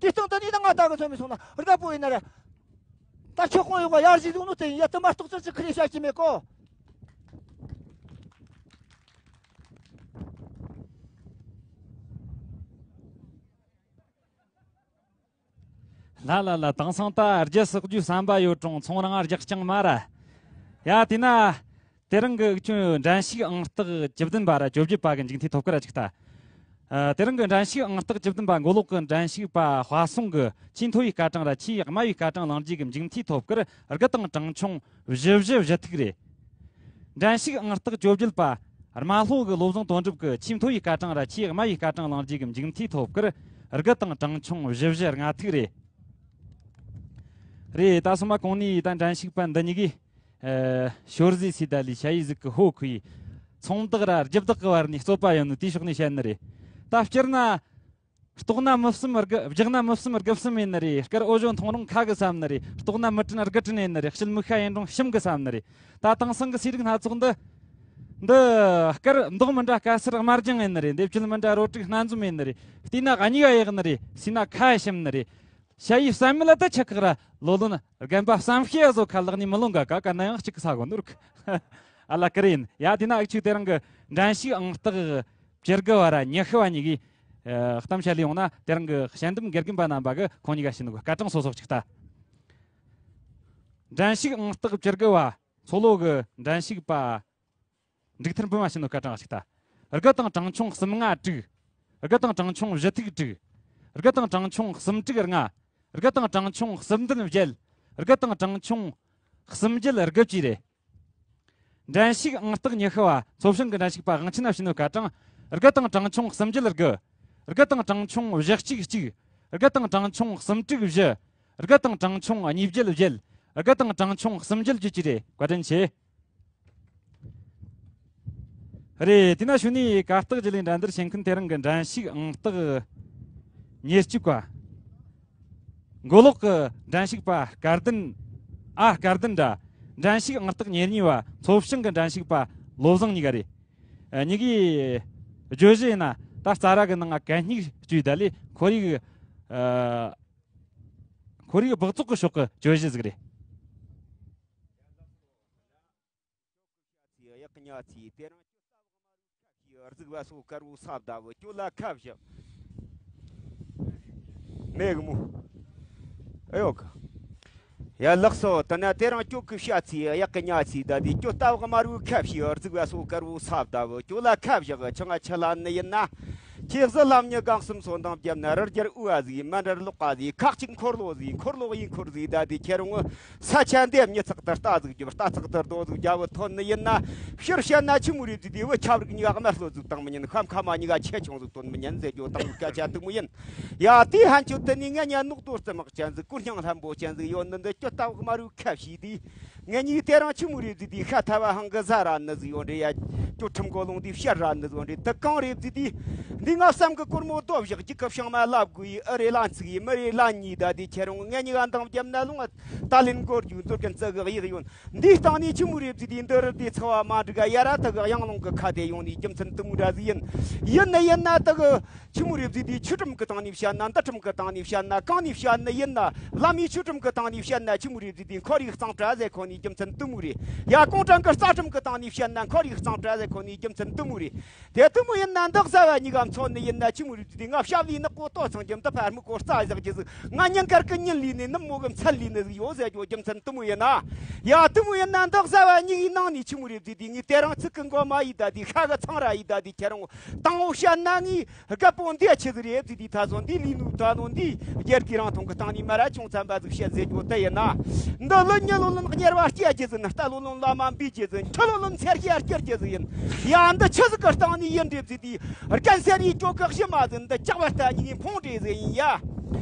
དེ་སྟོང་ད་ནི་ད་ང་ད་གི་ཚོ་མི་སོང་ན་ར་པོ་ཡིན་ན་ར། ད་ཆོག་གོ་ཡོད་ག་ཡར་ཞིག་ཡོང་ནོ་དེ་ཡིན་ཡ་དུ་མ་གཏོགས་ཚོད་ཅིག་ཁི་རེ་བཤད་ཀྱི་མེད་གོ། ལ་ལ་ལ། དེང་སང་ད་རྒྱུ་བསགས་རྒྱུའི་བསམ་པ་ཡོད་རུང་ཚོང་རང་རྒྱག་རྐྱང་མ་ར། ཡ་དེ་ན། དེ་རིང་གི་ཁྱོད་འགྲན་ཞུགས་ཨང་རྟགས་བཅུ་བདུན་པ་ར་བཅོ་བརྒྱད་པ་གི་མཇུག་མཐའི་ཐོབ་སྐར་ར་ཅིག་ལྟ། ཨ། དེ་རིང་གི་འགྲན་ཞུགས་ཨང་རྟགས་བཅུ་བདུན་པ་མགོ་ལོག་གི་འགྲན་ཞུགས་པ་དཔའ་སྲུང་གི་ཆེས་མཐོ་བའི་སྐར་གྲངས་ར་ཆེས་དམའ་བའི་སྐར་གྲངས་བླངས་རྗེས་ཀྱི་མཇུག་མཐའི་ཐོབ་སྐར་དགུ་དང་གྲངས་ཆུང་བཞི་བཞི་བཞི་ཐིག་རེད། འགྲན་ཞུགས་ཨང་རྟགས་བཅོ་བརྒྱད་པ་རྨ་ལྷོ་གི་བློ་བཟང་དོན་གྲུབ་ཀྱི་ཆེས་མཐོ་བའི་སྐར་གྲངས་ར་ཆེས་དམའ་བའི་སྐར་གྲངས་བླངས་རྗེས་ཀྱི་མཇུག་མཐའི་ཐོབ་སྐར་དགུ་དང་གྲངས་ཆུང་བཞི་བཞི་ལྔ་ཐིག་རེད། རེད། ད་སོ་མ་གོང་ནས་ད་འགྲན་ཞུགས་པ་འདི་གཉིས་ཀྱིས། ཨ། ཞོར་ཟས་སི་ད་ལི་ཤ་ཡི་ཟིག་གི་ཧོ་ཁུ་ཡི། ཚོང་བདག་ར་རྒྱུ་བདག་གི་བར་ནས་རྩོད་པ་ཡོད་ནོ་དེའི་ཕྱོགས་ནས་བཤད་ནི་རེད། ད་སྤྱིར་ན། ལྟོགས་ན་མི་བསམ་རྒུ། བརྒྱགས་ན་མི་བསམ་རྒུ་བསམ་ཡིན་ནི་རེད། དཀར་འོ་ཞོ་འཐུང་རུང་ཁ་གི་བསམ་ནི་རེད། ལྟོགས་ན་མི་དྲན་རྒུ་དྲན་ཡིན་ནི་རེད། ཞིལ་མིག་ཤ་ཡིན་རུང་ཞིམ་གི་བསམ་ནི་རེད། ད་དེང་སང་གི་ཟས་རིགས་སྣ་ཚོགས་འདི། འདི་དཀར་མདོག་མི་འདྲ་དཀར་སེར་དམར་ལྗང་ཡིན་ནི་རེད། འདེབས་ཆུ་མི་འདྲ་རོ་དྲུག་སྣ་འཛོམས་ཡིན་ནི་རེད། བལྟས་ན་གཉིས་ཀ་ཡག་ནི་རེད། ཟོས་ན་ཁ་ཞིམ་ནི་རེད། ཤ་ཡི་བསམ་མེད་ལ་ད་ཆ་ཁག་ར་ལོ་ལོན་རྒན་པ་བསམ་ཤེས་བཟོ་ཁ་ལག་ནི་མི་ལོང་ག་ག་ག་ན་ཡང་གཅིག་གི་ས་གོ་ནོར་གི། ཨ་ལ་ཀི་རེ་ཡིན། ཡ་དེ་ན་ཨུ་ཆུ་དེ་རིང་གི་འགྲན་ཞུགས་ཨང་རྟགས་བཅུ་དགུ་བ་ར་ཉི་ཤུ་བ་གཉིས་ཀྱི་ཨ་གཏམ་བཤད་ལས་ཡོང་ན། དེ་རིང་གི་དཔྱད་འདེམས་དགེ་རྒན་པ་རྣམ་པ་གི་ཁོང་གཉིས་ཀ་ཤི་ནུ་གི་སྐར་གྲངས་སོ་སོ་གཅིག་ལྟ། འགྲན་ཞུགས་ཨང་རྟགས་བཅུ་དགུ་བ་མཚོ་ལྷོ་གི་འགྲན་ཞུགས་པ། འབྲུག་ཐར་འབུམ་མ་ཕྱིན་ནོ་སྐར་གྲངས་ཤིག་ལྟ། དགུ་དང་གྲངས་ཆུང་གསུམ་ལྔ་དྲུག་དགུ་དང་གྲངས་ཆུང་བཞི་ཐིག་དྲུག་དགུ་དང་གྲངས་ཆུང་གསུམ་དྲུག་ལྔ། དགུ་དང་གྲངས་ཆུང་གསུམ་བདུན་བརྒྱད། དགུ་དང་གྲངས་ཆུང་གསུམ་བརྒྱད་དགུ་བཅས་རེད། འགྲན་ཞུགས་ཨང་རྟགས་ཉི་ཤུ་བ་ཚོ་བྱང་གི་འགྲན་ཞུགས་པ་དབང་ཆེན་ན་ཕྱིན་ནོ་སྐར་གྲངས། དགུ་དང་གྲངས་ཆུང་གསུམ་བརྒྱད་དགུ། དགུ་དང་གྲངས་ཆུང་བཞི་གཅིག་གཅིག་དགུ་དང་གྲངས་ཆུང་གསུམ་དྲུག་བཞི། དགུ་དང་གྲངས་ཆུང་གཉིས་བརྒྱད་བརྒྱད། དགུ་དང་གྲངས་ཆུང་གསུམ་བརྒྱད་བརྒྱད་ཅེས་རེད། བཀའ་དྲིན་ཆེ། རེད། དེ་ན་ཞུ་ནས་གར་སྟེགས་བརྒྱུད་ལས་འགྲན་བསྡུར་བྱེད་མཁན་དེ་རིང་གི་འགྲན་ཞུགས་ཨང་རྟགས་ཉེར་གཅིག་པ། མགོ་ལོག་གི་འགྲན་ཞུགས་པ་སྐལ་ལྡན། ཨ་སྐལ་ལྡན་འདྲ། འགྲན་ཞུགས་ཨང་རྟགས་ཉེར་གཉིས་པ་མཚོ་བྱང་གི་འགྲན་ཞུགས་པ་བློ་བཟང་གཉིས་ཀ་རེད། ཨ་གཉིས་ཀའི་བརྗོད་གཞི་ཡིན་ན་ད་རྩྭ་ར་གི་ནང་ང་གད་སྙིགས་བཅོས་ད་ལས་ཁོར་ཡུག་ཨ་ཁོར་ཡུག་སྦགས་བཙོག་གི་ཕྱོགས་ཀྱི་བརྗོད་གཞི་ཟིག་རེད། ཚེ་གཡག་ཉ་ཚེ་དེ་རིང་ཁྱོད་རྩྭ་བག་མ་རུ་ཁ་ཤས་རྫིག་བ་སོ་དཀར་བོ་ས་བདའ་བོ་ཁྱོད་ལ་ཁ་བཞག་མེད་གི་མོ། ཨེ་ཡོད་གི། ཡ་ལགས་སོ། དེ་ན་དེ་རིང་ཁྱོད་ཀྱི་ཤ་ཚེ་གཡག་གི་ཉ་ཚེ་ད་དེ་ཁྱོད་རྩྭ་བག་མ་རུ་ཁ་ཤས་རྫིག་བ་སོ་དཀར་བོ་ས་བདའ་བོ་ཁྱོད་ལ་ཁ་བཞག་ཆང་ང་ཆི་ལ་ནི་ཡིན་ན། ཁྱེད་གཟི་ལམ་ཉི་གང་གསུམ་སོ་འདང་བརྒྱབ་ན་རི་རྒྱལ་ཨུ་བ་ཟིག་མ་འདྲར་ལོག་པ་ཟིག་ཁག་ཅིག་འཁོར་ལོ་ཟིག་འཁོར་ལོ་ཡིན་འཁོར་ཟིག་ད་དེ་ཁྱེད་རང་ས་ཆ་འདེབས་མྱི་ཚག་ཏུ་རྟ་ཟིག་རྒྱུ་རྟ་ཚག་ཏུ་རྡོ་ཟིག་རྒྱ་བུ་ཐོན་ནི་ཡིན་ན། ཕྱིར་བཤད་ན་ཆི་མོ་རེད་ཟིག་དེ་བུ་ཆབ་རིགས་གཉིས་ཀ་དམར་ལྷོ་ཟིག་བཏང་མི་ཉན། ཁམ་ཁ་མ་གཉིས་ཀ་ཆེ་ཆུང་ཟིག་བཏོན་མི་ཉན་ཟེར་རྒྱུ་དང་སྐད་ཆ་དེ་མོ་ཡིན། ཡ་དེ་ཧན་ཆུ་དེ་ནི་ངས་ཉན་ནོག་དོ་རྩི་མག་ཅན་ཟིག་གུར་སྙིང་ལྷམ་པོ་ཅན་ཟིག་ཡོད་ནི་འདི་ཁྱོད་རྩྭ་བག་མ་རུ་ཁ་ཤས་དེ། ངེད་གཉིས་དེ་རིང་ཆི་མོ་རེད་ཟིག་དེ་ཤ་ཐལ་བ་ཧང་གི་ཟ་ར་ནི་ཟིག་ཡོད་རེད་ཡ། ཁྱོད་ཁྲིམས་གོ་ལོང་དེ་བཤད་ར་ནི་ཟིག་ཡོད་རེད། དེ་གང་རེད་ཟིག་དེ། འདི་ང་བསམ་གི་སྒོར་མོ་རྡོ་བཞག་རྒྱུ་གི་བྱང་མ་ལབ་དགོས་ཡི། ཨ་རེ་ལ་ཚིག་ཡི་མི་རེ་ལ་ཉིས་ད་དེ་ཁྱེད་རང་ངེད་གཉིས་ཀ་འདང་བརྒྱབ་ན་ལུང་ད་ལན་སྒོར་རྒྱུག་མཛོད་ཀན་ཙི་གི་གཡག་ཡོད། འདིའི་སྟེང་ནས་ཆི་མོ་རེད་ཟིག་དེ་འདི་རི་དེ་ཚ་བ་མ་འགྲིག་ག་ཡ་ར་དེ་གི་གཡང་ལུང་གི་ཁ་དེ་ཡོང་ནས་རྒྱུ་མཚན་དེ་མོ་འདྲ་ཟིག་ཡིན། ཡིན་ནི་ཡིན་ན་དེ་གི། ཆི་མོ་རེད་ཟིག་དེ་ཆོས་ཁྲིམས་ཀྱི་སྟེང་ནས་བཤད་ན། འདུལ་ཁྲིམས་ཀྱི་སྟེང་ནས་བཤད་ན། གང་ནས་བཤད་ནི་ཡིན་ན། བླ་མའི་ཆོས་ཁྲིམས་ཀྱི་སྟེང་ནས་བཤད་ན་ཆི་མོ་རེད་ཟིག་དེ་ཁོར་ཡུག་གཙང་སྦྲ་ཟེར་ཁོ་ནས་རྒྱུ་མཚན་དེ་མོ་རེད། ཡ་གུང་ཁྲན་གྱི་རྩ་ཁྲིམས་ཀྱི་སྟེང་ནས་བཤད་ན་ཁོར་ཡུག་གཙང་སྦྲ་ཟེར་ཁོ་ནས་རྒྱུ་མཚན་དེ་མོ་རེད། དེ་དེ་མོ་ཡིན་ན་འདི་བཟའ་བ་གཉིས་ཀ་མཚོན་ནི་ཡིན་ན་ཆི་མོ་རེད་ཟིག་དེ། ང་ཞབས་ལས་ནག་པོ་ལྟོ་ཚང་རྒྱུ་འདི་ཕར་མི་གོ་རྩ་བཞག་རྒྱུ་ཟིག་ང་ཉིན་དཀར་གི་ཉིན་ལས་ནས་ནུབ་མོ་གི་མཚན་ལས་ནི་ཟིག་ཡོད་ཟེར་རྒྱུ་རྒྱུ་མཚན་དེ་མོ་ཡིན་ན། ཡ་དེ་མོ་ཡིན་ན་འདི་བཟའ་བ་གཉིས་ཀའི་ནང་ནས་ཆི་མོ་རེད་ཟིག་དེ་ངས་དེ་རིང་ཚིག་གི་མགོ་མ་ཡིས་ད་དེ་ཤ་གི་ཚང་ར་ཡིས་ད་དེ་ཁྱེད་རང་དང་བོ་བཤད་ན་ངས། རྒད་པོ་འདི་ཆི་ཟིག་རེད་ཟེར་དུས་ད་སོ་འདི་ལས་ནུ་ད་ནོ་འདི་རྒྱལ་གྱི་རང་མཐོང་གི་སྟེང་ནས་མ་ར་ཆུང་ཙམ་པ་ཟིག་བཤད་ཟེར་རྒྱུ་དེ་ཡིན་ན། འདི་ལོ་ཉི་ལོ་ལོན་གཉེར་བ་སྐྱེ་རྒྱུ་ཟིན། རྟ་ལོ་ལོན་བླ་མ་འབུལ་རྒྱུ་ཟིན། ཆུ་ལོ་ལོན་ཚེར་ཤ་སྐྱུར་རྒྱུ་ཟིག་ཡིན། ཡ་འདི་ཆི་ཟིག་གི་སྟེང་ནས་ཡིན་རེད་ཟེར་དུས། རྒན་སེར་ཡིས་ཅོ་གི་གཞི་མ་ཟིན། འདི་ལྕགས་པ་རྟ་གཉིས་ཕུང་འདྲེ་ཟིག་ཡིན་ཡ།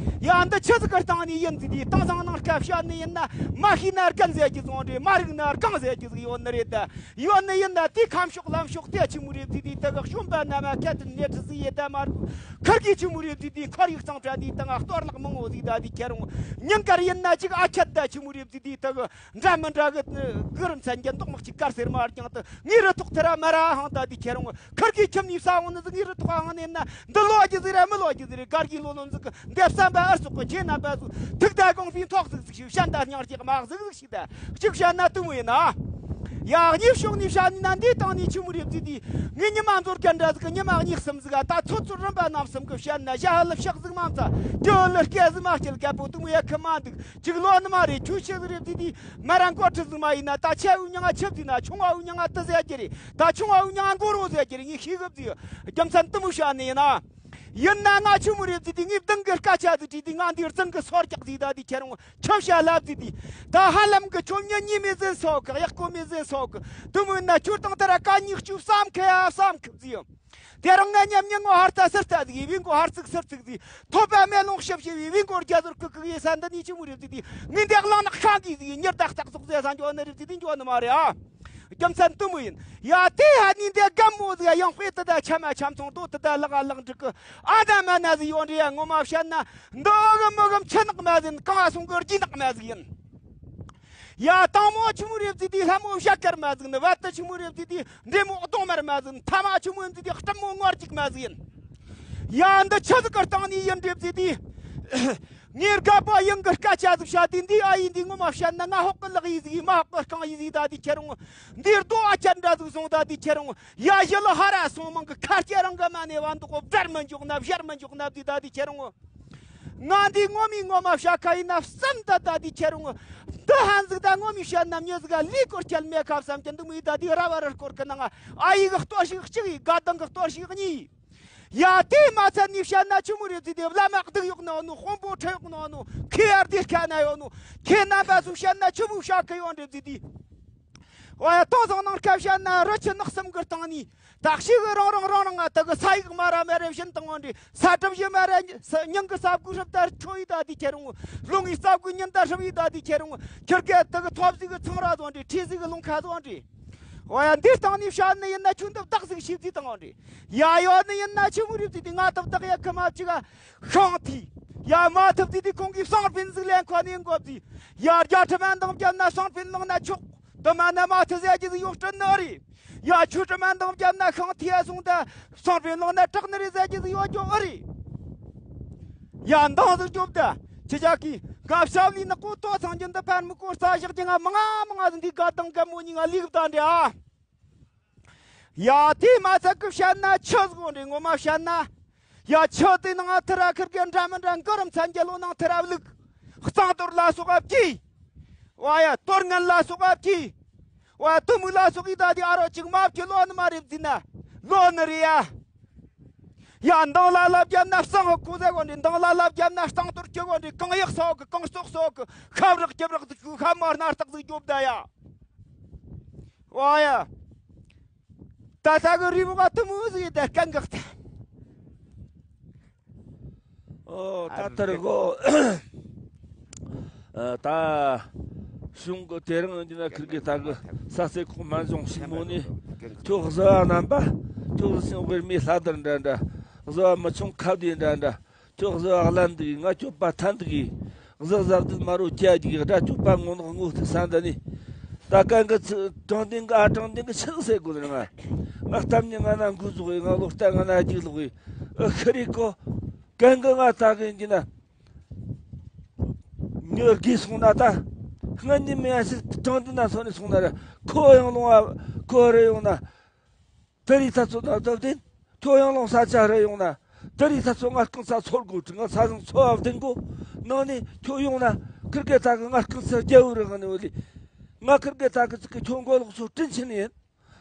ཡ་འདི་ཆི་ཟིག་གི་སྟེང་ནས་ཡིན་ཟེར་དུས། དེང་སང་ནང་སྐབས་བཤད་ནི་ཡིན་ན། མ་ཤེས་ན་རྒན་ཟེར་རྒྱུ་ཟིག་ཡོད་རེད། མ་རིག་ན་རྐང་ཟེར་རྒྱུ་ཟིག་ཡོད་ནི་རེད་ད། ཡོད་ནི་ཡིན་ན་དེ་ཁམས་ཕྱོགས་ལམ་ཕྱོགས་དེ་ཆི་མོ་རེད་ཟེར་དུས། དེ་གི་བྱོན་པ་རྣམས་ཁ་ཏོན་ནེ་ཁྲི་ཟིག་ཡེ་ད་མ་རུ་ཁར་གི་ཆི་མོ་རེད་ཟེར་དུས། ཁོར་ཡུག་གཙང་སྦྲ་འདི་དང་གཏོར་བརླག་མང་བོ་ཟིག་ད་དེ་ཁྱེད་རང་ཉིན་དཀར་ཡིན་ན་ཅིག་ཨ་ཁད་ད་ཆི་མོ་རེད་ཟེར་དུས། དེ་གི་འདྲ་མི་འདྲ་གི་གུ་རུ་མཚན་གྱི་མདོག་མི་གཅིག་དཀར་སེར་དམར་རྐྱང་དུ་ངའི་རུ་ཐོག་ཐེ་ར་མ་ར་ཧང་ད་དེ་ཁྱེད་རང་ཁར་གི་ཁྱིམ་ནས་ས་འོང་ནི་ཟིག་ངའི་རུ་ཐོག་ཧང་ནི་ཡིན་ན། འདི་ལོ་རྒྱུ་ཟིག་ར་མི་ལོ་རྒྱུ་ཟིག་རེད། གར་གི་ལོ་ལོན་ཟིག་གི་འདེབས་བསམ་པ་ཨར་སོག་གི་ཁྱེད་རྣམ་པ་ཟིག་ཐུག་ད་གོང་ཕིན་ཐོག་ཟིག་ཟིག་ཞིག་བཤད་ད་སྙིང་རྗེ་མ་ཟིག་ཟིག་ཞིག་ད་གཅིག་བཤད་ན་དུ་མོ་ཡིན་ན། ཡ། གཉིས་ཕྱོགས་ནས་བཤད་ནས་ན། འདིའི་སྟེང་ནས་ཆི་མོ་རེད་ཟེར་དུས། ངས་ཉི་མ་འཛོར་ག་འདྲ་ཟིག་གི། ཉི་མ་གཉིས་གསུམ་ཟིག་ག་ད་ཚོད་ཚོད་རིམ་པ་རྣམ་གསུམ་གི་བཤད་ན། ཞྭ་ཧ་ལ་ཕྱག་ཟིག་མ་འཚལ། གྲི་ཧ་ལ་སྐེ་ཟིག་མ་བསྐྱིལ། རྒད་པོ་དེ་མོ་ཡ་ཁི་མ་འདུག་ཅིག་ལོ་ནི་མ་རེད། ཁྱོད་ཆི་ཟིག་རེད་ཟེར་དུས། མ་ར་མགོ་ཁྲི་ཟིག་མ་ཡིན་ན། ད་ཆེ་བོའི་མྱིང་ང་ཆི་ཟེར་ན། ཆུང་བ་བོའི་མྱིང་ང་དི་ཟེར་རྒྱུ་རེད། ད་ཆུང་བ་བོའི་མྱིང་ང་མགོ་རོ་ཟེར་རྒྱུ་རེད། ངས་ཤེས་གི་ཟིག་རྒྱུ་མཚན་དེ་མོ་བཤད་ནི་ཡིན་ན། ཡིན་ན་ང་ཆི་མོ་རེད་ཟེར་དུས། ངས་བདུན་གི་སྐད་ཆ་ཟིག་དྲིས་དུས། ང་འདིར་རྫུན་གི་སོ་རྒྱག་ཟིག་ད་དུས་ཁྱེད་རང་ཆི་བཤད་ལབ་ཟེར་དུས། ད་ཧ་ལམ་གི་ཁྱོད་མྱི་ཉེས་མེད་ཟིན་སོག་གི། གཡག་ཀོ་མེད་ཟིན་སོག་གི། དེ་མོ་ཡིན་ན་ཁྱོད་དང་དེ་ར་གད་སྙིགས་ཆུ་བསམ་ཁི་ཡ་བསམ་ཁི་ཟིག་ཡིན། དེ་རིང་ང་མཉམ་ཉིན་ངོ་ཧར་ཚ་སིར་ཚ་ཟིག་ཡིན། བི་མགོ་ཧར་ཚིག་སིར་ཚིག་ཟིག་ཐོད་པ་མེ་ལོང་ཞིབ་ཞིབ་ཡིན། བི་མགོ་རྒྱ་ཟོར་ཀི་ཀི་ཡེ་ས་འདི་ནས་ཆི་མོ་རེད་ཟེར་དུས། ངས་འདི་གླང་ནག་ཤང་གི་ཟིག་ཡིན། ཉི་ཟླ་སྟག་ཟོག་ཟེ་ས་འཇོག་ནི་རེད་ཟེར་དུས། འཇོག་ནི་མ་རེད་ཨ། རྒྱུ་མཚན་དེ་མོ་ཡིན། ཡ། དེ་ཧ་ནི་འདི་རྒན་མོ་ཟིག་ཡང་དཔེ་དེ་ད་ཆ་མ་ཆ་མཚུངས་དོ། དེ་ད་ལག་ལག་འགྲིག་གི་ཨ་ད་མ་ན་ཟིག་ཡོད་འདྲི་ཡ། ངོ་མ་བཤད་ན་འདི་གི་མི་གི་ཆུ་ནག་མ་ཟིག་ཡིན། གང་སོང་གི་རྒྱུ་ནག་མ་ཟིག་ཡིན། ཡ། དང་མོ་ཆི་མོ་རེད་ཟེར་དུས། ལྷ་མོ་བྱ་དཀར་མ་ཟིག་ཡིན། བ་དི་ཆི་མོ་རེད་ཟེར་དུས། འདྲེ་མོ་གདོང་དམར་མ་ཟིག་ཡིན། ཐ་མ་ཆི་མོ་ཡིན་ཟེར་དུས། སྤྲིན་མོ་ངོ་གཅིག་མ་ཟིག་ཡིན། ཡ། འདི་ཆི་ཟིག་གི་སྟེང་ནས་ཡིན་རེད་ཟེར་དུས། ངའི་རྒད་པོ་ཡིན་གི་སྐད་ཆ་ཟིག་བཤད་དུས། འདི་ཨ་ཡེ་འདི་ངོ་མ་བཤད་ན། ང་ཧོག་གི་ལག་ཡེ་ཟིག་ཡིན། མ་ཧོག་གི་རྐང་ཡེ་ཟིག་ད་དུས་ཁྱེད་རང་། འདིར་རྡོ་ཨ་ཅན་འདྲ་ཟིག་སོང་ད་དུས་ཁྱེད་རང་། ཡ། ཞི་ལི་ཧ་ར་སོང་མང་གི་ཁ་སྐྱེ་རང་གི་མ་ནས་བ་འདུག་གོ་བར་མི་འཇོག་ན་བཞར་མི་འཇོག་ན་དུས་ད་དུས་ཁྱེད་རང་། ང་འདི་ངོ་མའི་ངོ་མ་བཤད་ཁ་ཡིན་ན་བསམ་ད་ད་དུས་ཁྱེད་རང་། འདི་ཧན་ཟིག་ད་ངོ་མའི་བཤད་ན་མྱི་ཟིག་ག་ལུས་སྐོར་སྐྱལ་མེད་ཁ་བསམ་གྱི་འདུག་མི་ད་དུས་ར་བ་ར་སྐོར་གི་ནང་ང་ཨ་ཡེ་གི་གཏོར་བཤིག་གཅིག་ཡིན། དགའ་ལྡང་གི་གཏོར་བཤིག་གཉིས་ཡིན། ཡ། དེ་མ་ཚད་ནས་བཤད་ན་ཆི་མོ་རེད་ཟེར་དུས། བླ་མ་སྡུག་ཡོག་ནོ་ནོ། དཔོན་པོ་ཁྲི་ཡོག་ནོ་ནོ། ཁེ་ཡར་དེ་ཁ་ན་ཡོད་ནོ། ཁེ་རྣམ་པ་ཚོ་བཤད་ན་ཆི་མོ་བཤད་གི་ཡོད་རེད་ཟེར་དུས། ཨོ་ཡ། དེང་སང་ནང་སྐབས་བཤད་ན་རི་ཆུ་ནགས་གསུམ་གི་སྟེང་ནས་ད་ཞིག་རང་རང་རང་རང་ང་དེ་གི་ས་ཡིག་མ་ར་མེ་རེ་བཞིན་དང་འོང་འདྲི། ས་གྲུ་བཞི་མ་ར་ཉི་ཉིན་གི་ས་བགོས་ཧྲིབ་ལྟར་ཁྱོ་ཡི་ད་དུས་ཁྱེད་རང་། ལོ་ངའི་ས་བགོས་ཉིན་ལྟར་ཧྲིབ་ཡི་ད་དུས་ཁྱེད་རང་། ཁྱེད་ཀས་དེ་གི་ཐོབ་ཟིག་གི་ཚང་ར་བཟོ་འདྲི། ཁྲི་ཟིག་གི་ལུང་ཁ་བཟོ་འདྲི། ཨོ་ཡ། འདིའི་སྟེང་ནས་བཤད་ནི་ཡིན་ན་ཁྱོད་འདི་བདག་ཟིག་ཤེས་ཚིག་དང་འདྲི། ཡ། ཡོད་ནི་ཡིན་ན་ཆི་མོ་རེད་ཟེར་དུས། ང་ད་བདག་ཡ་ཁི་མ་ཅིག་ག་ཤང་ཐི། ཡ། མ་ཐུབ་ཟེར་དུས་ཁོང་གིས་བསང་ཕིན་ཟིག་ལེན་ཁོ་ནས་འགོ་བཟི། ཡ། རྒྱ་ཁྲི་མན་དང་བརྒྱབ་ན་བསང་ཕིན་ལངས་ན་ཆོག་དེ་མ་ན་མ་ཐུབ་ཟེར་གྱི་ཟིག་ཡོད་སྲིད་ནི་རེད། ཡ། ཆུ་ཁྲི་མན་དང་བརྒྱབ་ན་ཤང་ཐི་ཡ་སོང་ད་བསང་ཕིན་ལངས་ན་དྲག་ནི་རེད་ཟེར་གྱི་ཟིག་ཡོད་རྒྱུ་ཨེ་རེད། ཡ། འདང་ཟིག་རྒྱོབ་ད། ཁྱེད་ཅག་གིས་ང་ཞབས་ལས་ནག་པོ་ཏོ་ཚང་གྱི་འདི་ཕན་མི་སྐོར་ས་བཞག་གྱི། ང་མང་ང་མང་ང་ཟིག་འདི་དགའ་དང་དགའ་མོ་གཉིས་ང་ལུས་གི་བཏང་འདྲ་ཨ། ཡ། དེ་མ་ཚད་གི་བཤད་ན་ཆུ་ཟིག་འདྲི། ངོ་མ་བཤད་ན། ཡ། ཆུ་དེ་ནང་ཐི་ར་ཁིར་གི་འདྲ་མི་འདྲ་འགུ་རུ་མཚན་རྒྱལ་ལོ་ནང་ཐི་ར་བླུག་གཙང་གཏོར་ལ་སོགས་པ་བགྱིས། ཝ་ཡ། གཏོར་ངན་ལ་སོགས་པ་བགྱིས། ཝ་ཡ། དུ་མུ་ལ་སོགས་ཡི་ད་དེ་ཨ་རོ་ཅིག་མ་བགྱིས་ལོ་ནི་མ་རེད་ཟེར་ན་ལོ་ནི་རེད་ཡ། ཡ། འདང་ལ་ལབ་རྒྱབ་ན་བསང་ཧོ་ཁུ་ཟེ་གོ་འདྲི། འདང་ལ་ལབ་རྒྱབ་ན་བསང་གཏོར་ཁྱི་གོ་འདྲི། གང་ཡག་སོག་གི་གང་སོག་སོག་གི་ཤབ་རག་རྒྱབ་རག་ཟིག་ཤུ་ཤ་མ་སྣ་སྟག་ཟིག་རྒྱོབ་ད་ཡ། ཝ་ཡ། ད་ལྟ་གི་རི་མོ་ག་དུ་མོ་ཟིག་ཡིན་ད་རྐང་འགག་ད། ཨོ། ད་ལྟར་གོ། ཨ། ད་གཞུང་གི་དེ་རིང་འདི་ན་ཁིར་གི་ད་གི་ས་སེ་ཁོག་མ་འབྱུང་ཞིག་མོ་ནི། ཁྱོད་གཟུ་བ་རྣམ་པ། ཁྱོད་གཟུ་ཞིང་དབུས་མའི་ལྷ་དར་འདྲ་འདྲ། གཟུ་བ་མི་ཆུང་ཁ་བདེ་འདྲ་འདྲ། ཁྱོད་གཟུ་བ་གླ་འདུག་ང་སྐྱོབ་པ་ཐན་འདུག་གཟུགས་གཟབ་འདུག་མ་རུ་ཁྱ་རྒྱུག་དགྲ་སྐྱོབ་པ་ངོ་ནག་ངོ་ཐུག་ས་འདི་ནི། ད་གན་གི་ཚི་དྲང་བདེན་གི་ཨ། དྲང་བདེན་གི་ཆི་ཟེར་དགོས་ནི། ང་ང་གཏམ་ནི་ང་ན་འགུ་ཟུག་ཡི། ང་ལོ་རྟ་ང་ན་རྒྱུག་ལོག་ཡི། ཨ། ཤི་རི་ཀོ། གན་གི་ང་ད་གི་འདི་ན་ཉོ་དགོས་སོང་ན། ད་སྔ་ཉིན་མེད་ཡ་ཞིག་དྲང་བདེན་ན་སོང་ནས་སོང་ན་ར། ཁོ་ཡང་ལོང་བ་ཁོ་རེ་ཡོང་ན། དེ་རིགས་ཐ་ཚོ་ན་སྟབས་བདེན། ཁྱོད་ཡང་ལོང་ས་ཆ་རེ་ཡོང་ན། དེ་རིགས་ཐ་ཚོ་ང་རྐང་ས་ཚོར་དགོས་དྲི། ང་ས་ཞིང་ཚོ་བ་བདེན་གོ། ནང་ནས་ཁྱོད་ཡོང་ན་ཁིར་གེ་ད་གི་ང་རྐང་ས་རྒྱལ་བོ་རེ་ང་ནས་བ་ལི། ང་ཁིར་གེ་ད་གི་ཅིག་གི་ཁྱོད་མགོ་ལོག་ཚོ་དྲིན་ཆེན་ཡིན།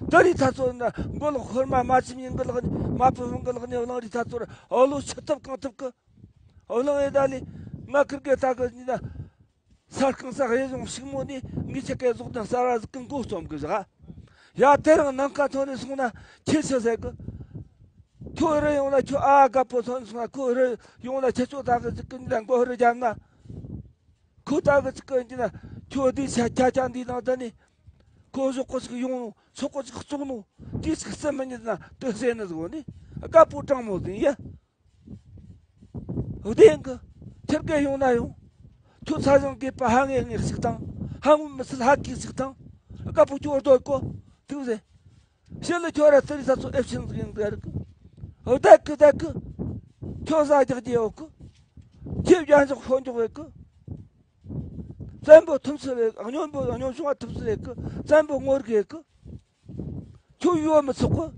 དེ་རིགས་ཐ་ཚོ་ན་མགོ་ལོག་ཧོར་མ་མ་ཆིམ་ཡིན་གི་ལག་ནས། མ་བུ་ཧོང་གི་ལག་ནས་བླངས་རིགས་ཐ་ཚོ་ར་ཨོ་ལོ་ཆི་ཐུབ་གང་ཐུབ་གི། ཨོ་ལོ་ཨེ་ད་ལི། ང་ཁིར་གེ་ད་གི་ཉི་ན། ས་རྐང་ས་གཡས་གཡོན་ཕྱུག་མོ་ནི་ངའི་ཆེ་གེ་ཟོག་དང་གསར་བ་ཟིག་གི་མགོ་རྩོམ་གི་བཞག་ཡ། དེ་རིང་ནམ་མཁའ་ཐོན་ནས་སོང་ན་ཁྱེད་ཆི་ཟེར་གི། ཁྱོད་རེ་ཡོང་ན་ཁྱོད་ཨ་དགའ་པོ་ཐོན་ནས་སོང་ན། ཁོ་རེ་ཡོང་ན་ཁྱེད་ཆོ་ད་གི་ཟིག་གི་འདི་ན་མགོ་རེ་རྒྱབ་ན། ཁོ་ད་གི་ཟིག་གི་འདི་ན་ཁྱོད་འདི་ཆ་ཁྱ་ཁྱ་འདི་ནང་ད་ནི། ཁོ་ཟོག་གོ་ཟིག་ཡོང་ནོ། ཆོག་གོ་ཟིག་བཙོག་ནོ། འདི་ཟིག་སེམས་མི་ཉིད་ན་དེ་ཟེར་ནི་ཟིག་འོ་ནི། དགའ་པོ་དྲང་མོ་ཟིག་ཡ། བདེན་གི། ཁྱེད་ཀ་ཡོང་ན་ཡོང་། ཁྱོད་ཚ་ཞང་གི་པ་ཧ་ངེ་ངེ་ཞིག་དང་། ཧ་ངུ་མི་སྲིད་ཧ་ཀི་ཞིག་དང་། དགའ་པོ་ཁྱོད་རྡོ་གོ། དུག་ཟེ། ཤི་ལ་ཁྱོད་ར་ཙི་རི་ས་ཚོ་ཨེབ་ཆེན་ཟིག་ཡིན་ཟེར་གི། བདག་གི་བདག་གི། ཁྱོད་ཟ་རྒྱག་རྒྱུ་ཡོད་གི། ཁྱེད་རྒྱ་འཇོག་ཤོ་འཇོག་ཡོད་གི། བཙན་པོ་ཐུབ་སུ་རེད། སྙོམས་པོ་སྙོམས་ཆུང་བ་ཐུབ་སུ་རེད་གི། བཙན་པོ་ངོ་རྒོལ་གི། ཁྱོད་ཡོད་མི་ཚོགས་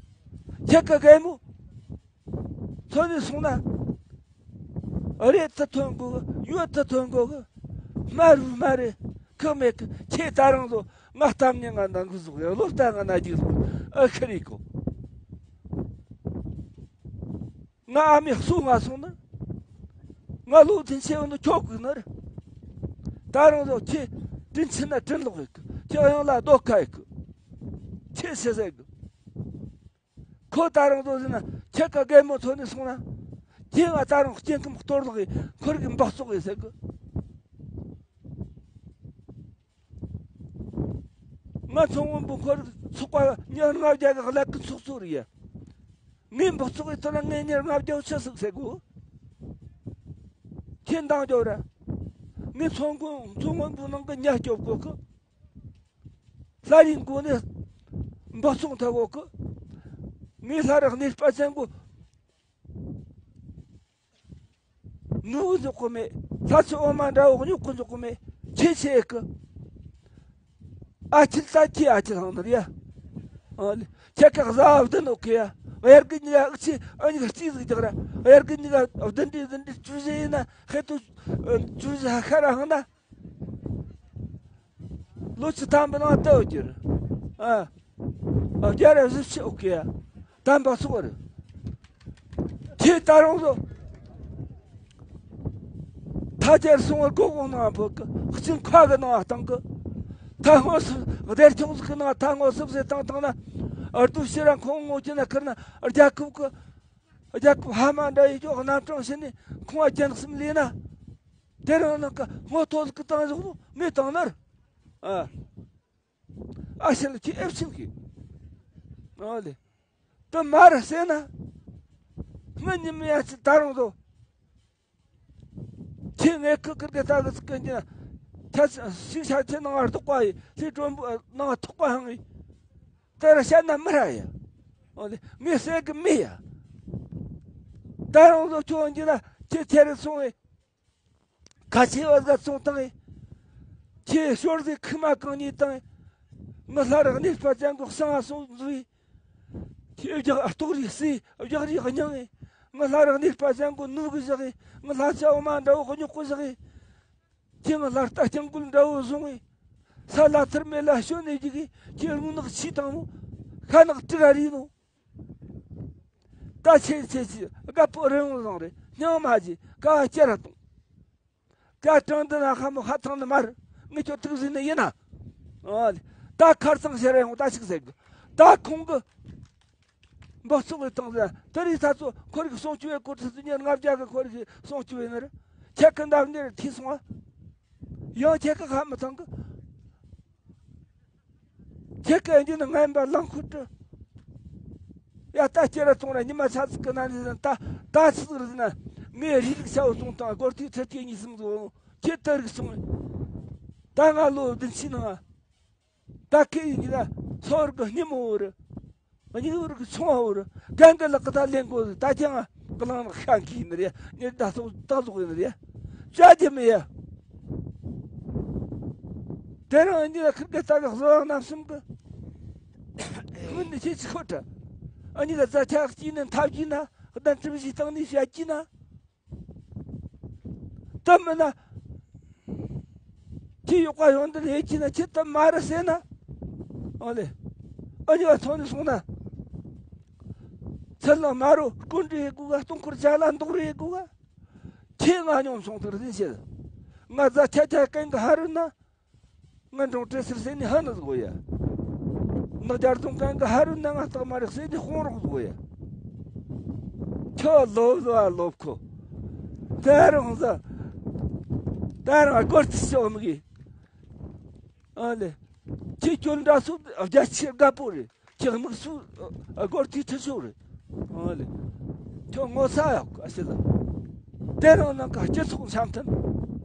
གི། ཁྱེད་ཀྱི་གད་མོ་ཚོ་ནས་སོང་ན། རེད་ཚུར་ཐོན་དགོས་གི། ཡོད་ཚུར་ཐོན་དགོས་གི། སྨ་རུ་སྨ་རེ་ཁག་མེད་གི། ཁྱེད་ད་རང་ཚོ་ང་གཏམ་ཉན། ང་ནང་གི་ཟོག་ཡ། བློ་ལྟ་ང་ན་རྒྱུག་ཟོག་ཨ་ཁ་རེད་གོ། ང་ཨ་མའི་གསོ་ང་སོང་ན། ང་ལོ་དྲིན་ཆེ་བ་ནི་ཁྱོད་གི་ནི་རེད། ད་རང་ཚོ་ཁྱེད་དྲིན་ཆེ་ན་དྲིན་ལོག་ཡོད་གི། ཁྱེད་གཡང་ལ་རྡོ་ཁ་ཡོད་གི། ཁྱེད་ཟེར་ཟེར་གི། ཁོ་ད་རང་ཚོ་ཟེར་ན་ཁྱེད་ཀ་རྒན་མོ་ཚོ་ནས་སོང་ན། ཁྱེད་ང་ད་རང་སྐྱེ་ཁམས་གཏོར་བརླག་ཡིན། ཁོ་རིགས་འབག་བཙོག་ཡིན་ཟེར་གི། ང་མཚོ་སྔོན་པོ་ཁོར་ཚོགས་པ་ཉེར་ལྔ་བརྒྱ་གི་ཀླད་ཀོར་ཚོགས་གཙོ་རེད་ཡ། ངས་འབག་བཙོག་ཡིན་ཐལ་ན་ངས་ཉེར་ལྔ་བརྒྱ་ཆི་ཟིག་ཟེར་དགོས། ཁྱེད་འདང་རྒྱོབ་ར། ངས་མཚོ་སྔོན་མཚོ་སྔོན་པོའི་ནང་གི་ཉ་སྐྱོབ་དགོས་གི། ལྷ་རིའི་མགོ་ནས་འབག་བཙོག་འཐབ་དགོས་གི། ངས་ལྷ་རི་གནས་སྤ་ཅན་གོ། ནུ་གི་འཇོག་གི་མེད། ལྷ་ཆུ་འོ་མ་འདྲ་བོ་ཉོག་གི་འཇོག་གི་མེད། ཁྱེད་ཆེ་གི། ཨ་ཁྱེད་ད་ཁྱེད་ཨ་ཁྱེད་ཧང་ནར་ཡ། ཨ་ལེ། ཁྱེད་ཀ་བཟའ་བ་བདུན་ནོ་གི་ཡ། དབྱར་གི་གཉིས་ཀ་ཨུ་ཆི་ཨ་གཉིས་ཀ་གཅིག་ཟིག་རྒྱག་ར། དབྱར་གི་གཉིས་ཀ་བདུན་འདྲི་བདུན་འདྲི་བཅུ་བཞི་ཡིན་ན་ཧེ་ཏུ་བཅུ་བཞི་ཧ་ཁ་ར་ཧང་ན། ལོ་ཆུ་ཐམ་པ་ནང་ལྟ་བུ་གྱུར། ཨ། ཨ་རྒྱ་ར་བཞི་ཕྱི་ཨོ་ཀེ་ཡ། དམ་པ་སོགས་རེད། ཁྱེད་ད་རུང་ཚོ། ཐ་ཆེར་སོང་བར་སྒོ་གོང་ནང་ཕོག་གི། གཅིན་ཁ་གི་ནང་བཏང་གི། ད་སྔོ་སུབ་སྡེར་ཆུང་ཟིག་གི་ནང་ད་སྔོ་སུབ་ཟེར་བཏང་བཏང་ན། ཨར་ཏུ་ཤི་ར་ཁོང་ངོ་ཅི་ན་ཁུར་ན་རྒྱལ་ཁབ་གི། རྒྱལ་ཁབ་ཕ་མ་འདྲ་ཡི་ཅོག་རྣམ་གྲངས་ཕྱི་ནས་ཁོང་བ་ཅན་གསུམ་ལས་ན། དེ་རིང་ནང་གི་སྔོ་ཐོག་གི་བཏང་བཞག་ནོ་མེད་བཏང་ནར། ཨ། ཨ་ཤི་ལ་ཁྱི་ཨེབ་ཆིན་གི། ཨ་ལེ། དུ་མ་ར་ཟེར་ན། སྔོན་ཉི་མ་ཡ་ཆི་ད་རུང་ཚོ། ཁྱི་ངའི་ཁུ་ཁུར་གི་ད་གི་ཚིག་གི་ཉི། ཐ་ཤིང་ཤ་ཁྱི་ནང་ང་རྡོག་པ་ཡི། ལྷའི་དྲོན་པོ་ནང་ང་ཐོག་པ་ཧང་ཡི། དེ་ར་བཤད་ན་མི་ར་ཡ། ཨ་ལེ། ངས་ཟེར་གི་མི་ཡ། ད་རུང་ཚོ་ཁྱོད་ཉི་ན་ཁྱི་ཁྱེར་སོང་ངས། ཁ་ཆེ་བ་ཟ་བཙོང་བཏང་ངས། ཁྱེད་ཞོར་ཟིག་ཁུག་མ་གང་ཉིད་བཏང་ངས། ངི་ལྷ་རི་གནས་སྤ་ཅན་གོ་གསང་སོང་འཛུལ་ཡས། ཁྱེད་རྒྱག་ལྟོགས་རིགས་སྲིད་རྒྱག་རིགས་སྙིང་ངས། ངི་ལྷ་རི་གནས་སྤ་ཅན་གོ་ནུབ་གི་བཞག་ཡས། ངི་ལྷ་ཆ་འོ་མ་འདྲ་བོ་གི་ཉོག་གི་བཞག་ཡས། ཁྱེད་ངི་ལྷ་རྟ་རྐྱང་རྒོད་འདྲ་བོ་བཟུང་ངས། ས་ལ་ཚུར་མེད་ལ་ཞོན་ནས་རྒྱུག་གི། ཁྱེད་རླུང་ནག་ཆུ་དྭངས་མོ་ཤ་ནག་དྲི་ག་རིལ་ནོ། ད་ཆེ་ཆེ་ཆེ་དགའ་པོ་རི་བོང་བཟང་རེད། སྙིང་མ་བརྗེད་ཀ་བ་སྐྱེ་ར་གཏོང་། ཀ་གྲང་འདི་ན་ཁ་མོ་ཁ་ཐང་ནི་མར། ངས་ཁྱོད་ཐུག་ཟིན་ནི་ཡིན་ན། ཨ་ལེ། ད་ཁར་ཚང་ཤེས་རེ་ཡོང་ད་ཞིག་ཟེར་གི། ད་ཁོང་གི་འབག་བཙོག་གི་སྟངས་ཟེར། དེ་རིང་ད་ཚོ་ཁོར་གི་སྲུང་སྐྱོབ་བའི་སྐོར་དུ་ཚུ་ཉེར་ལྔ་བརྒྱ་གི་ཁོར་གི་སྲུང་སྐྱོབ་བའི་ནི་རེད། ཁྱེད་ཀི་འདབས་འདིར་ཐིག་སོང་ཨ། ཡང་ཁྱེད་ཀི་ཧ་མི་ཐང་གི། ཁྱེད་ཀྱི་འདི་ནི་ངན་པ་རླངས་འཁོར་དུ། ཡ་ད་སྐྱེ་ར་ཚོང་ར་ཉི་མ་ཆ་ཚིག་གི་ན་ནི་ད་ད་ཚིག་རི་ན་ངའི་རིགས་རིགས་ཤ་བོ་ཚོང་དང་སྒོར་ཐིག་ཁྲི་ཐིག་གཉིས་གསུམ་ཚོ་ཁྱེད་ད་རིགས་སོང་། ད་ང་ལོ་བདུན་ཕྱི་ནང་ད་ཁེ་ཡིན་གྱི་ན་ཚོར་གི་སྙི་མོ་བོ་རི། སྙིགས་བུར་གི་ཆུང་བ་བོར་གན་གི་ལག་གི་ད་ལེན་གོ་ད་ཀྱང་གི་ལང་ལག་ཤང་གི་ཡིན་རེད། ཉི་ཟླ་སོགས་ཏག་ཟོག་ཡིན་རེད། བྱ་རྒྱུ་མེད་ཡ། དེ་རིང་ཨ་ནི་ལ་ཁིར་གི་ལྟ་གི་བཟོ་བ་རྣམ་གསུམ་གི་མི་ནི་ཁྱེད་ཀྱི་ཁོ་ཁྲ། ཨ་ནི་ལ་རྫ་ཆ་གཅིག་ནི་འཐབ་གྱིས་ན་གདན་གྲུ་བཞི་སྟེང་ནས་བྱ་གྱིས་ན། དེ་མིན་ན། ཁྱི་གཡོག་པ་ཡོང་འདི་ལས་ཀྱི་ན་ཁྱི་དེ་མ་རེད་ཟེར་ན། ཨོ་ལེ། ཨ་ཉི་བ་ཚོང་ནས་སོང་ན། ཚལ་ལ་མ་རོ་སྐོན་འདྲི་ཡེ་དགོས་ག་སྟོང་འཁོར་ཇ་ལ་འདོགས་རེ་ཡེ་དགོས་ག་ཁྱི་ང་སྙོམས་སོང་དུ་རེད་ཟེར། ང་རྫ་ཆ་ཆ་གན་གི་ཧ་རུ་ན། ང་འབྲོང་བྲེ་སིར་སེ་ནི་ཧ་ནི་དགོས་ཡ། ནག་རྒྱལ་རྫོང་གན་གི་ཧ་རུ་ན་ང་སྟག་མ་རེག་སེ་ནི་དཔུང་རོགས་དགོས་ཡ། ཁྱོད་ལོབ་ཟ་ལོབ་ཁོ། ད་རང་ཟ། ད་རང་སྒོར་ཐི་ཤོག་མི་གི། ཨ་ལེ། ཁྱི་ཁྱོད་འདྲ་སུ་རྒྱ་ཆེ་དགའ་པོ་རེད། ཁྱི་དམིགས་སུ་སྒོར་ཐི་ཁྲི་ཤོག་རེད། ཨ་ལེ། ཁྱོད་ངོ་ཚ་ཡག་ཨ་ཤི་ལ། དེ་རང་ནང་གི་སྤྱི་ཚོགས་འཆམ་མཐུན།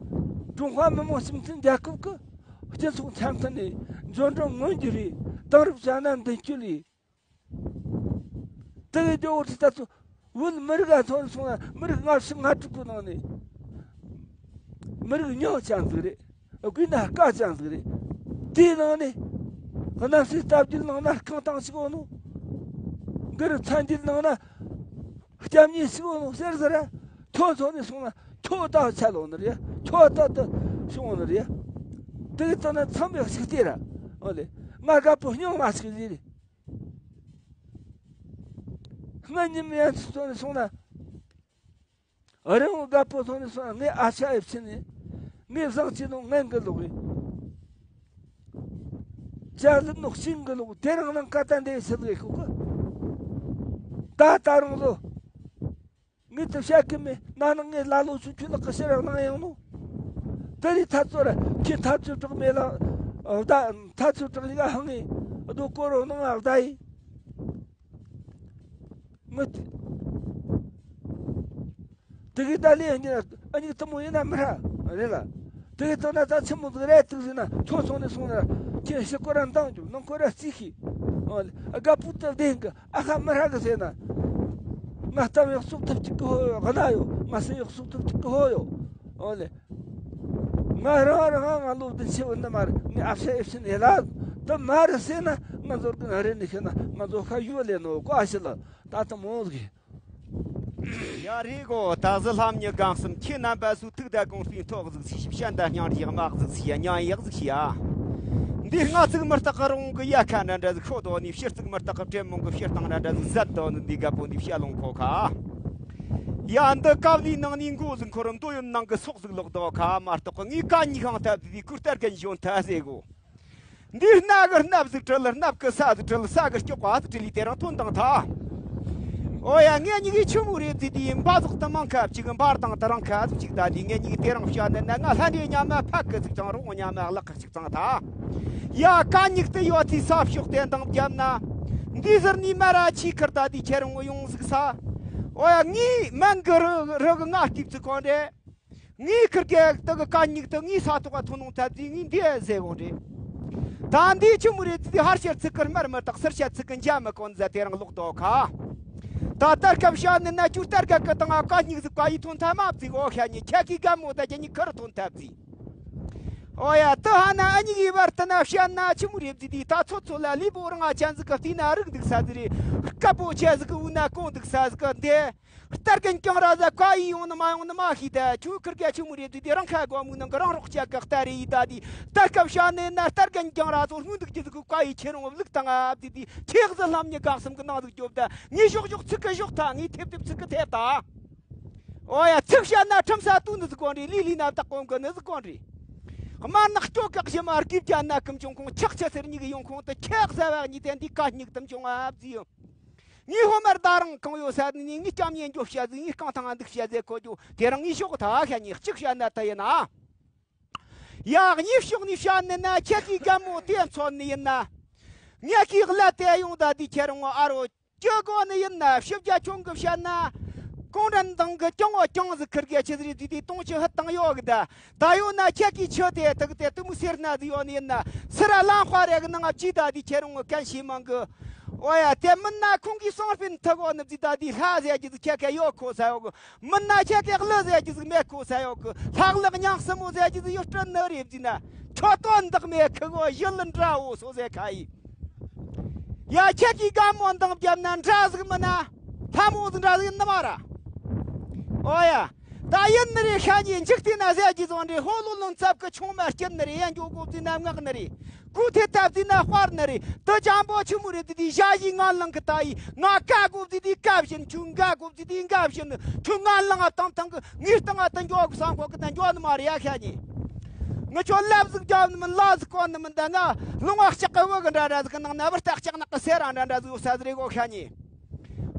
ཀྲུང་ཧྭ་མི་དམངས་སྤྱི་མཐུན་རྒྱལ་ཁབ་ཀྱི་སྤྱི་ཚོགས་འཆམ་མཐུན་ནས་འབྱོར་འབྲིང་མངོན་འགྱུར་རེད། དེང་རབས་ཅན་ན་མདུན་སྐྱོད་ལས། དེ་གའི་ཇོ་བོ་ཁྲི་ལྟ་ཚོ་བོད་མི་རིགས་ཨ་ཐོན་སོང་ན་མི་རིགས་ལྔ་བཅུ་ང་དྲུག་གི་ནང་ནས་མི་རིགས་ཉུང་ཅན་ཟིག་རེད། དགོས་ན་དཀའ་ཅན་ཟིག་རེད། དེའི་ནང་ནས་གནམ་སའི་སྟབས་བདེ་ནང་ན་རྐང་ཐང་ཞིག་ཡོད་ནོ། གུ་རུ་མཚན་བརྒྱད་ནང་ན་སྐྱབས་གནས་ཞིག་ཡོད་ནོ་ཟེར་ཟེར་ར། ཁྱོད་ཚོ་ནས་སོང་ན་ཁྱོད་ད་ཆད་ལོག་ནི་རེད། ཁྱོད་ད་ད་བྱུང་ནི་རེད། དེ་གི་ཙམ་ན་ཚང་མས་ཞིག་བལྟས་ར། ཨོ་ལེ། ང་དགའ་པོ་སྙིང་མ་ཞིག་ཟིག་རེད། སྔ་ཉིན་མི་ཡན་ཚོ་ནས་སོང་ན། རི་བོང་དགའ་པོ་ཐོག་ནས་སོང་ངས་ཨ་ཤ་ཨེབ་ཕྱིན་ནས། ངས་བཟང་ཆེ་ནོ་ངན་གི་ལོག་གི། ཅ་ལི་ནོ་ཤིང་གི་ལོག་དེ་རང་ནང་ཀ་ཏན་དེ་ཤི་ལ་ཤོག་གི། ད་ད་རུང་ལོ། ངས་དེ་བཤད་གི་མེད་ན་ནང་ངས་ལ་ལོ་ཆུ་ཆུ་ལག་གི་ཕྱིར་གནང་ཡང་ནོ། དེ་རིགས་ཐ་ཚོ་ར་ཁྱེད་ཐ་ཚོ་དྲག་མེད་ལ། ད་ཐ་ཚོ་དྲག་ཡི་ག་ཧང་ངས་རྡོ་སྐོར་རོ་ནང་ཨ་བདའ་ཡི། ངི། དེ་གི་ད་ལས་ཨ་ཉི་ཨ་ཉི་དུ་མོ་ཡིན་ན་མི་ཧྲ་རེད་ལ། དེ་གི་ཐོག་ན་ད་ཆི་མོ་ཟིག་རེད་དུ་ཟིན་ན་ཁྱོད་སོང་ནས་སོང་ན་ཁྱེད་ཕྱི་སྐོར་ར་འདང་རྒྱུ་ནང་སྐོར་ར་རྩིས་ཤིག་ཨོ་ལེ། དགའ་པོ་དུ་བདེན་གི་ཨ་ཧ་མི་ཧྲ་གི་ཟེར་ན། ང་གཏམ་ཡག་སོག་ཐུབ་ཅིག་གི་ཧོ་ཡོ། ག་ན་ཡོ། ང་སེ་ཡག་སོག་ཐུབ་ཅིག་གི་ཧོ་ཡོ། ཨོ་ལེ། ང་རང་རང་ང་ལོ་བདུན་ཕྱི་བུ་འདི་མ་རེད། ངས་ཨ་ཕྱི་ཨེ་ཕྱི་ནས་ལ་དུ་མ་རེད་ཟེར་ན་ང་ཟོར་གི་ང་རེད་ནི་ཤི་ན་ང་ཟོ་ཁ་ཡོད་ལས་ནོ་གོ་ཨ་ཤི་ལ་ད་དུ་མོ་གི། ཡ་རེད་གོ། ད་གཟི་ལྷམ་ཉི་སྒང་གསུམ་ཁྱེད་རྣམ་པ་སུ་ཐུག་ད་གོང་སྤུའི་ཐོག་ཟིག་སི་ཞིབ་ཤ་འདའ་སྙིང་རིགས་དམག་ཟིག་སི་ཡ་སྙིང་ཡག་ཟིག་སི་ཡ། འདི་སྔ་ཚིག་མི་རྟག་གི་རོང་གི་ཡ་ཁ་འདྲ་འདྲ་ཟིག་ཤོད་དོ་ནི་ཕྱི་ཚིག་མི་རྟག་གི་བྲེ་མོང་གི་ཕྱིར་བཏང་འདྲ་འདྲ་ཟིག་ཟད་དོ་ནི་འདི་དགའ་པོ་འདི་བཤད་ལོང་ཁོ་ཁ། ཡ་འདི་ཀབ་ལི་ནང་ནས་མགོ་ཟིག་འཁོར་མདོ་ཡོན་ནང་གི་སོག་ཟིག་ལོག་དོ་ཁ་མ་གཏོགས་ངའི་ཀ་ཉིག་ཁང་ཐབས་དེ་ཁུར་ལྟར་གན་བཞོན་ཐ་ཟེ་གོ། འདིར་སྣ་གི་སྣབས་ཟིག་བྲལ། སྣབས་ཀྱི་ས་ཟིག་བྲལ། ས་གི་སྐྱོགས་པ་ཟིག་བྲལ་ལི་དེ་རང་ཐོན་དང་ཐ། ཨོ་ཡ་ངེད་གཉིས་ཀྱི་ཆུ་མོ་རེད་ཟིག་དེ་འབའ་ཟོག་དུ་མང་ཁ་ཅིག་འབར་དང་དུ་རང་ཁ་ཟིག་ཅིག་ད་དེ་ངེད་གཉིས་ཀྱི་དེ་རང་བཤད་ནི་ན་ང་ལྷ་འདྲེ་ཉ་མ་ཕག་གི་ཟིག་ཅང་རོགས་ཉ་མ་ལག་གི་ཅིག་ཙང་ཐ། ཡ་ཀ་ཉིག་དུ་ཡོད་ཚེ་ས་ཕྱོགས་དེ་འདང་བརྒྱབ་ན། འདི་ཟུར་ནས་མ་ར་ཆི་ཁར་ད་དེ་ཁྱེད་རང་ཡོང་ཟིག་ས། ཨོ་ཡ་ངའི་མན་གི་རི་རི་གི་ང་སྐྱིབ་ཚིག་གོ་འདྲེ། ངའི་ཁིར་གེ་དག་གི་ཀ་ཉིག་དུ་ངའི་ས་ཐོག་ག་ཐོན་ནོ་ཐབས་ཟིག་ངའི་འདི་ཟེ་གོ་རེད། ད་འདི་ཆི་མོ་རེད་ཟིག་ཧར་ཤར་ཚིག་གི་སྨར་མི་དག་ཟུར་ཤར་ཚིག་གི་འཇའ་མི་གོན་ཟ་དེ་རང་ལོག་དོ་ཁ། ད་ལྟར་སྐབས་ཤ་ནི་ན་ཅུ་ལྟར་ག་གི་དང་ཀ་ཉིག་ཟིག་ཀ་ཡི་ཐོན་ཐ་མ་ཟིག་འོ་ཤ་ཉི་ཁྱེད་ཀྱི་དགའ་མོ་ད་ཁྱེད་ཉི་ཁིར་ཐོན་ཐབས་ཟིག་ཨོ་ཡ་དུ་ཧ་ན་ཨ་ཉིག་ཡི་བར་དུ་ན་བཤད་ན་ཆི་མོ་རེད་ཟིག་དེ་ད་ཚོད་ཚོད་ལ་ལུས་པོ་རང་ཨ་ཅན་ཟིག་གི་བལྟས་ན་རིག་འདུག་ས་ཟིག་རེད། དཀར་པོ་ཆེ་ཟིག་གི་འུ་ན་གོང་འདུག་ས་ཟིག་གི་འདི། རྟ་རྒན་རྒྱང་ར་ཟ་ཀ་ཡི་ཡོང་ནི་མ་ཡོང་ནི་མ་ཤེས། ད་ཁྱོད་ཁིར་ག་ཆི་མོ་རེད་དུས་དེ་རང་ཁ་སྒོ་མོའི་ནང་གི་རང་རོགས་བྱ་གི་རྟ་རེ་ཡི་ད་དེ་ད་སྐབས་ཤ་ནི་ན་རྟ་རྒན་རྒྱང་ར་ཚོ་སྔོན་འདུག་ཅི་ཟིག་གི་ཀ་ཡི་ཁྱེད་རང་བླུག་དང་ཨ་དེ་དེ་ཁྱེད་ཟི་ལྷམ་ཉི་གང་སམ་གི་ནང་ཟིག་རྒྱོབ་ད་ངས་ཞོག་ཞོག་ཚིག་གི་ཞོག་ད་ངས་ཐེབས་ཐེབས་ཚིག་གི་ཐེབས་ད། ཨོ་ཡ་ཚིག་བཤད་ན་ཁྲིམས་ས་དུ་ནི་ཟིག་གོན་རེད། ལི་ལི་ན་བདག་གོན་གི་ནི་ཟིག་གོན་རེད། དམར་ནག་སྐྱོ་གག་ཞི་མ་རྒྱུས་བརྒྱ་ན་ཀུམ་བྱུང་ཁོང་ཆག་ཆ་སེར་གཉིས་ཀྱི་ཡོང་ཁོང་དུ་ཁྱེད་ཟ་བ་གཉིས་དེ་འདི་ཀ་སྙིགས་དམ་བྱུང་ཨ་བཟི་ཡོད། ངའི་ཧོ་མར་ད་རང་གང་ཡོད་ས་ནི་ངའི་སྐྱམ་ཉེན་འགྱོ་བྱ་ཟིག་ངའི་རྐང་ཐང་འདུག་བྱ་ཟེ་གོ་རྒྱུ་དེ་རང་ངའི་ཤོག་ཐ་ཤ་ཉེ་གཅིག་བྱ་ན་ད་ཡིན་ན། ཡ་གཉིས་ཤོག་ནི་བྱ་ནི་ན་ཁྱེད་ཀྱི་རྒན་མོ་དེ་མཚོན་ནི་ཡིན་ན། ངེད་ཀྱི་གླ་དེ་ཡོང་ད་དེ་ཁྱེད་རང་ཨ་རོ་ཅི་གོ་ནི་ཡིན་ན་ཞིབ་རྒྱ་ཆུང་གི་བཤད་ན། གུང་ཁྲན་ཏང་གི་སྐྱོང་བ་ཀྱང་ཟིག་ཁིར་གེ་ཆི་ཟིག་དེ་དེ་གཏོང་ཆི་ཧི་བཏང་ཡོད་གི་ད། ད་ཡོད་ན་ཁྱེད་ཀྱི་ཆུ་དེ་དག་དེ་དུ་མུ་སེར་སྣ་ཟིག་ཡོད་ནི་ཡིན་ན་སི་ར་ལང་ཧྭ་རེ་གི་ནང་ང་བཅུག་ད་དེ་ཁྱེད་རང་གི་གན་ཤེས་མང་གི། ཨོ་ཡ་དེ་མིན་ན་ཁོང་གིས་གསང་སྤེལ་ཐུག་གོ་ནི་ཟིག་ད་དེ་ལྷ་ཟེར་གྱི་ཟིག་ཁྱེད་ཀ་ཡོད་ཁོ་ས་ཡོད་གི། མིན་ན་ཁྱེད་ཀ་གླུ་ཟེར་གྱི་ཟིག་མེད་ཁོ་ས་ཡོད་གི། ལྷག་ལག་ཉང་སྲིན་མོ་ཟེར་གྱི་ཟིག་ཡོད་སྤྲོད་ནི་རེད་ཟིག་ན་ཁྱོད་དོན་དག་མེད་ཁི་གོ་ཡིད་ལ་འདྲ་བོ་སོ་ཟེར་ཁ་ཡིན། ཡ་ཁྱེད་ཀྱིས་དགའ་མོ་འདང་བརྒྱབ་ན་འདྲ་ཟིག་མིན་ན་ལྷ་མོ་ཟིག་འདྲ་ཟིག་ཡིན་ནི་མ་ར། ཨོ་ཡ། ད་ཡིན་ནི་རེད་ཤ་ཉེ་འཇིག་རྟེན་ན་ཟེར་གྱི་བཟང་རེད། ཧོ་ལོ་ལོ་འཚབ་གི་ཆུང་མ་སྐྱིད་ནི་རེད། ཡན་འགྱོ་གོ་བཟི་ན་མངགས་ནི་རེད། གུ་ཐེ་ཐབ་བཟི་ན་དཔར་ནི་རེད། དུ་ཅང་པོ་ཆི་མོ་རེད་དི་དི་ཞ་ཡི་ང་ལང་གི་ད་ཡི་ང་ཀ་གོ་བཟི་དི་ཀ་བཞིན་ཁྱོད་འགའ་གོ་བཟི་དི་འགའ་བཞིན་ཁྱོད་ང་ལང་ང་དང་ཐང་གི་ངའི་སྟེང་ང་དུ་འགྱོ་གི་སང་གོ་གི་ད་འགྱོ་ནི་མ་རེད་ཡ་ཤ་ཉེ། ང་ཁྱོད་ལབ་ཟིག་རྒྱབ་ནི་མིན་ལ་ཟིག་གོ་ནི་མིན་ད་ང་ལུང་བ་ལྕགས་གི་བུ་གི་འདྲ་འདྲ་ཟིག་གི་ནང་ན་བུ་རྟ་ལྕགས་ནག་གི་སེ་ར་འདྲ་འདྲ་ཟིག་ཡོད་ས་ཟིག་རེད་གོ་ཤ་ཉེ།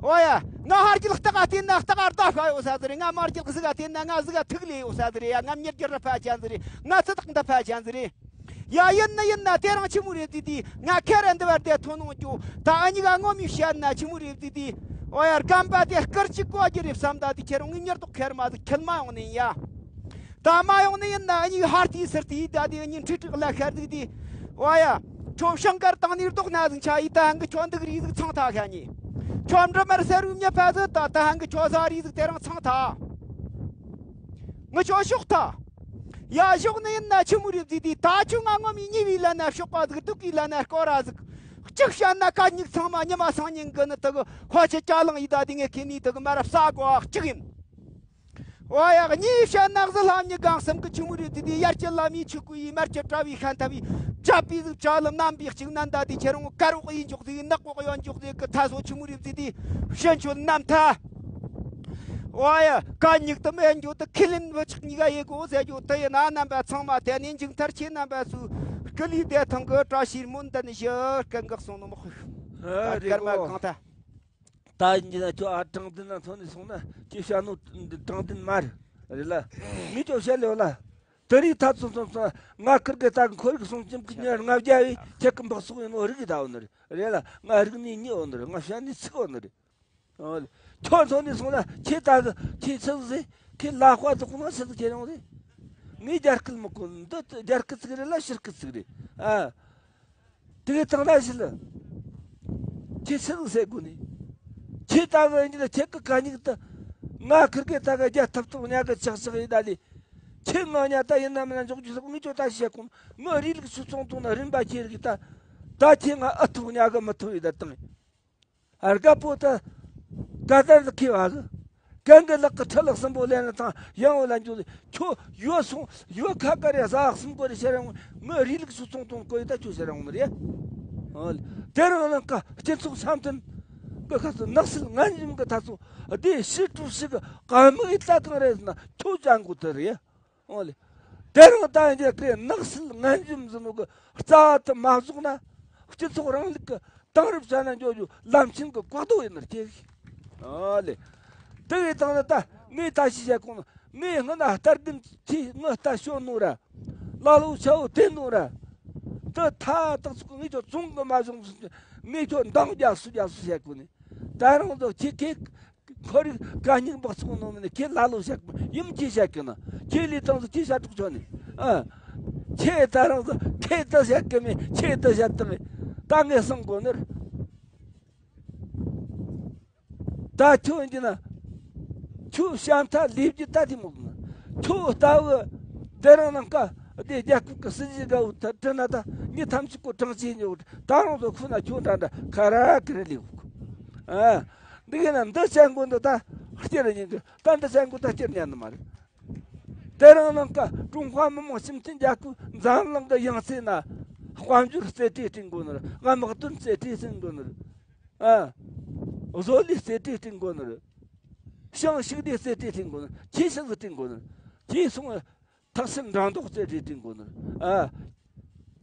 ཨོ་ཡ། ང་ཧར་རྒྱུད་སྟག་ག་བལྟས་ན་སྟག་ག་རྡ་ཕ་ཡོད་ས་ཟིག་རེད། ང་མར་རྒྱུད་གཟིག་ག་བལྟས་ན་ང་གཟིག་ག་ཐིག་ལེ་ཡོད་ས་ཟིག་རེད་ཡ། ང་མྱི་རྒྱུད་རི་ཕ་ཅན་ཟིག་རེད། ང་ཚི་ཐག་འདི་ཕ་ཅན་ཟིག་རེད། ཡ་ཡིན་ནི་ཡིན་ན་དེ་རང་ཆི་མོ་རེད་ཟིག་དེ་ང་ཁེ་ར་འདི་བར་དེ་ཐོན་ནོ་ཅོ་ད་ཨ་ཉི་ག་ངོ་མི་བཤད་ན་ཆི་མོ་རེད་ཟིག་དེ། ཨོ་ཡ་རྒན་པ་དེ་སྐར་གཅིག་གོ་རྒྱུ་རེད་བསམ་ད་དེ་ཁྱེད་རང་ངའི་མྱི་རྡོག་ཁེར་མ་ཟིག་ཁྱེར་མ་ཡོང་ནི་ཡིན་ཡ། ད་མ་ཡོང་ནི་ཡིན་ན་ཨ་ཉི་ཧར་ཏི་སིར་ཏི་ད་དེ་ཨ་ཉི་ཁྲིག་ཁྲིག་ལ་ཤར་ཟིག་དེ། ཨོ་ཡ། ཁྱོད་ཤང་དཀར་བཏང་ནི་རྡོག་སྣ་ཟིག་ཆ་ཡི་ད་ཧང་གི་ཁྱོད་འདུག་རི་ཟིག་ཚང་ཐག་ཤ་ཉེ། ཁྱོད་འབྲི་མར་སེ་རུ་མྱི་ཕ་ཟིག་ད་ད་ཧང་གི་ཁྱོད་ཟ་རི་ཟིག་དེ་རང་ཚང་ཐག་ངི་ཁྱོད་ཤོག་ཐག་ཡ་ཞོག་ནི་ཡིན་ན་ཆི་མོ་རེད་ཟིག་དེ། ད་ཁྱོད་ང་ངོ་མི་ཉེ་བའི་ལ་ན་ཤོག་པ་ཟིག་སྡུག་གི་ལ་ན་སྐོར་ར་ཟིག་གཅིག་བཤད་ན་གད་སྙིགས་ཚང་མ་ཉི་མ་སང་ཉིན་གི་ནི་དག་ཧོ་ཆི་ཅ་ལང་ཡི་ད་དེ་ངས་ཁེ་ནི་དག་མ་རབས་ས་གོ་གཅིག་ཡིན། ཨོ་ཡ། གཉིས་བཤད་ན་གཟི་ལྷམ་གཉིས་གང་སེམས་ཀྱི་ཆུ་མོ་རེད་དེ། དེ་ཡར་གྱི་ལམ་ཡི་ཆུ་ཀུ་ཡི་མར་གྱི་དྲ་བའི་ཤན་ཐབས་ཡི་ཅ་པི་ཟིག་ཅ་ལམ་རྣམ་པའི་གཅིག་ནན་ད་དེ་ཁྱེད་རང་དཀར་འོག་ཡི་འཇོག་ཟིག་ནག་འོག་ཡོད་འཇོག་ཟིག་གི་ཐ་སོ་ཆུ་མོ་རེད་དེ། དེ་ཕྱིན་ཆོད་རྣམ་ཐ། ཨོ་ཡ། གད་སྙིགས་དུ་མེད་འགྱོ་དུ་ཁས་ལེན་བུ་ཆག་གཉིས་ཀ་ཡེ་གོ་ཟེར་རྒྱུ་དེ་ཡིན་ན། རྣམ་པ་ཚང་མ་དེ་ནས་འཇིག་མཐར་ཁྱེད་རྣམ་པ་སུ་སྐུ་ལུས་བདེ་ཐང་གི་བཀྲ་ཤིས་སྨོན་འདུན་ཞུ་སྐད་འགག་སོང་ནོ་མི་ཤོད། ཨ་རེད་སྐར་མ་གོ་གང་ཐ། ད་ཡིན་གྱི་ན་ཁྱོད་ཨ་དྲང་བདེན་ན་ཐོན་ནས་སོང་ན་ཁྱེད་བཤད་ནོ་དྲང་བདེན་མ་རེད་ལ། ངས་ཁྱོད་བཤད་ལེ་བ་ལ། དེ་རིགས་ཐ་ཚོ་ཚོ་ཚོ་ང་ཁིར་གི་ད་གི་ཁོར་གི་སོང་ཅིམ་གི་ཉར་ལྔ་བརྒྱ་བའི་ཁྱེད་གི་འབག་སོག་ཡིན་ནོ་རིག་གི་ད་འོ་ནི་རེད་ལ། ང་རིག་ནི་ཉི་འོ་ནི་རེད། ང་བཤད་ནི་ཚིག་འོ་ནི་རེད། ཨོ་ལེ། ཁྱོད་ཚོ་ནི་སོང་ན་ཁྱེད་ད་གི་ཁྱེད་ཚིག་ཟེ་ཁྱེད་ལ་དཔའ་ཚོགས་ན་ཚིག་ཁྱེད་རང་རེད། ངས་རྒྱ་སྐད་མི་གོ། འདི་རྒྱ་སྐད་ཚིག་རེད་ལ་ཕྱི་སྐད་ཚིག་རེད་ཨ། དེ་གའི་དང་ན་ཞིག་ལ། ཁྱེད་ཆི་ཟིག་ཟེར་དགོས་ནི། ཁྱེད་ད་གི་འདི་ལ་ཁྱེད་གི་གད་སྙིགས་ད། ང་ཁིར་གི་ད་གི་རྒྱ་ཐབ་ཐོབ་ཉག་གི་ཆག་ཆག་ཡིན་ད་ལི། ཁྱེད་ང་ཉག་ད་ཡིན་ན་མིན་ན་འཇོག་རྒྱུ་ཟིག་ངས་ཁྱོད་ད་ཞིག་བཤད་གོ། ངའི་རིགས་ལུགས་སུ་ཚོང་དུང་ན་རིམ་པ་ཁྱེད་རིགས་ད། ད་ཁྱེད་ང་ཨ་ཐོབ་ཉག་གི་མི་ཐོབ་ཡིན་ད་དང་། རྒད་པོ་ད་ག་ད་ལ་ཁེ་བ་གི། གན་གི་ལག་གི་ཁྲི་ལག་གསུམ་པོ་ལེན་ན་ཐང་ཡང་བ་ལ་འཇུ། ཁྱོད་ཡོད་སོང་ཡོད་ཁ་ཀ་རེ་ཟ་གསུམ་གོ་རེ་ཤེས་རང་ངོ་རིགས་ལུགས་སུ་ཚོང་དུང་གོ་ཡི་ད་ཁྱོད་ཤེས་རང་ངོ་རེད། ཨོ་ལེ། དེ་རང་ལ་ཀ་སྤྱི་ཚོགས་འཆམ་མཐུན་གི་ཁ་སུ་ནགས་སིལ་ངན་ཡིན་གི་ད་ཚོ་བདེ་ཕྱི་དྲུག་ཕྱི་གི་ཀ་མི་གི་ད་གང་རེད་ཟེར་ན་ཁྱོད་ཅང་གོ་དེ་རེད། ཨོ་ལེ། དེ་རིང་ད་འཇིག་གི་ནགས་སིལ་ངན་འཇུམ་ཟིན་ནོ་གི་རྩ་བ་དུ་མ་བཟུང་ན། སྤྱི་ཚོགས་རིང་ལུགས་ཀྱི་དེང་རབས་ཅན་ན་འགྱོ་རྒྱུ་ལམ་ཆེན་གྱི་བཀག་རྡོ་ཡིན་ནར་སྐྱེ་གི། ཨོ་ལེ། དེ་གི་སྟེང་ན་ད་ངས་ད་ཤི་བྱ་གོང་ན་ངས་སྔོན་ན་ལྟ་རྒྱུན་ཆེ་ངས་ལྟ་ཤོད་ནོ་ར། ལ་ལོ་ཆ་བོ་དེ་ནོ་ར། དེ་ཐ་དག་ཚུགས་ངས་ཁྱོད་བཙོང་གི་མ་བྱུང་ཟིན་ངས་ཁྱོད་འདང་རྒྱག་སུ་རྒྱག་སུ་བྱ་གོ་ནི། ད་རང་ཚོ་ཁྱེད་ཁེ། ཁོ་རིག་ག་སྙིང་བག་ཚོང་ནོ་མིན་ཁྱེད་ལ་ལོ་བཤད་གི་ཡིན་ཁྱེད་བཤད་གི་ན་ཁྱེད་ལས་དང་ཚོ་ཁྱེད་བཤད་གྲོགས་ཆོ་ནི། ཨ། ཁྱེད་ད་རང་ཚོ་ཁྱེད་ད་བཤད་གི་མེད་ཁྱེད་ད་བཤད་གི་མེད། ད་ངས་གསང་གོ་ནི་རེད། ད་ཁྱོད་ཡིན་གྱི་ན་ཁྱོད་བྱམས་ཐབས་ལས་རྒྱུ་ད་དེ་མོ་གི་ན་ཁྱོད་ལྟ་བུ་དེ་རང་ནང་ཀ་དེ་རྒྱལ་ཁབ་ཀྱི་སྲིད་ཇུས་འགའ་བོ་ད་དྲི་ན་ད་མི་ཐམས་ཅད་ཀོ་དྲང་ཅིག་ཉོ་ད་རང་ཚོ་ཁུ་ན་ཁྱོད་འདྲ་འདྲ་ཁ་ར་ཁི་རི་ལས་གོ་གི། ཨ། འདི་གི་ན་འདི་བྱ་མགོ་འདི་ད་སྐྱེར་ཉན་གི་ད་འདི་བྱ་མགོ་ད་སྐྱེར་ཉན་ནི་མ་རེད། དེ་རིང་ནང་ཀ་ཀྲུང་ཧྭ་མི་དམངས་སྤྱི་མཐུན་རྒྱལ་ཁབ་འཛམ་གླིང་གི་ཡང་རྩེ་ན་དཔལ་འབྱོར་རྩེ་གྲས་སྐྲུན་དགོས་ནི་རེད། དམག་དོན་རྩེ་གྲས་སྐྲུན་དགོས་ནི་རེད། ཨ། བཟོ་ལས་རྩེ་གྲས་སྐྲུན་དགོས་ནི་རེད། ཞིང་ཕྱུགས་ལས་རྩེ་གྲས་སྐྲུན་དགོས་ནི་རེད། ཁྱེད་ཤིང་ཟིག་སྐྲུན་དགོས་ནི་རེད། ཁྱེད་སོང་ཐག་སེར་འགྲངས་མདོག་རྩེ་གྲས་སྐྲུན་དགོས་ནི་རེད། ཨ།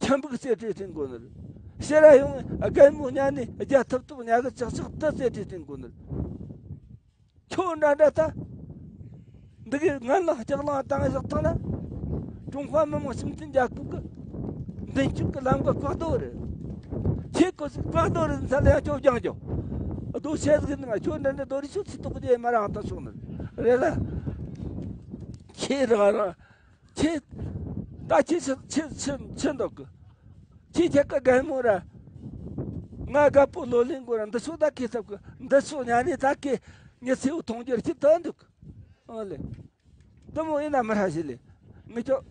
ཁྱིམ་ཕུག་རྩེ་གྲས་སྐྲུན་དགོས་ནི་རེད། ཕྱི་ར་ཡོང་རྒན་མོ་ཉལ་ནས་རྒྱ་ཐུབ་ཐུབ་ཉལ་གི་ཅག་ཅག་ཏུ་རྩེ་གྲས་སྐྲུན་དགོས་ནི་རེད། ཁྱོད་འདྲ་འདྲ་ད། འདི་གའི་ངན་ལག་ལྕགས་ལང་བཏང་བཞག་བཏང་ན། ཀྲུང་ཧྭ་མི་དམངས་སྤྱི་མཐུན་རྒྱལ་ཁབ་ཀྱི་མདུན་སྐྱོད་ཀྱི་ལམ་ཀ་བཀག་རྡོ་རེད། ཁྱེད་ཀོ་ཟིག་བཀག་རྡོ་རེད་ཟེར་ལ་ཡང་ཁྱོད་རྒྱང་རྒྱོ། རྡོ་ཆེ་ཟིག་ནི་ང་ཁྱོད་འདྲ་འདྲ་རྡོ་རི་ཤོད་ཚིག་ཏོག་རྗེས་མ་རང་ད་སོང་ནི་རེད་ལ། ཁྱེད་རང་རང་། ཁྱེད། ད་ཁྱེད་ཕྱིར་ཕྱིར་ཕྱིར་ཕྱིར་འདུག་གི། ཁྱེད་ཁྱེད་ཀ་རྒན་མོ་ར། ང་རྒད་པོ་ལོ་ལོན་དགོས་ར་འདི་ཚོ་ད་ཁེ་ཐབས་གི་འདི་ཚོ་ཉ་ནས་ད་ཁེ་ཉི་ཚེའུ་མཐོང་རྒྱུར་ཁྱེད་ད་འདུག་ཨོ་ལེ། འདི་མོ་ཡིན་ན་མི་ཧྲ་ཞིག་ལེ། ངས་ཁྱོད།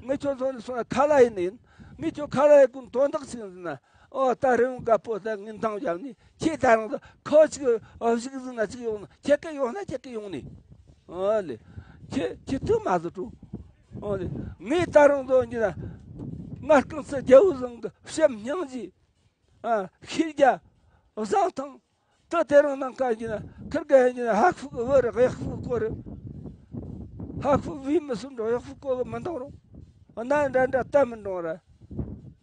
ངས་ཁྱོད་ཚོ་ནས་སོང་ན་ཁ་ལ་ཡིན་ནི་ཡིན། ངས་ཁྱོད་ཁ་ལ་ཡི་ཀུན་དོན་དག་ཅིག་ཡིན་ཟེར་ན། ཨོ་ད་རི་བོང་རྒད་པོ་ད་ངས་འདང་བརྒྱབ་ནས་ཁྱེད་ད་རང་ཚོ་ཁོ་ཅིག་ཨོ་ཞིག་ཟིན་ན་ཅིག་ཡོང་ན་ཁྱེད་ཀ་ཡོང་ན་ཁྱེད་ཀ་ཡོང་ནས། ཨོ་ལེ། ཁྱེད་ཁྱེད་ཐུག་མ་ཟིག་འགྲོ། ཨོ་ལེ། ངས་ད་རང་ཚོ་འདི་ན་ང་རྐང་ཚ་རྒྱལ་བོ་བཟང་གི་བྱམས་སྙིང་རྗེ། ཨ་ཤེས་རྒྱ། བཟང་ཐང་། ད་དེ་རིང་ནངས་ཀ་ཡིན་ན་ཁིར་ག་ཡིན་ན་ཧ་ཁུ་གི་བུ་རེད། གཡག་ཕུག་གི་སྐོར་རེད། ཧ་ཁུ་བུས་མི་སུན་འགྲོ། གཡག་ཕུག་གི་མི་འདང་རུང་། གནའ་འདྲ་འདྲ་ལྟ་མི་འགྲོ་ར།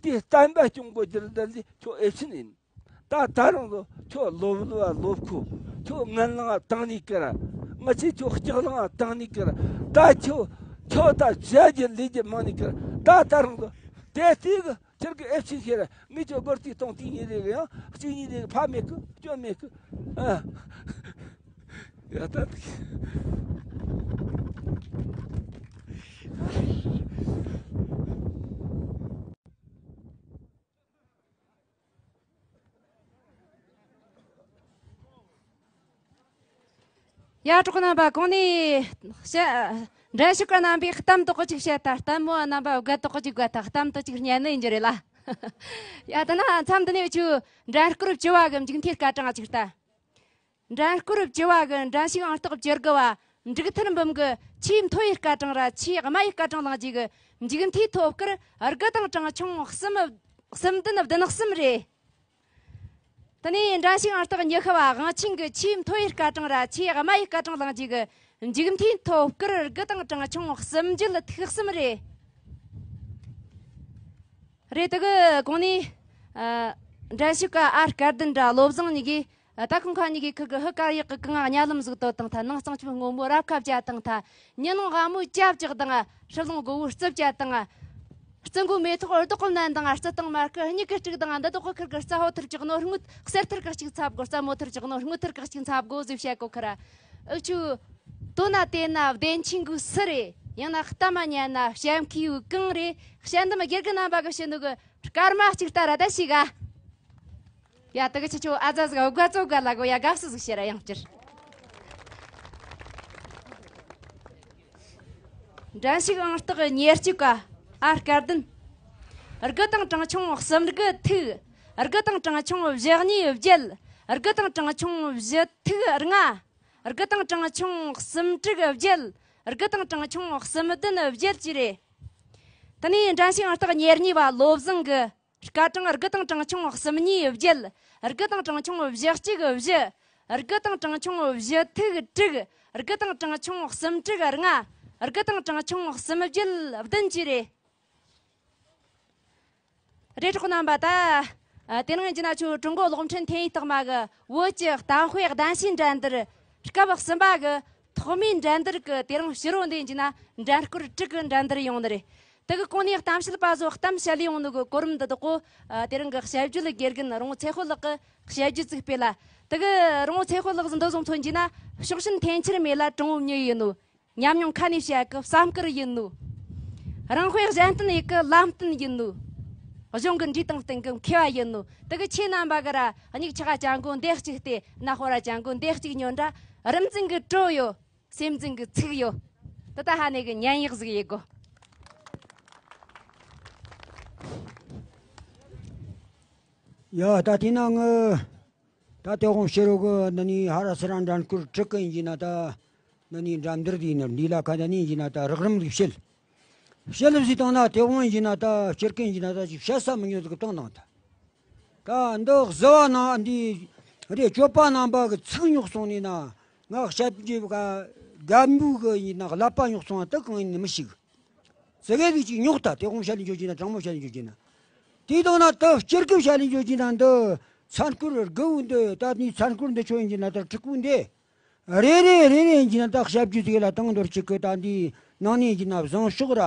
དེ་བསྟན་པ་སྐྱོང་དགོས་རྒྱུ་རེད། འདི་ཁྱོད་ཨེ་ཕྱིན་ཡིན། ད་ད་རུང་ལོ་ཁྱོད་ལོ་བུ་ལ་ལོ་ཁུ་ཁྱོད་ངན་ལང་བཏང་ནི་ཀི་ར། ང་ཆེ་ཁྱོད་སྐྱག་ལང་བཏང་ནི་ཀི་ར། ད་ཁྱོད་ཁྱོད་ད་བྱ་རྒྱུ་ལས་རྒྱུ་མང་ནི་ཀི་ར། ད་ད་རུང་ལོ་དེ་དེ་གི་ཁྱེད་ཀྱི་ཨེ་ཕྱིན་ཁྱེད་ར། ངས་ཁྱོད་སྒོར་ཐིག་གཏོང་ཐིག་གཉིས་རེ་གི་ཡང་གཅིག་གཉིས་རེ་གི་ཕ་མེད་གི་སྐྱོན་མེད་གི། ཨ། ཡ་ད། ཡ་གྲོགས་རྣམ་པ་གོང་ནས་བཤད་ འགྲན་ཞུགས་པ་རྣམ་པས་གཏམ་དག་གཅིག་བཤད་ད། ལྟད་མོ་བ་རྣམ་པ་དགའ་དག་གཅིག་དགའ་ད། གཏམ་དག་གཅིག་སྙན་ནི་ཡིན་རྒྱུ་རེད་ལ། ཡ་ད་ན་མཚམས་འདི་ནས་ཆུ་འགྲན་བསྐོར་བཅུ་བ་གི་མཇུག་མཐའི་སྐར་གྲངས་གཅིག་ལྟ། འགྲན་བསྐོར་བཅུ་བ་གི་འགྲན་ཞུགས་ཨང་རྟགས་བཅུ་དགུ་བ་འབྲུག་ཐར་འབུམ་གི་ཆེས་མཐོ་བའི་སྐར་གྲངས་ར་ཆེས་དམའ་བའི་སྐར་གྲངས་བླངས་རྗེས་གི་མཇུག་མཐའི་ཐོབ་སྐར་དགུ་དང་གྲངས་ཆུང་གསུམ་གསུམ་བདུན་བདུན་གསུམ་རེད། དེ་ནས་འགྲན་ཞུགས་ཨང་རྟགས་ཉི་ཤུ་བ་དབང་ཆེན་གྱི་ཆེས་མཐོ་བའི་སྐར་གྲངས་ར་ཆེས་དམའ་བའི་སྐར་གྲངས་བླངས་རྗེས་ཀྱི་མཇུག་མཐའི་ཐོབ་སྐར་དགུ་དང་གྲངས་ཆུང་གསུམ་བརྒྱད་ཐིག་གསུམ་རེད། རེད། དེ་གི་གོང་ནས་ཨ་འགྲན་ཞུགས་ཀ་ཨ་སྐལ་ལྡན་ར་བློ་བཟང་གཉིས་ཀྱིས་ཨ་ད་ཁོང་ཁ་གཉིས་ཀྱིས་ཁུར་གི་ཧུ་དཀར་ཡག་གི་གང་ང་ཉ་ལམ་ཟིག་དོད་དང་ཐ། ནང་གཙང་ཆུ་སྔོན་མོ་རབ་ཁ་བཅའ་དང་ཐ། ཉི་ནང་ཧ་མོ་ཅབ་ཅག་དང་། ཧྲི་ལོང་དགོ་བོ་རྩིབ་བཅའ་དང་། རྩི་མགོ་མེ་ཏོག་རྡོག་གི་ནན་དང་། རྩི་དང་མར་ཁུ་སྨྱུ་གུ་དཀྲུག་དང་། འདི་དག་གི་ཁུར་གི་རྩ་ཧོ་ཐུར་ཅིག་ནོ་སྔོ། གསེར་ཐུར་གི་གཅིག་ཚབ་དགོ། རྩ་མོ་ཐུར་ཅིག་ནོ་སྔོ་ཐུར་གི་གཅིག་ཚབ་དགོ་ཟིག་བཤད་གོ་ཁུར། ཨུ་ཆུ་དོ་ན་དེ་ན་བདེན་ཆེན་གུ་སུ་རེད། ཡང་ན་གཏམ་མ་ཉན་ན་བཤད་མཁས་གུ་གང་རེད། བཤད་འདི་མ་སྒེར་གི་རྣམ་པ་གི་བཤད་ནོ་གི་སྐར་མ་གཅིག་ལྟ་ར་ད་ཞིག་ག་ཡ་དེ་གི་ཁྱེད་ཆོ་ཨ་ཛ་ཟིག་དགའ་ཙོ་དགའ་ལ་གོ། ཡ་དགའ་བསུ་ཟིག་བྱེད་ར་ཡང་བསྐྱར། འགྲན་ཞུགས་ཨང་རྟགས་ཉེར་གཅིག་ག་ཨ་སྐལ་ལྡན། དགུ་དང་གྲངས་ཆུང་གསུམ་དགུ་ཐིག་དགུ་དང་གྲངས་ཆུང་བཞི་གཉིས་བརྒྱད། དགུ་དང་གྲངས་ཆུང་བཞི་ཐིག་ལྔ། དགུ་དང་གྲངས་ཆུང་གསུམ་དྲུག་བརྒྱད། དགུ་དང་གྲངས་ཆུང་གསུམ་བདུན་བརྒྱད་བཅས་རེད། དེ་ནས་འགྲན་ཞུགས་ཨང་རྟགས་ཉེར་གཉིས་པ་བློ་བཟང་གི་སྐར་གྲངས་དགུ་དང་གྲངས་ཆུང་གསུམ་གཉིས་བརྒྱད། དགུ་དང་གྲངས་ཆུང་བཞི་གཅིག་བཞི། དགུ་དང་གྲངས་ཆུང་བཞི་ཐིག་དྲུག་དགུ་དང་གྲངས་ཆུང་གསུམ་དྲུག་ལྔ། དགུ་དང་གྲངས་ཆུང་གསུམ་བརྒྱད་བདུན་བཅས་རེད། རེད། གྲོགས་རྣམ་པ། ད་ཨ་དེ་རིང་ཡིན་གྱི་ན་ཆུ་ཀྲུང་གོ་གློག་འཕྲིན་ཐེན་ཡིག་རྟགས་མ་གི་བོད་ཀྱི་གཏམ་དཔེ་གདན་ཞུའི་འགྲན་བསྡུར་སྐབས་གསུམ་པ་གི་ཐོག་མའི་འགྲན་བསྡུར་གི་དེ་རིང་ཕྱི་རོ་འདི་ཡིན་གྱི་ན་འགྲན་བསྐོར་དྲུག་གི་འགྲན་བསྡུར་ཡོང་ནི་རེད། དེ་གི་གོང་ནས་གཏམ་བཤད་པ་ཚོ་གཏམ་བཤད་ལས་ཡོང་ནི་གི་གོ་རིམ་འདི་དག་གོ། ཨ་དེ་རིང་གི་དཔྱད་བརྗོད་དགེ་རྒན་རོང་ཚེ་དཔལ་ལགས་ཀྱི་དཔྱད་བརྗོད་ཅིག་སྤེལ་ལ། དེ་གི་རོང་ཚེ་དཔལ་ལགས་འདི་བཟུང་མཚོན་གྱི་ན། ཕྱོགས་ཞེན་འཐེན་འཁྱེར་མེད་ལ་གྲོང་བོ་མྱི་ཡིན་ནོ། ཉམས་མྱོང་ཁ་ནས་བཤད་གི་བསམ་དཀར་ཡིན་ནོ། རང་དཔེ་གཞན་སྟོན་ཡི་གི་ལམ་སྟོན་ཡིན་ནོ། གཞུང་གི་འབྲས་དང་སྟེང་གི་མཁས་པ་ཡིན་ནོ། དེ་གི་ཁྱེད་རྣམ་པ་གི་ར་སྙིགས་ཆ་ག་ཅང་གོ་འདེགས་གཅིག་སྟེ་ན་ཧོ་ར་ཅང་གོ་འདེགས་གཅིག་ཉོན་དྲ། རིམ་འཛིན་གི་བྲོ་ཡོད། སེམས་འཛིན་གི་ཚིག་ཡོད། དེ་ད་ཧ་ནེ་གི་ཉན་ཡག་ཟིག་ཡེ་གོ། ཡ་ད་དེ་ན་ངི། ད་དེ་དགོང་ཕྱི་རོ་གི་འདི་ནི་ཧ་ར་སི་ར་འགྲན་བསྐོར་དྲུག་གི་ཡིན་གྱི་ན་ད། འདི་ནི་འགྲན་བསྡུར་དེ་ནི་འདི་ལ་ཁ་འདི་ནི་ཡིན་གྱི་ན་ད་རགས་རིམ་གི་བཤད། བཤད་ལ་བཟི་བཏང་ན་དེ་དགོང་ཡིན་གྱི་ན་ད་སྤྱིར་གི་ཡིན་གྱི་ན་ད་ཅིག་བཤད་ས་མི་ཉོ་ཟིག་བཏང་དང་ད། ད་འདི་བཟི་བ་ན་འདི་རེ་སྤྱོད་པ་རྣམ་པ་གི་ཚིག་ཉོག་སོང་ནི་ན། ང་བཤད་རྒྱུ་ག་རྒན་བུ་གི་ཡིན་ན་ཀླད་པ་ཉོག་སོང་བ་ད་གང་ཡིན་ནི་མི་ཤེས་གི། ཙི་གེ་ཟིག་ཅིག་ཉོག་ད་དེ་དགོང་བཤད་ལེ་འཇོག་གྱིན་ན། དྲང་མོ་བཤད་ལེ་འཇོག་གྱིན་ན། དེ་དང་ན་ད་སྤྱིར་གི་བཤད་ལེ་འཇོག་གྱིན་ན་འདི་མཚན་བསྐོར་དགུ་བོ་འདི་ད་ནི་མཚན་བསྐོར་འདི་ཆོ་ཡིན་གྱིན་ན་ད་དྲུག་པོ་འདི། རེ་རེ་རེ་རེ་ཡིན་གྱིན་ན་ད་ཞབས་ཀྱུ་ཟིག་ལ་བཏང་འདོར་ཅིག་གི་ད་འདི་ནང་ནས་ཡིན་གྱིན་ན་བཟང་ཕྱོགས་ར་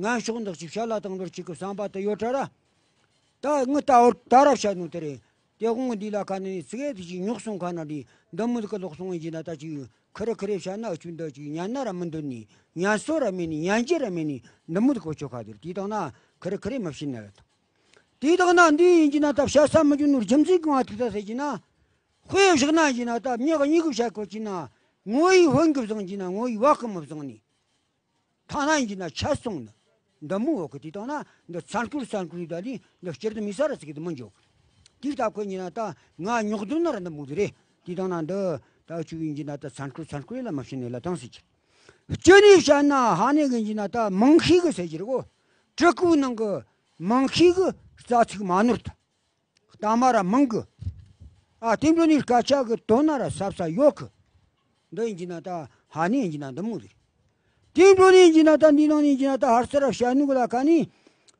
ངན་ཕྱོགས་འདི་ཅིག་བཤད་ལ་བཏང་འདོར་ཅིག་གི་བསམ་པ་དེ་ཡོད་དྲ་ར། ད་ངི་ད་འོར་ད་ར་བཤད་ནོ་དེ་རེད། དེ་དགོང་འདི་ལ་ཁ་ནས་ཙི་གེ་དེ་ཅིག་ཉོག་སོང་ཁ་ན་འདི་འདི་མོ་ཟིག་གི་ལོག་སོང་ཡིན་གྱིན་ན་ད་ཅིག་ཁི་རི་ཁི་རི་བཤད་ན་ཨ་ཆུ་འདི་ཅིག་ཉན་ན་ར་མི་འདོད་ནི། ཉན་སོ་ར་མེད་ནི། ཉན་རྒྱུ་ར་མེད་ནི། འདི་མོ་ཟིག་གོ་ཆོ་ཁ་དེར་དེ་དང་ན་ཁི་རི་ཁི་རི་མི་བཤད་ན་ཡོད། དེ་དང་ན་འདི་ཡིན་གྱིན་ན་ད་བཤད་ས་མི་འཇུ་ནོར་རྒྱུ་མཚན་གང་ཐུག་ད་ཟེར་གྱིན་ན། དཔེ་བཞག་ན་ཡིན་གྱིན་ན་ད་མྱི་གཉིས་གི་བཤད་གོ་གྱིན་ན། ངོ་ཡི་བུན་གི་བཟང་གྱིན་ན་ངོ་ཡི་བག་གི་མི་བཟང་ནི། ཐ་ན་ཡིན་གྱི་ན་ཆད་སོང་ནི། འདི་མོ་འོག་གི་དེ་དང་ན་འདི་མཚན་བསྐོར་མཚན་བསྐོར་ཡི་ད་ལི་འདི་སྤྱིར་དུ་མི་ས་ར་ཚིག་གི་དུ་མི་འཇོག་དེ་ལྟ་ཁོ་ཡིན་ན་ད་ང་ཉོག་འདུག་ན་ར་འདི་མོ་དེ་རེད། དེ་དང་ན་འདི་ད་ཆུ་ཡིན་གྱི་ན་ད་མཚན་བསྐོར་མཚན་བསྐོར་ཡི་ལ་མ་ཤེས་ནི་ལ་དང་ཟེར་གྱི། སྤྱི་ནས་བཤད་ན་ཧ་ནེ་གི་ཡིན་གྱི་ན་ད་མང་ཤོས་གི་ཟེར་གྱི་རེད་གོ། དྲུག་པོའི་ནང་གི་མང་ཤོས་གི་རྩ་ཚིག་མ་ནོར་ད། གཏའ་མ་ར་མང་གི། ཨ་དེ་འགྲོ་ནི་སྐད་ཆ་གི་དོན་ན་ར་ཟབ་ས་ཡོད་གི། འདི་ཡིན་གྱི་ན་ད་ཧ་ནི་ཡིན་གྱི་ན་འདི་མོ་རེད། དེ་འགྲོ་ནི་ཡིན་གྱི་ན་ད་འདི་ནང་ནི་ཡིན་གྱི་ན་ད་ཧར་སར་བཤད་ནུ་གི་ལ་ཁ་ནི།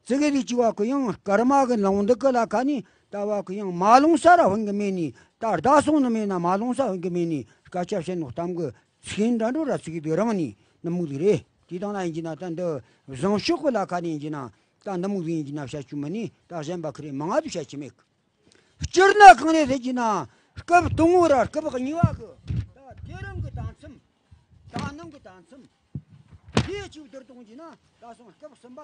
ཙི་གེ་དེ་གཅིག་བ་གི་ཡང་སྐར་མ་གི་ལུང་འདི་གི་ལ་ཁ་ནི་ད་བ་གི་ཡང་མ་ལུང་ས་ར་ཧོན་གི་མེད་ནི། ད་ཟླ་སོང་ནི་མེད་ན་མ་ལུང་ས་ཧོན་གི་མེད་ནི། སྐད་ཆ་བཤད་ནུ་གཏམ་གི་ཚིག་འདྲ་འགྲོ་ར་ཙི་གེ་དེ་རང་ནི་འདི་མོ་དེ་རེད། དེ་དང་ན་ཡིན་གྱི་ན་ད་འདི་བཟང་ཕྱོགས་གི་ལ་ཁ་ནི་ཡིན་གྱི་ན་ད་འདི་མོ་དེ་ཡིན་གྱི་ན་བཤད་རྒྱུ་མ་ནི་ད་གཞན་པ་ཁི་རེ་མང་ང་དུ་བཤད་རྒྱུ་མེད་གི། སྤྱིར་ན་གང་རེད་ཟེར་གྱི་ན། སྐབས་དང་པོ་ར་སྐབས་གཉིས་པ་གི་ད་དེ་རིང་གི་གཏམ་མཚམས། ད་ནང་གི་གཏམ་མཚམས། དེ་གཅིག་བསྡུར་གཏོང་གྱི་ན་ད་སོང་སྐབས་གསུམ་པ་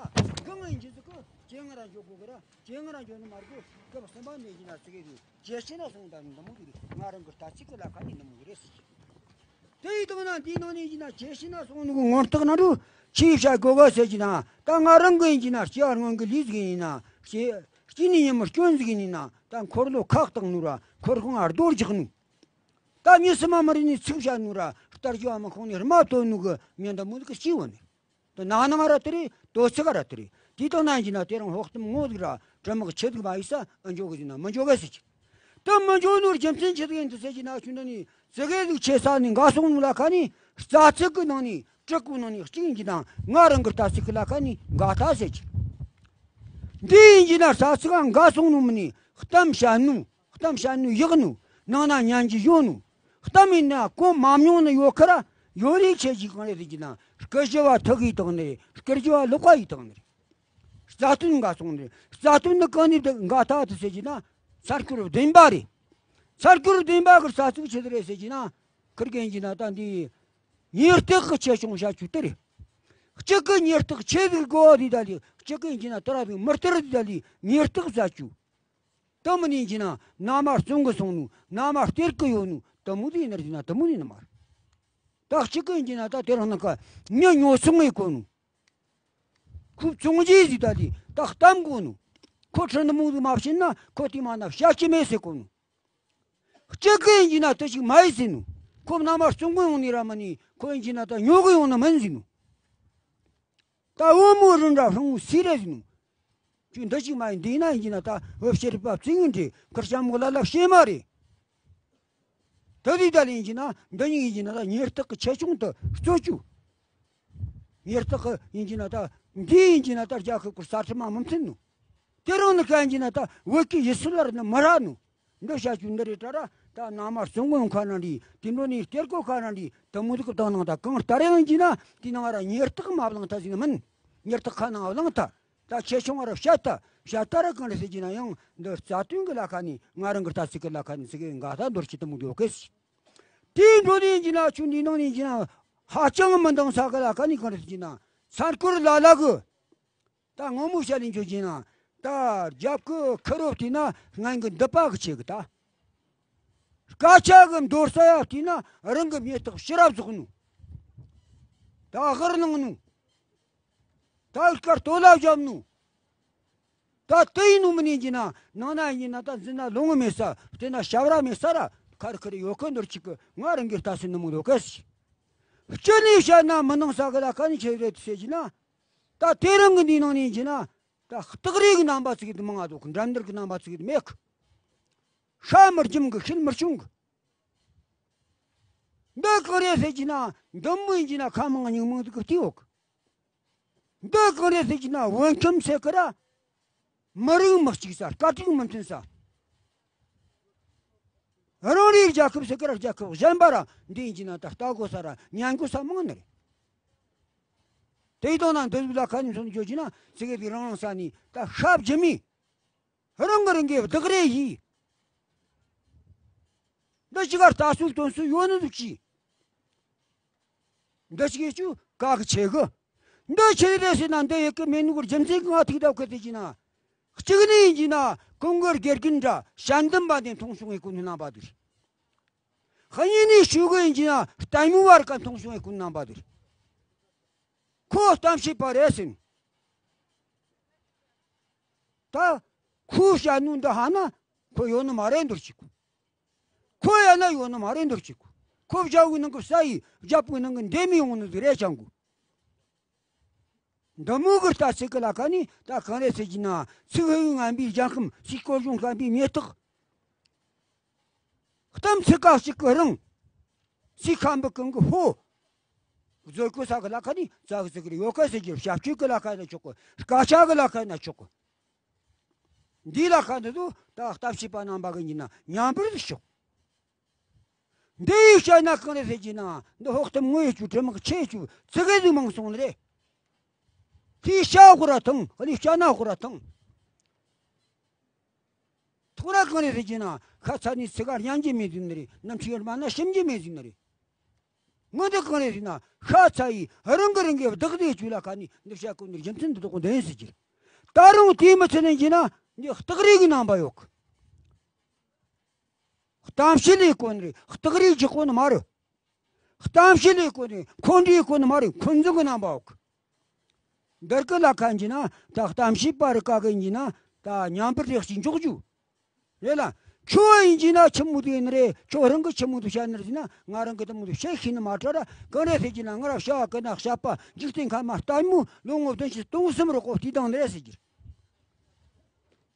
གང་ཡིན་གྱི་ཟིག་གི་སྤྱན་སྔ་ར་འཇོག་དགོས་གི་ར། སྤྱན་སྔ་ར་འཇོག་ནི་མ་རེད་གོ། སྐབས་གསུམ་པ་ནས་ཀྱི་ན་ཟེར་གི་རེད། ཇེ་ཆེ་ན་སོང་ད་འདི་མོ་གི་རེད། ང་རང་གི་ལྟ་ཚིག་གི་ལ་ཁ་ནས་འདི་མོ་གི་རེད་ཟེར་གྱི། དེ་ཡི་དོན་ན་འདིའི་ནང་ནས་ཡིན་ན་ཁྱེད་ཤི་ན་སོང་ནུ་གི་ངོ་རྟགས་ན་རུ་ཆི་བྱ་དགོས་ག་ཟེར་གྱི་ན། ད་ང་རང་གི་ཡིན་གྱི་ན་སྐྱེ་བ་སྔོན་གྱི་ལས་ཟིག་ཡིན་ན། སྐྱེ་སྐྱེ་ནི་ཉིན་མོ་སྐྱོན་ཟིག་ཡིན་ན། ད་འཁོར་ལོ་ཁག་བཏང་ནུ་ར། འཁོར་ཁང་རྡོ་རྒྱག་ནུ། ད་མྱི་སུ་མ་མི་རིགས་ནས་ཚིག་བྱ་ནུ་ར། རྟ་རྒྱུ་བ་མི་ཁོང་ནས་རྨ་བཏོན་ནུ་གི་མྱི་འདི་མོ་ཟིག་གི་སྐྱེ་བ་ནི། དེ་ནང་ནང་ར་དེ་རེད། དོ་ཚིགས་ར་དེ་རེད། དེ་དང་ན་ཡིན་ན་དེ་རིང་ཕོགས་གཏམ་ངོ་ཟིག་ར་དྲི་མ་ཆེ་ཟིག་མ་ཡིན་ས་ཨ་འཇོག་གི་ཟིན་ན་མི་འཇོག་གི་ཟེར་གྱི། དེ་མི་འཇོག་ནོར་རྒྱུ་མཚན་ཆི་ཟིག་ཡིན་དུ་ཟེར་གྱི་ན། ཆུ་འདི་ནི་ཙི་གེ་ཟིག་ཆེ་ས་ནས་འགའ་སོང་ནོ་ལ་ཁ་ནས་རྩ་ཚིག་གི་ནང་ནས་དྲུག་གོ་ནང་ནས་གཅིག་ཡིན་གྱི་ན། ང་རང་གི་རྩ་ཚིག་གི་ལ་ཁ་ནས་འགའ་ཐ་ཟེར་གྱི། འདི་ཡིན་གྱི་ན་རྩ་ཚིག་ག་འགའ་སོང་ནོ་མི་ནི་གཏམ་བཤད་ནོ། གཏམ་བཤད་ནོ་ཡག་ནོ། ནང་ན་ཉན་གྱི་ཡོད་ནོ། གཏམ་ཡིན་ན་གོ་མ་མྱོང་ནི་ཡོད་ཁ་ར་ཡོད་རེ་ཆེ་གྱི་གང་རེད་ཟེར་གྱི་ན། སྐུ་ཞབས་བ་ཐུག་གི་དང་ནི་སྐུ་ཞབས་བ་ལོག་པ་ཡི་དང་ནི་རེད། རྩ་དོན་འགའ་སོང་ནི་རེད། རྩ་དོན་ནི་གང་ནི་འགའ་ཐ་དུ་ཟེར་གྱི་ན། ཚར་ཁུར་བདེན་པ་རེད། ཚར་ཁུར་བདེན་པ་གི་རྩ་ཚིག་ཆི་ཟིག་རེད་ཟེར་གྱི་ན། ཁུར་གན་གྱི་ན་ད་འདི་ཉེར་སྟག་གི་ཆེ་ཆུང་བྱ་ཆུ་དེ་རེད། གཅིག་གི་ཉེར་སྟག་ཆེ་ཟིག་གོ་དེ་ད་ལི། གཅིག་གི་ཡིན་གྱི་ན་ད་ར་ཟིག་མི་སྟེར་དེ་ད་ལི་ཉེར་སྟག་བྱ་ཆུ། དེ་མོ་ནི་ཡིན་གྱི་ན་མནའ་མ་བཙོང་གི་སོང་ནོ། མནའ་མ་སྟེར་གི་ཡོད་ནོ། དེ་མོ་དེ་ཡིན་ན་རེད་ན་དེ་མོ་དེ་ཡིན་ནི་མ་རེད། ད་གཅིག་གི་ཡིན་གྱི་ན་ད་དེ་རང་ནང་གི་མྱི་ཉོ་སོང་ངེ་གོ་ནོ། ཁོ་བཙོང་རྒྱུ་ཟིག་ད་དེ་ད་གཏམ་གོ་ནོ། ཁོ་ཁྲི་འདི་མོ་ཟིག་མ་བྱིན་ན་ཁོ་དེ་མ་ན་བྱ་ཅི་མེད་ཟེར་གོ་ནོ། གཅིག་གི་ཡིན་གྱི་ན་དེ་ཞིག་མ་ཡིན་ཟེར་ནོ། ཁོ་མནའ་མ་བཙོང་གི་ཡོང་ནི་ར་མ་ནི་ཁོ་ཡིན་གྱི་ན་ད་ཉོ་གི་ཡོང་ནི་མིན་ཟེར་ནོ། ད་བུ་མོ་རི་འདྲ་ཧྲུང་སི་རེད་ཟེར་ནོ། ཁྱོད་འདི་ཞིག་མ་ཡིན་འདི་ན་ཡིན་གྱི་ན་ད་བུ་ཤེར་པ་བཙིང་ངན་འདྲེ་ཁུར་ཤ་མོ་ལ་ལ་ཤེས་མ་རེད། དེ་དུས་ད་ལ་ཡིན་གྱི་ན་འདི་གཉིས་ཡིན་གྱི་ན་ད་ཉེར་སྟག་གི་ཆེ་ཆུང་དུ་རྩོད་རྒྱུ། ཉེར་སྟག་གི་ཡིན་གྱི་ན་ད་འདི་ཡིན་གྱི་ན་ད་རྒྱལ་ཁབ་ཀྱི་ས་ཁྲིམས་མ་མི་མཐུན་ནོ། དེ་རང་ནི་གན་གྱི་ན་ད་བོད་ཀྱི་ཡུལ་སྲོལ་ལ་ནི་མི་ར་ནོ། འདི་བྱ་རྒྱུ་འདི་རེད་ད་ར། ད་མནའ་མ་བཙོང་གོ་ཡོང་ཁ་ན་འདྲི། དེ་འགྲོ་ནི་སྟེར་གོ་ཁ་ན་འདྲི། དེ་མོ་ཟིག་གི་བཏང་ནང་ད་གང་ལྟར་ཡང་གྱི་ན་དེ་ནང་ར་ཉེར་སྟག་མ་བླངས་ཐ་ཟིག་ནི་མིན། ཉེར་སྟག་ཁ་ནང་བླངས་ཐ། ད་ཆེ་ཆུང་བ་ར་བཤད་ཐ་བཤད་ཐ་ར་གང་རེད་ཟེར་གྱི་ན་ཡང་འདི་རྩ་དོན་གི་ལ་ཁ་ནི་ང་རང་གི་རྩ་ཚིག་གི་ལ་ཁ་ནི་ཚིག་གི་འགའ་ད་འདོར་གྱི་དེ་མོ་འདི་ཡོད་གི། དེ་འགྲོ་ནི་གྱི་ན་ཆུ་འདི་ནང་ནི་གྱི་ན་ཧ་ཅང་མི་འདང་ས་གི་ལ་ཁ་ནི་གང་རེད་ཟེར་གྱི་ན་ཚར་ཁུར་ལ་ལ་གི། ད་ངོ་མ་བཤད་ལེན་ཆོག་གྱིན་ན། ད་རྒྱབ་ཀྱི་ཁུར་རོ་བལྟས་ན་སྔན་གྱི་འདི་པ་གི་ཆེ་གི་ད། སྐད་ཆ་གི་མདོར་ས་ཡ་བལྟས་ན་རང་གི་མེ་སྟག་ཕྱི་རབས་རྫོགས་ནོ། ད་ཧར་ལངས་ནོ། ད་སྐར་སྟོད་ལ་བཞག་ནོ། ད་དེ་ཡིན་ནོ་མིན་ཡིན་གྱིན་ན་ནང་ན་ཡིན་ན་ད་འཛིན་ན་ལོང་མེད་ས་བལྟས་ན་ཞབས་ར་མེད་ས་ར་ཁར་ཁར་ཡོད་ཁན་འདོར་ཅིག་གི་ང་རང་གི་ལྟ་སྲིད་ནི་མོ་ཡོད་གི་ཟེར། སྤྱི་ནས་བཤད་ན་མི་ནང་ས་གི་ལ་ཁ་ནས་ཆེ་རེད་ཟེར་གྱིན་ན། ད་དེ་རིང་གི་འདི་ནང་ནས་ཡིན་གྱིན་ན། ད་སྟག་རིས་ཀྱི་རྣམ་པ་ཚིག་གི་མང་ང་འདུག་འགྲན་བསྡུར་གྱི་རྣམ་པ་ཚིག་གི་མེད་གི། ཧྲ་མི་རྒྱུམ་གི་ཤེད་མི་ཆུང་གི། འདི་གང་རེད་ཟེར་གྱིན་ན་འདི་མོ་ཡིན་གྱིན་ན་ཁ་མང་སྙིང་མང་ཟིག་གི་བལྟས་འོག་འདི་གང་རེད་ཟེར་གྱིན་ན་བོད་ཁྱིམ་ཟེར་གི་ར། མི་རིགས་མི་གཅིག་ས་སྐད་རིགས་མི་མཐུན་ས། རང་རེའི་རྒྱལ་ཁབ་ཟེར་གི་ར་རྒྱལ་ཁབ་གཞན་པ་ར་འདི་ཡིན་གྱིན་ན་ད་ལྟ་དགོས་ས་ར་ཉན་དགོས་ས་མང་ནི་རེད། དེ་ཡི་དོན་ན་འདི་ལ་ཁ་ནས་མཚོན་བརྗོད་ཀྱིན་ན་ཚིག་གི་རང་རང་ས་ནས་ད་ཤ་བརྒྱུད་མི། རང་གི་རང་གི་བདག་རེ་ཡིས། འདི་ཅི་གར་ལྟ་སྲོལ་དོན་སྲོལ་ཡོད་ནི་འདུག་ཅི། འདི་ཅི་གི་ཅུ་ཀ་གི་ཆེ་གི། འདི་ཆེ་རེ་ཟེར་ན་འདི་ཡི་གི་མེ་ནུ་གི་རྒྱུ་མཚན་གི་ང་ཐིག་ཐག་གི་དེ་ཅི་ན། གཅིག་ནི་ཡིན་གྱི་ན་ཀུན་གི་དགེ་རྒན་འདྲ་ཞལ་འདམ་པ་དེ་མཐོང་བྱུང་བའི་ཀུན་ནི་རྣམ་པ་དེར། གཉིས་ནི་ཤུ་གི་ཡིན་གྱི་ན་ལྟད་མོ་བར་ག་མཐོང་བྱུང་བའི་ཀུན་རྣམ་པ་དེར། ཁོ་གཏམ་བཤད་པ་རེད་ཟེར། ད་ཁོས་བཤད་ནོ་འདི་ཧ་ན་ཁོ་ཡོད་ནི་མ་རེད་འདོར་ཅིག་ཁོ་ཡ་ན་ཡོད་ནི་མ་རེད་འདོར་ཅིག་ཁོ་བཞག་གི་ནང་གི་ས་ཡི་རྒྱབ་གི་ནང་གི་འདེམས་ཡོང་ནི་ཟིག་རེད་ཅང་གོ། འདི་མོ་གི་ལྟ་ཚིག་གི་ལ་ཁ་ནི་ད་གང་རེད་ཟེར་གྱི་ན་ཚིག་ཧུ་ངན་པའི་རྒྱལ་ཁམས་སའི་སྐོར་གཞུང་ཤན་པའི་མེ་སྟག་གཏམ་ཚིག་ཀ་གཅིག་གི་རིང་། ཚིག་ཁམ་བུ་གང་གི་ཕོ། བཟོད་གོ་ས་གི་ལ་ཁ་ནི་ཙག་ཙིག་རེ་ཡོད་ཀ་ཟེར་གྱི་ཞབས་ཀྱུ་གི་ལ་ཁ་ན་ཆོག་གི། སྐད་ཆ་གི་ལ་ཁ་ན་ཆོག་གི། འདི་ལ་ཁ་འདི་ཚོ་ད་གཏམ་བཤད་པ་རྣམ་པ་གི་ཡིན་ན་ཉམས་པར་ཤོག་འདི་ཡི་བཤད་ན་གང་རེད་ཟེར་གྱི་ན་འདི་ཧོག་ཏམ་ངོ་ཡི་ཆུ་དྲི་མག་ཆེ་ཆུ་ཙི་གེ་ཟིག་མང་སོང་ནི་རེད། དེའི་བཤད་ཧོ་ར་ཐང་ཨ་ནི་བཤད་ན་ཧོ་ར་ཐང་། ཐོག་ར་གང་རེད་ཟེར་གྱི་ན་ཤ་ཚ་ནི་ཚི་ག་ཉན་གྱི་མེད་ཟིན་ནི་རེད། ནམ་ཕྱི་ཡར་མ་ན་ཤིམ་གྱི་མེད་ཟིན་ནི་རེད། ངོ་འདི་གང་རེད་ཟེར་ན་ཤ་ཚ་ཡི་རང་གི་རང་གི་བདག་དེ་བཅུ་ལ་ཁ་ནི་འདི་བཤད་ཀུན་ནི་རྒྱུ་མཚན་འདི་དག་འདི་ཡིན་ཟེར་གྱི། ད་རུང་དེའི་མི་ཚེ་ནས་གྱི་ན་འདི་སྟག་རིས་ཀྱི་རྣམ་པ་ཡོད་གི། གཏམ་བཤད་ལས་ཀུན་རེད། སྟག་རིས་ཀྱི་ཀུན་མ་རུ། གཏམ་བཤད་ལས་གོ་ནས་འཁོན་འགྲས་གོ་ནི་མ་རེད། འཁོན་འཛིན་གི་རྣམ་པ་འོག་འདིར་གི་ལ་ཁ་ཡིན་ན་ད་གཏམ་བཤད་པ་རི་ཀ་གི་ཡིན་ན་ད་མཉམ་པར་རེག་ཅིག་འཇོག་རྒྱུ་རེད་ལ། ཁྱོད་ཡིན་གྱི་ན་ཆི་མོ་དེ་ཡིན་རེད། ཁྱོད་རང་གི་ཆི་མོ་དེ་བཤད་ནི་རེད་ཟེར་ན། ང་རང་གི་དེ་མོ་དེ་བཤད་ཤེས་ནི་མ་དྲ་ར། གང་རེད་ཟེར་གྱི་ན། ང་ར་བྱ་བ་གི་ན་བྱ་བ་འཇིག་རྟེན་ཁམས་ལྟད་མོ་ལོ་ངོ་བདུན་ཅུ་སྟོང་གསུམ་རོགས་གོ་དེ་དང་ནི་རེད་ཟེར་གྱི་རེད།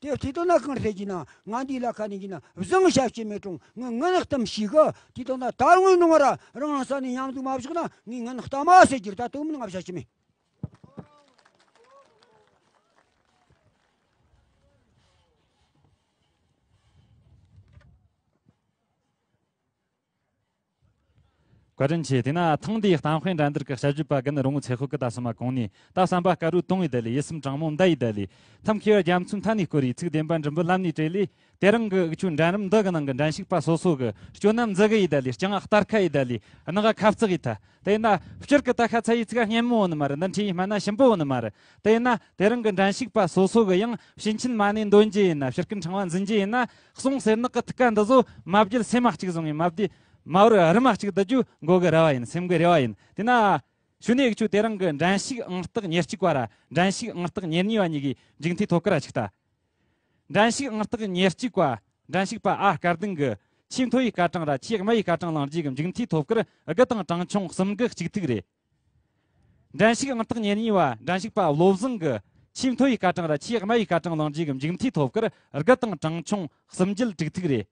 དེ་དེ་དང་ན་གང་རེད་ཟེར་གྱི་ན། ང་འདི་ལ་ཁ་ནས་གྱི་ན་བཟང་བྱ་བྱེད་མེད་ཀྲུང་ངི་ངི་ནག་གཏམ་ཞིག་གི་དེ་དང་ན་ད་རུང་ནང་ར་རང་རང་ས་ནས་མཉམ་དུ་མ་བཞག་ན་ངི་ངི་ནག་གཏམ་མ་ཟེར་གྱི་རེད། ད་དུང་མིན་ང་བྱ་བྱེད་མེད། བཀའ་དྲིན་ཆེ། དེས་ན་ཐེངས་འདིའི་གཏམ་དཔེ་འགྲན་བསྡུར་གྱི་དཔྱད་བརྗོད་པ་རྒན་རོང་བོ་ཚེ་དཔལ་གྱིས་ད་སོ་མ་གོང་ནས་ད་བསམ་པ་དཀར་རུ་དུང་ཡི་ད་ལས། ཡིད་སེམས་དྲང་མོ་མདའ་ཡི་ད་ལས། ཐབས་མཁས་པ་རྒྱ་མཚོའི་མཐའ་ནས་བསྐོར་རེ། ཚིག་བདེན་པ་མགྲིན་པའི་ལམ་ནས་བྲེལ་ལས། དེ་རིང་གི་འུ་ཆོའི་འགྲན་རིམ་འདི་གི་ནང་གི་འགྲན་ཞུགས་པ་སོ་སོ་གི་སྤྱོད་ལམ་མཛུ་གུ་ཡི་ད་ལས། རྐྱང་ངག་སྟར་ཁ་ཡི་ད་ལས། སྣ་ཁ་ཁབ་གཙག་ཡི་ད། དེས་ན་སྤྱིར་གི་ད་ཤ་ཚ་ཡི་ཚིག་སྙན་མོ་བོ་ནི་མ་རེད། འདི་འཁྲིས་ཡི་སྨན་སྣ་ཞིམ་པོ་བོ་ནི་མ་རེད། དེས་ན་དེ་རིང་གི་འགྲན་ཞུགས་པ་སོ་སོ་གི་ཡང་ཕྱི་མཆིན་མ་ནས་འདོན་རྒྱུ་ཡིན་ན། ཕྱི་སྐུད་ཕྲེང་བ་འཛིན་རྒྱུ་ཡིན་ན། གསུང་གསེར་ནག་གི་ཐུགས་ཀ་འདི་ཚོ་མ་བརྒྱུད་སེམས་མ་གཅིག་བཟུང་ཡིན། མ་བརྒྱུད་མ་བར་རི་མ་གཅིག་བསྡུ་རྒྱུ་མགོ་གི་རེ་བ་ཡིན། སེམས་གི་རེ་བ་ཡིན། དེས་ན་གཞུག་ནས་འུ་ཆོ་དེ་རིང་གི་འགྲན་ཞུགས་ཨང་རྟགས་ཉེར་གཅིག་པ་ར་འགྲན་ཞུགས་ཨང་རྟགས་ཉེར་གཉིས་པ་གཉིས་ཀྱི་མཇུག་མཐའི་ཐོབ་སྐར་ར་ཅིག་ལྟ། འགྲན་ཞུགས་ཨང་རྟགས་ཉེར་གཅིག་པ་འགྲན་ཞུགས་པ་ཨ་སྐལ་ལྡན་གྱིས་ཆེས་མཐོ་བའི་སྐར་གྲངས་ར་ཆེས་དམའ་བའི་སྐར་གྲངས་བླངས་རྗེས་ཀྱི་མཇུག་མཐའི་ཐོབ་སྐར་དགུ་དང་གྲངས་ཆུང་གསུམ་གྱི་གཅིག་ཐིག་རེད། འགྲན་ཞུགས་ཨང་རྟགས་ཉེར་གཉིས་པ་འགྲན་ཞུགས་པ་བློ་བཟང་གིས་ཆེས་མཐོ་བའི་སྐར་གྲངས་ར་ཆེས་དམའ་བའི་སྐར་གྲངས་བླངས་རྗེས་ཀྱི་མཇུག་མཐའི་ཐོབ་སྐར་དགུ་དང་གྲངས་ཆུང་གསུམ་བརྒྱད་དྲུག་ཐིག་རེད།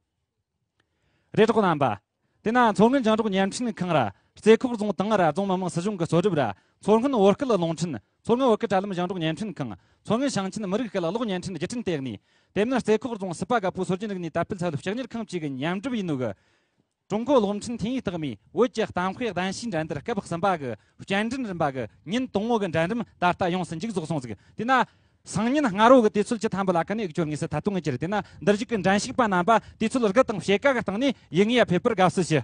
རེད་གྲོགས་རྣམ་པ། དེ་ན་མཚོ་སྔོན་རྒྱང་སྒྲོག་བརྙན་འཕྲིན་ཁང་ར་རྩེ་ཁོག་རྫོང་དང་ར་རྫོང་མི་དམངས་སྲིད་གཞུང་གི་གཙོ་སྒྲུབ་ར་མཚོ་སྔོན་བོད་སྐད་རླུང་འཕྲིན། མཚོ་སྔོན་བོད་སྐད་དྲ་ལམ་རྒྱང་སྒྲོག་བརྙན་འཕྲིན་ཁང་། མཚོ་སྔོན་ཞིང་ཆེན་མི་རིགས་སྐད་གློག་བརྙན་འཕྲིན་སྒྱུར་སྐྲུན་ལྟེ་གནས། དེ་མིན་རྩེ་ཁོག་རྫོང་སྲིད་པ་རྒད་པོ་སྲོལ་རྒྱུན་རིག་གནས་དར་སྤེལ་ཚད་ལུགས་ལྕགས་གཉེར་ཁང་བཅས་ཀྱིས་མཉམ་སྒྲུབ་ཡིན་ནོ་གི། ཀྲུང་གོ་གློག་འཕྲིན་ཐིན་ཡིག་རྟགས་མའི་བོད་ཀྱི་གཏམ་དཔེ་གདན་ཞུའི་འགྲན་བསྡུར་སྐབས་གསུམ་པ་གི་བསྐྱར་འགྲན་རིམ་པ་གི་ཉིན་དང་པོ་གི་འགྲན་རིམ་ད་ལྟ་ཡོངས་སུ་མཇུག་རྫོགས་སོང་ཟིག། དེས་ན་སང་ཉིན་སྔ་དྲོ་གི་དུས་ཚོད་བཅུ་ཐམ་པ་ལ་ཁ་ནས་འུ་ཆོར་དངོས་སུ་ཐད་གཏོང་གི་རྒྱུ་རེད། དེས་ན་འདིར་བཞུགས་ཀྱི་འགྲན་ཞུགས་པ་རྣམ་པ་དུས་ཚོད་དགུ་དང་ཕྱེད་ཀ་གི་སྟེང་ནས་ཡུལ་དངོས་ཡ་ཕེབས་པར་དགའ་བསུ་ཞུ།